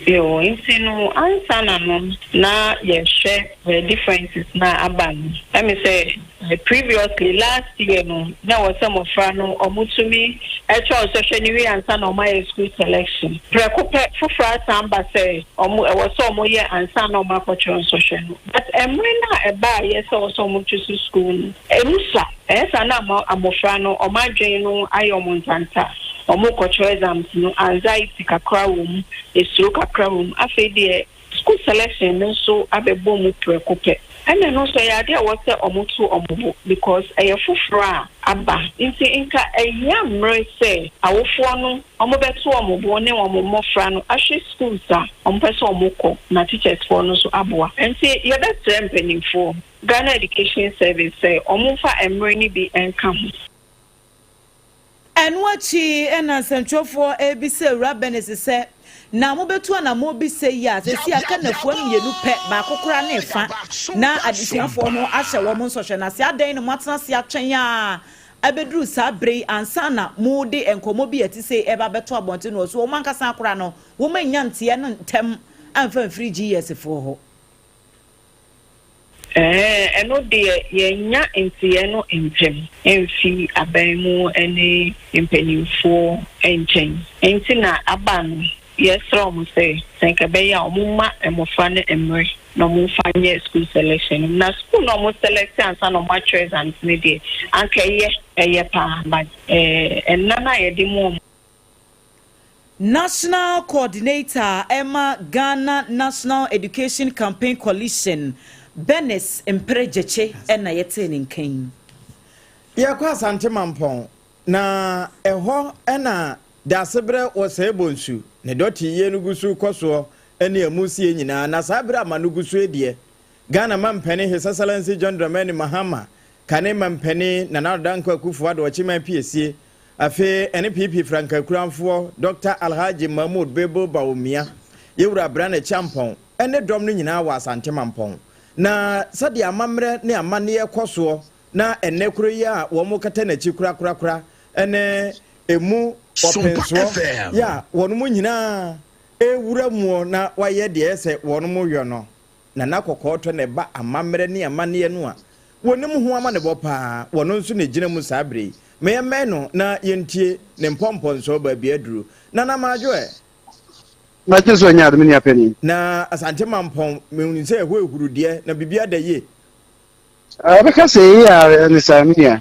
Speaker 2: Yoo, nti no ansa na no na yɛhwɛ the differences no a aba no, ɛme sɛ previously last year no na ɛwɔ sɛ mmɔfra no ɔmo tumi kyerɛw nsɔhwɛ no wie ansa na ɔmo ayɛ school selection. Prɛko pɛ foforɔ asan ba sɛ ɔmo ɛwɔ sɛ ɔmo yɛ ansa na ɔmo akɔkyerɛw nsɔhwɛ no. But ɛmere no a ɛbaayɛ sɛ ɛwɔ sɛ ɔmo choose school no, ɛmu sua. Ɛyɛ saa na ama mmɔfra no wɔn adwene no ayɛ wɔn ntanta. Wɔrekɔtwerɛ exams no, anxiety kakra wɔ mu, esuro kakra wɔ mu. Afei deɛ school selection no nso abɛbɔ mu prɛko pɛ. Ɛna ɛno nso ɛyɛ adeɛ a ɛwɔ sɛ wɔto wɔn bo because ɛyɛ foforɔ a aba. Nti nka ɛhia mmerɛ sɛ awofoɔ no wɔbɛto wɔn bo ne wɔn mmɔfra no ahwɛ schools a wɔpɛ sɛ wɔkɔ na teachers foɔ no nso aboa. Nti yɛbɛsrɛ mpanimfoɔ. Ghana Education Service sɛ wɔmfa mmere no bi nka ho.
Speaker 9: Ɛno akyi na nsɛntwerɛfoɔ rebisa Awuraa Bernice sɛ, Na mobɛtu anammɔn bi sɛ yi a, seesei aka nnafua mmienu pɛ, baako koraa ne fa, na adesuafoɔ no ahyɛ wɔn nsɔhwɛ no ase. Adɛn na moatena ase atwɛn ara abɛduru saa berɛ yi ansa na mode nkɔmmɔ bi a ɛte sei reba abɛto abɔnten? Na wɔse wɔn ankasa koraa no, wɔannya nteɛ no ntɛm amfa amfiri GES foɔ hɔ.
Speaker 2: Ɛɛ, ɛno deɛ yɛnnya nteeɛ no ntɛm mfi aban mu ne mpanimfoɔ nkyɛn nti na aba no. Yɛsrɛ wɔn sɛ, sɛ nka ɛbɛyɛ a wɔmma mmɔfra no mmerɛ na wɔmfa nyɛ school selection no. Na school no a wɔn select ansa na wɔatwerɛ exams no deɛ, anka ɛyɛ, ɛyɛ paa but ɛɛ nna no a yɛde ma wɔn.
Speaker 9: National Coordinator ma Ghana National Education Campaign Coalition, Bernice Mpere Gyekye na yɛtee ne nka yi.
Speaker 3: Yɛkɔ Asante Mampɔn, na ɛhɔ na Daasebrɛ wɔ Sɛɛ Bonsu ne dɔte yie no gu so rekɔ soɔ ne amu sie nyinaa, na saa berɛ a ma no gu so deɛ, Ghana Mampanin His Excellency John Dramani Mahama, kane Mampanin Nana Addo Dankwa Akufo-Addo Ɔkyeman Piesie, Afei ɛne PP frankakuramfoɔ Dɔkta Alhaji Mahmood Bebo Bawumia, Yɛwura Brane Kyampɔn ne dɔm no nyinaa wɔ Asante Mampɔn. Na sɛdeɛ amammerɛ ne amanneɛ kɔ soɔ na ɛnnɛ kuro yi a wɔkata n'akyi korakorakora ne ɛmu ɔpensoɔ yɛ a wɔnom nyinaa rewura muo na wɔayɛ deɛ ɛyɛ sɛ wɔnom yɔ no, Nana Kɔkɔɔ tɔ na ɛba amammerɛ ne amanneɛ no a, wɔnim ho amanebɔ paa, wɔno nso na ɛgyina mu saa berɛ yi. Ma yɛmmɛn no na yɛntie ne mpɔmpɔnsɔɔ baabi aduru. Nana Madwo ɛ?
Speaker 22: Magye so anya ade, me nua panin.
Speaker 3: Na Asante Mampɔn, mehunu sɛ ɛhɔ ehuru deɛ, na biribi ada yie.
Speaker 22: Ɛbɛka sɛ eyi a ne saa, me nua.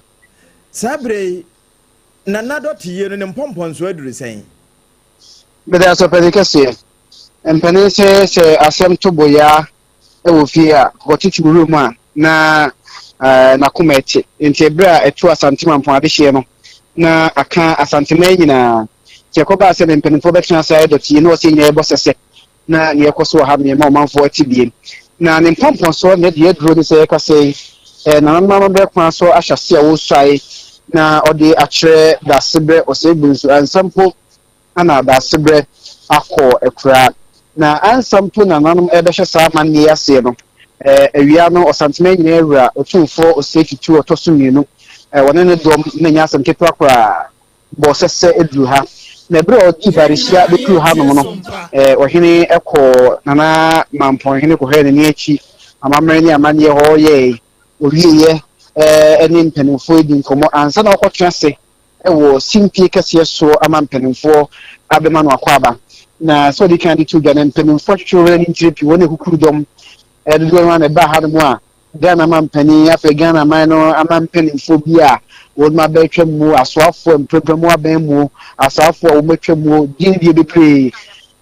Speaker 3: Saa berɛ yi, Nana dɔte yie no, ne mpɔmpɔnsɔɔ aduru sɛn?
Speaker 22: Meda ase ɔpanin kɛseɛ. Mpanin sɛ sɛ asɛm to boyaa wɔ fie a, ɔkɔtete wuram a na n'akoma te. Nti ɛberɛ a ɛto Asante Mampɔn adehyeɛ no, na aka Asanteman nyinaa. Nti ɛkɔbaa sɛ ne mpanimfoɔ bɛtena ase ayɛ dɔteɛ na ɔsɛ nyinaa yɛbɔ sɛsɛ na nea ɛkɔ so wɔ ha no yɛma ɔmanfoɔ ate bie. Na ne mpɔmpɔnsoɔ ne deɛ aduro ne sɛ yɛkasa yi, nananom amammerɛ kwan so ahyɛase a wɔsuae na ɔde akyerɛ Daasebrɛ Ɔsɛe Bonsu ansa mpo na Daasebrɛ akɔ akuraa. Na ansa mpo na nananom rebɛhyɛ saa amanneɛ yi aseɛ no, awia no Ɔsanteman nyinaa wura Otumfoɔ Osei Tutu ɔtɔ so mmienu, wɔne ne dɔm na ɛnyɛ asɛm ketewa koraa, bɔɔ sɛsɛ duruu ha. Na ɛberɛ a ɔdii Barehyia bɛduruu hanom no, ɔhene kɔɔ Nana Mampɔnhene kɔhwɛɛ n'ani akyi amammerɛ ne amanneɛ hɔ yɛe. Ɔwieeɛ ne mpanimfoɔ di nkɔmmɔ ansa na ɔkɔtena ase. wɔ simpie kɛseɛ soɔ ama mpanimfoɔ abɛma no akwaaba. Na sɛ ɔde kan de to dwa no, mpanimfoɔ twetwe wɔn ani ntire pii, wɔn akukuru dɔm dodoɔ no ara na ɛbaa hanom a Ghana mampanin, afei Ghana man no amanpanimfoɔ bi a wɔn abɛtwa mu, asoafoɔ mprempren mu abɛn mu, asoafoɔ a wɔatwa mu, din deɛ bebree,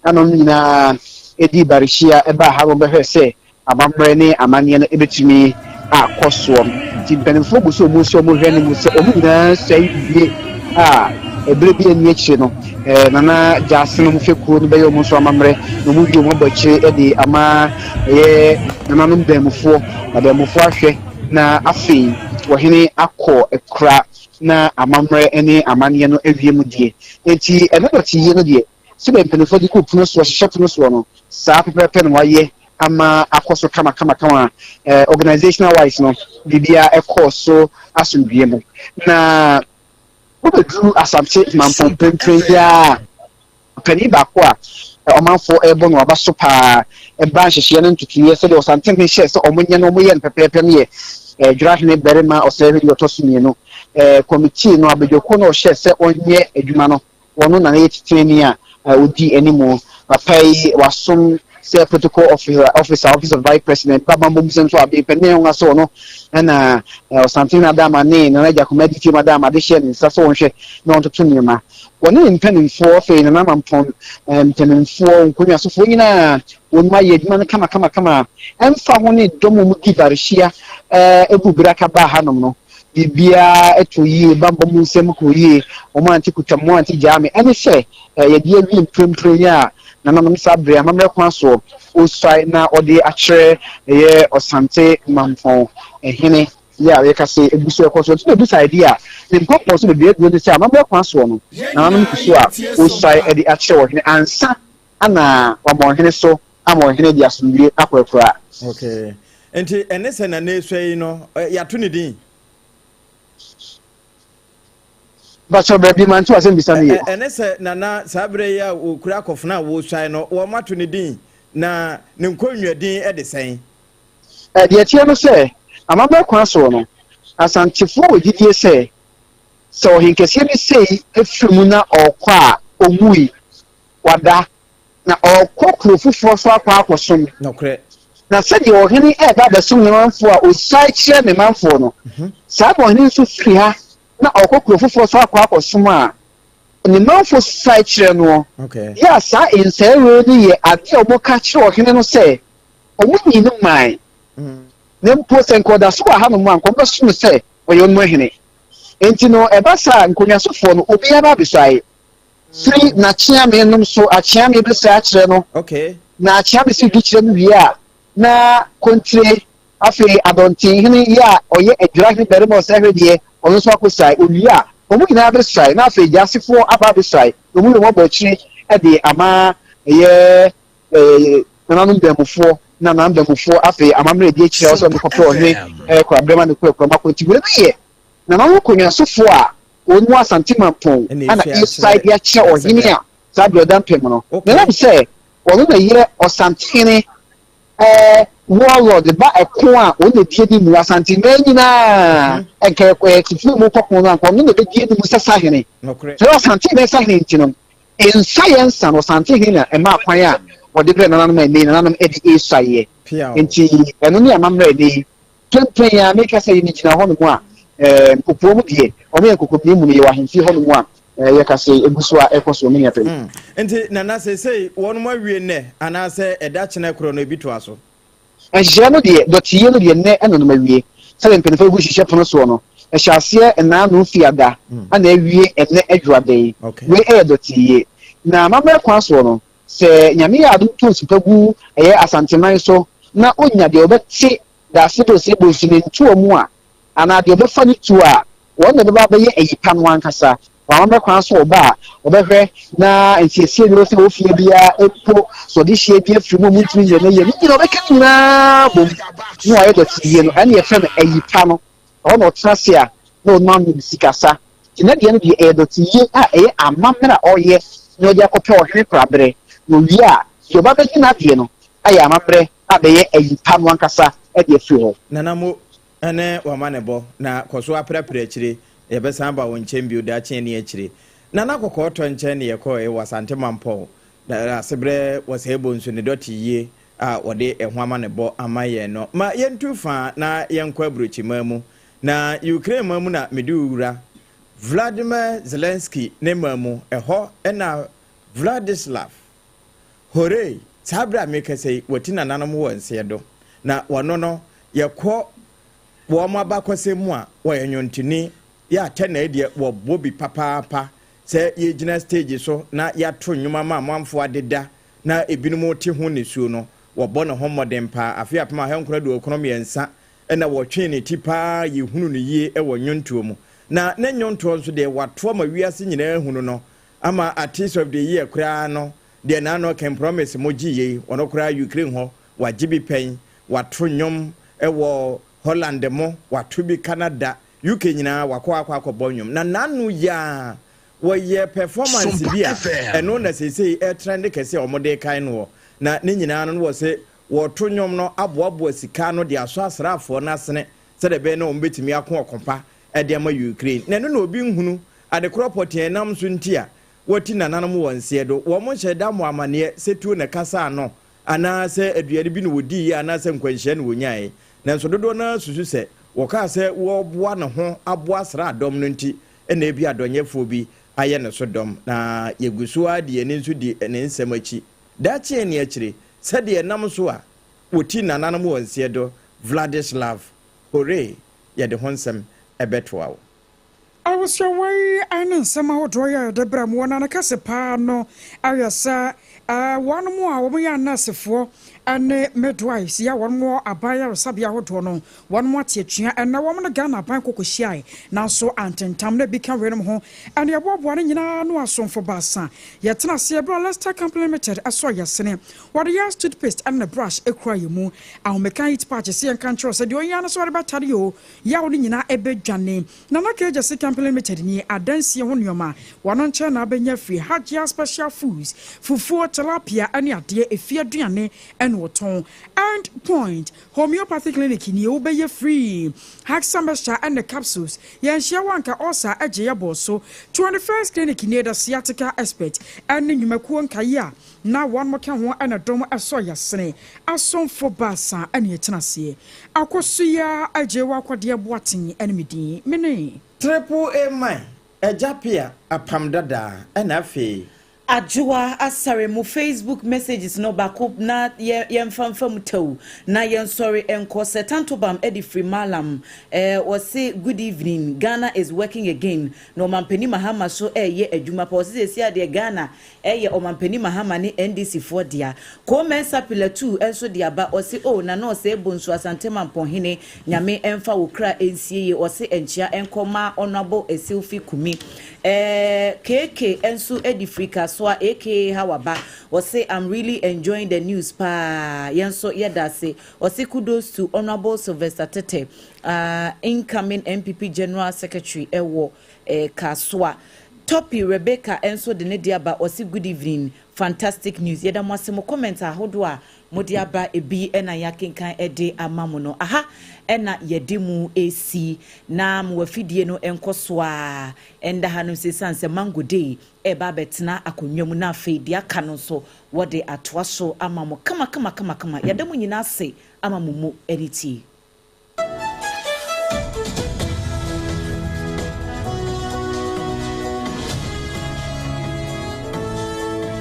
Speaker 22: ɛna wɔn nyinaa ɛdi barehyia ɛbaa ha wɔn bɛhwɛ sɛ amammerɛ ne amanneɛ no ɛbɛtumi akɔ soɔ. Nti mpanimfoɔ gu so wɔn nso wɔn hwɛ no mu sɛ wɔn nyinaa sɛe wie a ɛberɛ bi ani akyire no Nana Gyaase nom fekuo no bɛyɛ wɔn nso amammerɛ na wɔn wie wɔn abɔ akyire de ama ɛyɛ nananom danmufoɔ na danmufoɔ ahwɛ na afei ɔhene akɔ akura na amammerɛ ne amanneɛ no awie mu die. Enti ɛno dɔte yie no deɛ sɛdeɛ mpanimfoɔ de gu pono soɔ hyehyɛ pono soɔ no saa pɛpɛɛpɛ na wɔayɛ ama akɔ so kamakamakama. Organizational wise no biribiara ɛkɔɔ so asomdwoeɛ mu na wobɛduru Asante Mampong mprempren yi ara a, panin baako a ɔmanfoɔ rebɔ no aba so paa ɛba nhyehyeɛ no ntotoeɛ sɛdeɛ Ɔsantehene hyɛɛ sɛ wɔnyɛ no wɔyɛ no pɛpɛɛpɛ no yɛ Dwerahene Barima Ɔsɛehwɛ deɛ ɔtɔ so mmienu. Kɔmitii no abadwakuo no ɔhyɛɛ sɛ ɔnyɛ adwuma no Ɔno na na ɛyɛ titenani a ɔdi anim. Papa yi wasom sɛ protocol officer, officer, office of vice president, ba bammɔ mu sɛm so aben pɛ ne nwa sɛ ɔno na Ɔsantehene Adama ne Nana Gyakoma Adifiem Adama de hyɛɛ ne nsa sɛ ɔnhwɛ na ɔntoto nneɛma. Wɔne ne mpanimfoɔ, afei Nana Mampɔn mpanimfoɔ, nkonnwasofoɔ nyinaa wɔn ayɛ adwuma no kamakamakama. Ɛmfa ho ne dɔm a wɔdi barehyia gu beraka baa hanom no, Biribiara tɔ yie, bammɔ mu nsɛm kɔ yie, wɔn ante kutam, wɔn ante gyaa me. Ɛne sɛ yɛde awie mprempren yi a nananom saa bere amammerɛ kwan soɔ ɔresuae na ɔde akyerɛ ɛyɛ Ɔsante Mampɔn hene yi a yɛka sɛ ɛgu so ɛkɔ so. Nti na ɛdu saa bi a ne mpɔmpɔn so baabi aduro ne sɛ amammerɛ kwan soɔ no nananom gu so a ɔresuae de akyerɛ ɔhene ansa ana wama ɔhene so ama ɔhene de asomdwie akɔ akuraa.
Speaker 3: Okay. Nti ɛne sɛ na n'esua yi no yɛato ne din?
Speaker 22: Bakyɛ baabi ma nto asɛm bisa no yie.
Speaker 3: Ɛne sɛ nana saa berɛ yi a wɔkura akɔfena a wɔresuae no wɔato ne din na ne nkonnwa din de sɛn?
Speaker 22: Deɛ ɛteɛ no sɛ amammerɛ kwan soɔ no Asantefoɔ wɔ gyidie sɛ sɛ ɔhenkɛseɛ bi sei firi mu na ɔrekɔ a ɔwui, wada, na ɔrekɔ kuro foforɔ so akɔ akɔsom.
Speaker 3: Nokorɛ.
Speaker 22: Na sɛdeɛ ɔhene reba abɛsom ne manfoɔ a ɔsuae kyerɛ ne manfoɔ no, saa na ɔhene nso firi ha na ɔrekɔ kuro foforɔ so akɔ akɔsom a ne manfoɔ suae kyerɛ noɔ. Yɛ a saa nsɛe wei no yɛ adeɛ a wɔka kyerɛ ɔhene no sɛ wɔnyi no mmae, na mpo sɛ nka ɔda so wɔ hanom a, nka wɔbɛsom no sɛ ɔyɛ wɔn hene. Enti no, ɛba saa a, nkonnwasofoɔ no, obiara ba abɛsuae. Firi n'akyeame nom so, akyeame bɛsɛ akyerɛ no, na akyeame si di kyerɛ no wie a, na kontire, afei adɔntenhene yi a ɔyɛ adwirahene barima ɔsɛhwɛdeɛ, ɔno nso akɔsuae, ɔwie a, wɔn nyinaa bɛsuae, na afei gyasefoɔ aba abɛsuae, na wɔn nyinaa wɔabɔ akyire de ama ɛyɛ nananom danmufoɔ, na nananom danmufoɔ afei amammerɛ adi akyire a wɔsɛ wɔde kɔpɛ ɔhene korabrɛ ma ne kɔ akuram akɔ. Nti wei no yɛ nananom nkonnwasofoɔ a Wɔn mu Asante Mampong na ɛresae de akyerɛ ɔhene a saa berɛ ɔda mpam no. Na ɛnam sɛ ɔno na ɛyɛ Ɔsantehene ɛɛ warlord ba ɛko a ɔno na ɛdi anim mu Asante mmaa nyinaa nka ɛtete mu kɔko no anka ɔno na ɛbɛdi anim sɛ sahene. Sɛ Ɔsantehene sahene nti no, nsa yɛ nsa no Ɔsantehene na ɛmaa kwan a wɔde brɛ nananom a ɛnnɛ yi nananom de resaeɛ. Nti ɛno ne amammerɛ ɛnnɛ yi. Prempren yi ara meka sɛ megyina hɔnom a, eh, nkokoɔ mu deɛ, wɔn yɛ nkokomni mu no, yɛwɔ ahemfie hɔnom a, eh, yɛka sɛ egu so a ɛkɔ so, me nua pɛn.
Speaker 3: Mm. Nti Nana seesei wɔnom awie nnɛ anaasɛ ɛda kyena korɔ no ebi toa so?
Speaker 22: Nhyehyɛeɛ no deɛ, dɔteyie no deɛ nnɛ ɛna nom awie. Sɛdeɛ mpanimfoɔ gu hyehyɛ pono soɔ no, ɛhyɛ aseɛ nnaano fiada ɛna awie ɛnnɛ adwuada yi. Wei ɛyɛ dɔteyie. Na amammerɛ kwan soɔ no, sɛ Nyame yɛ adom to nsu pa gu ɛyɛ Asanteman so na ɔnya deɛ ɔbɛte Dase do sɛ bonsu ne ntoa mu a, anaa deɛ ɔbɛfa ne tuo a, wɔn na ɛbɛba abɛyɛ ayi pa no ankasa. Wɔ amammerɛ kwan so ɔba a, wɔbɛhwɛ na nsiesie bi sɛ wɔ fie biara mpo, sɛ ɔde hyeɛ bi afiri mu a wɔntumi nyɛ no yie, ne nyinaa ɔbɛka ne nyinaa bom na wayɛ dɔte yie no, ɛne yɛfrɛ no ayi pa no. Ɛhɔ na ɔtena ase a na ɔno anom sikasa. Nti ne deɛ no deɛ ɛyɛ dɔte yie a ɛyɛ amammerɛ a ɔyɛ na ɔde akɔpɛ ɔhene koraberɛ. Na ɔwie a, deɛ ɔba bɛgye n'adeɛ no ayɛ amammerɛ abɛyɛ ayi pa no ankasa de afiri hɔ.
Speaker 3: Nana mo ne w'amanebɔ na kɔ so aprapra akyire. Yɛbɛsan aba wo nkyɛn bio daakye ne akyire. Nana Kɔkɔɔ tɔ nkyɛn ne yɛkɔɔe wɔ Asante Mampɔn na aseberɛ wɔ sɛɛ bonsu ne dɔte yie a wɔde ɛho amanebɔ ama yɛn no. Ma yɛntu fa na yɛnkɔ aburokyiman mu. Na Ukraine man mu na mede wo wura Vladimir Zelensky ne man mu, ɛhɔ na Vladislav Horey, saa berɛ a merekasa yi, wati nananom wɔ nseɛ do. Na wɔno no, yɛkɔ wɔn abakɔsɛm mu a, wɔyɛ nnwontoni, yɛ atɛnɛɛ deɛ wɔbɔ bi papaapa. Sɛ yɛgyina stage so na yɛato nnwom ama amanfoɔ adeda na ebinom te ho nisuo no, wɔbɔ ne ho mmɔden paa. Afe 1993 na wɔtwee ne ti paa yɛhunu no yie wɔ nnwontoɔ mu. Na ne nnwontoɔ nso deɛ watoa ma wiase nyinaa ahunu no ama Artist of the Year koraa no deɛ n'ano Ken Promise mo gye yei, ɔno koraa Ukraine hɔ wagye bi pɛn, wato nnwom wɔ Holland mo, wato bi Canada, UK nyinaa wakɔ akɔ akɔbɔ nnwom. Na n'ano yi ara wɔyɛ performance
Speaker 4: Sompa
Speaker 3: bi a
Speaker 4: FM.
Speaker 3: ɛno na seesei ɛretrɛnde kɛse a wɔde rekae noɔ. Na ne nyinaa no na wɔse wɔreto nnwom no aboaboa sika ano de asɔ asraafoɔ no asene sɛdeɛ ɛbɛyɛ na wɔbɛtumi ako ɔko pa de ama Ukraine. Na ɛno na obi nhunu ade korɔ pɔtee a ɛnam so nti a wɔati nananom wɔ nseɛ do. Wɔn nhyɛɛ da mmɔɔ amaneɛ sɛ tuo na ɛkasaa no anaa sɛ aduane bi na wɔdiiɛ anaa sɛ nkwanhyia na wɔnyaeɛ. Nanso dodoɔ no ara susu sɛ wɔkaa sɛ wɔreboa ne ho aboa asraadɔm no nti na ebia adɔnyɛfoɔ bi ayɛ ne so dɔm. Na yɛgu so ara de yɛn ani nso di ne nsɛm akyi daakye ne akyire sɛdeɛ ɛnam so a wɔti nananom wɔ nseɛ do Vladislav Horey yɛde ho nsɛm bɛtoa wo.
Speaker 1: Abusua wei ne nsɛm ahodoɔ yi a yɛde brɛ mo wɔ na ne kɛse paa no ayɛ sɛ wɔnom a wɔn yɛ anɛɛsefoɔ ne midwives yi a wɔnom wɔ aban ayaresabea ahodoɔ no wɔnom ate atua ɛnɛ wɔn ne Ghana aban kɔ kɔhyiae nanso antentam na ebi ka weinom ho ɛne ɛboaboa no nyinaa ano asomfo baasa yɛtena aseɛ berɛ a Lester Company Limited ɛsɔ yɛsene wɔde yɛ toothpaste ɛne ne brush ɛkura yɛ mu ahomeka heat patch sɛ yɛnka nkyerɛ sɛ deɛ ɔhia no sɛ wɔde bɛtare o Yaw no nyinaa ɛbɛdwane. Nana K. Gyasi Company Limited nie, adansie ho nnoɔma, wɔno nkyɛn na abɛnya afiri, Hajia Special Foods, fufuo, tilapia ɛne adeɛ, efie aduane ɛna ɔtɔn. End Point Homeopathy Clinic nie, wobɛyɛ free. Haxa Mixture ɛne Capsules, yɛnhyia wo anka ulcer ɛgye yɛ bɔɔ so. 21st Clinic nie, The Sciatica Expert ɛne nnwumakuo nkaeɛ a na wɔn ka ho ɛna dɔm ɛsɔ yasene. Asomfo baasa ɛne ɛtena aseɛ. Akosua Agyei Wakwadeɛ Boateng ne me din. Me ne.
Speaker 3: Triple A man, Agya Pia, Apam Dadaa, ɛna afei.
Speaker 9: Adwoa Asare mo Facebook messages no baako na yɛ yɛnfa nfa mu tɛw na yɛnsɔre nkɔ Sir Tantobam de firi Mallam eh ɔse good evening Ghana is working again na Ɔmanpanin Mahama so ɛɛyɛ adwuma pa ɔse seesei a deɛ Ghana Ɛyɛ Ɔmanpanin Mahama ne NDC foɔ dea. Koo Mensah Pilatu nso de aba, ɔse oh Nana Osei Bonsu Asante Mampɔn Hene, Nyame mfa wo kra nsie yie, ɔse nkyea nkɔ ma Honourable Essilfie Kumi. Eh KK nso de firi Kasoa aka Hawa ba, ɔse I'm really enjoying the news paa, yɛn nso yɛda ase. Ɔse kudos to Honourable Sylvester Tetteh, ah incoming NPP General Secretary wɔ eh Kasoa. Toppy Rebecca nso de ne de aba ɔse good evening fantastic news yɛda mo ase mo comment ahodoɔ a mode aba ebi na yɛakenkan de ama mo no aha na yɛde mu resi na mo afidie no nkɔ so ara ɛnda ha no nso ɛsiane sɛ mango day ɛreba abɛtena akonnwa mu na afei deɛ aka no nso wɔde atoa so ama mo kama kama kama kama yɛda mo nyinaa ase ama mo mu ne tie.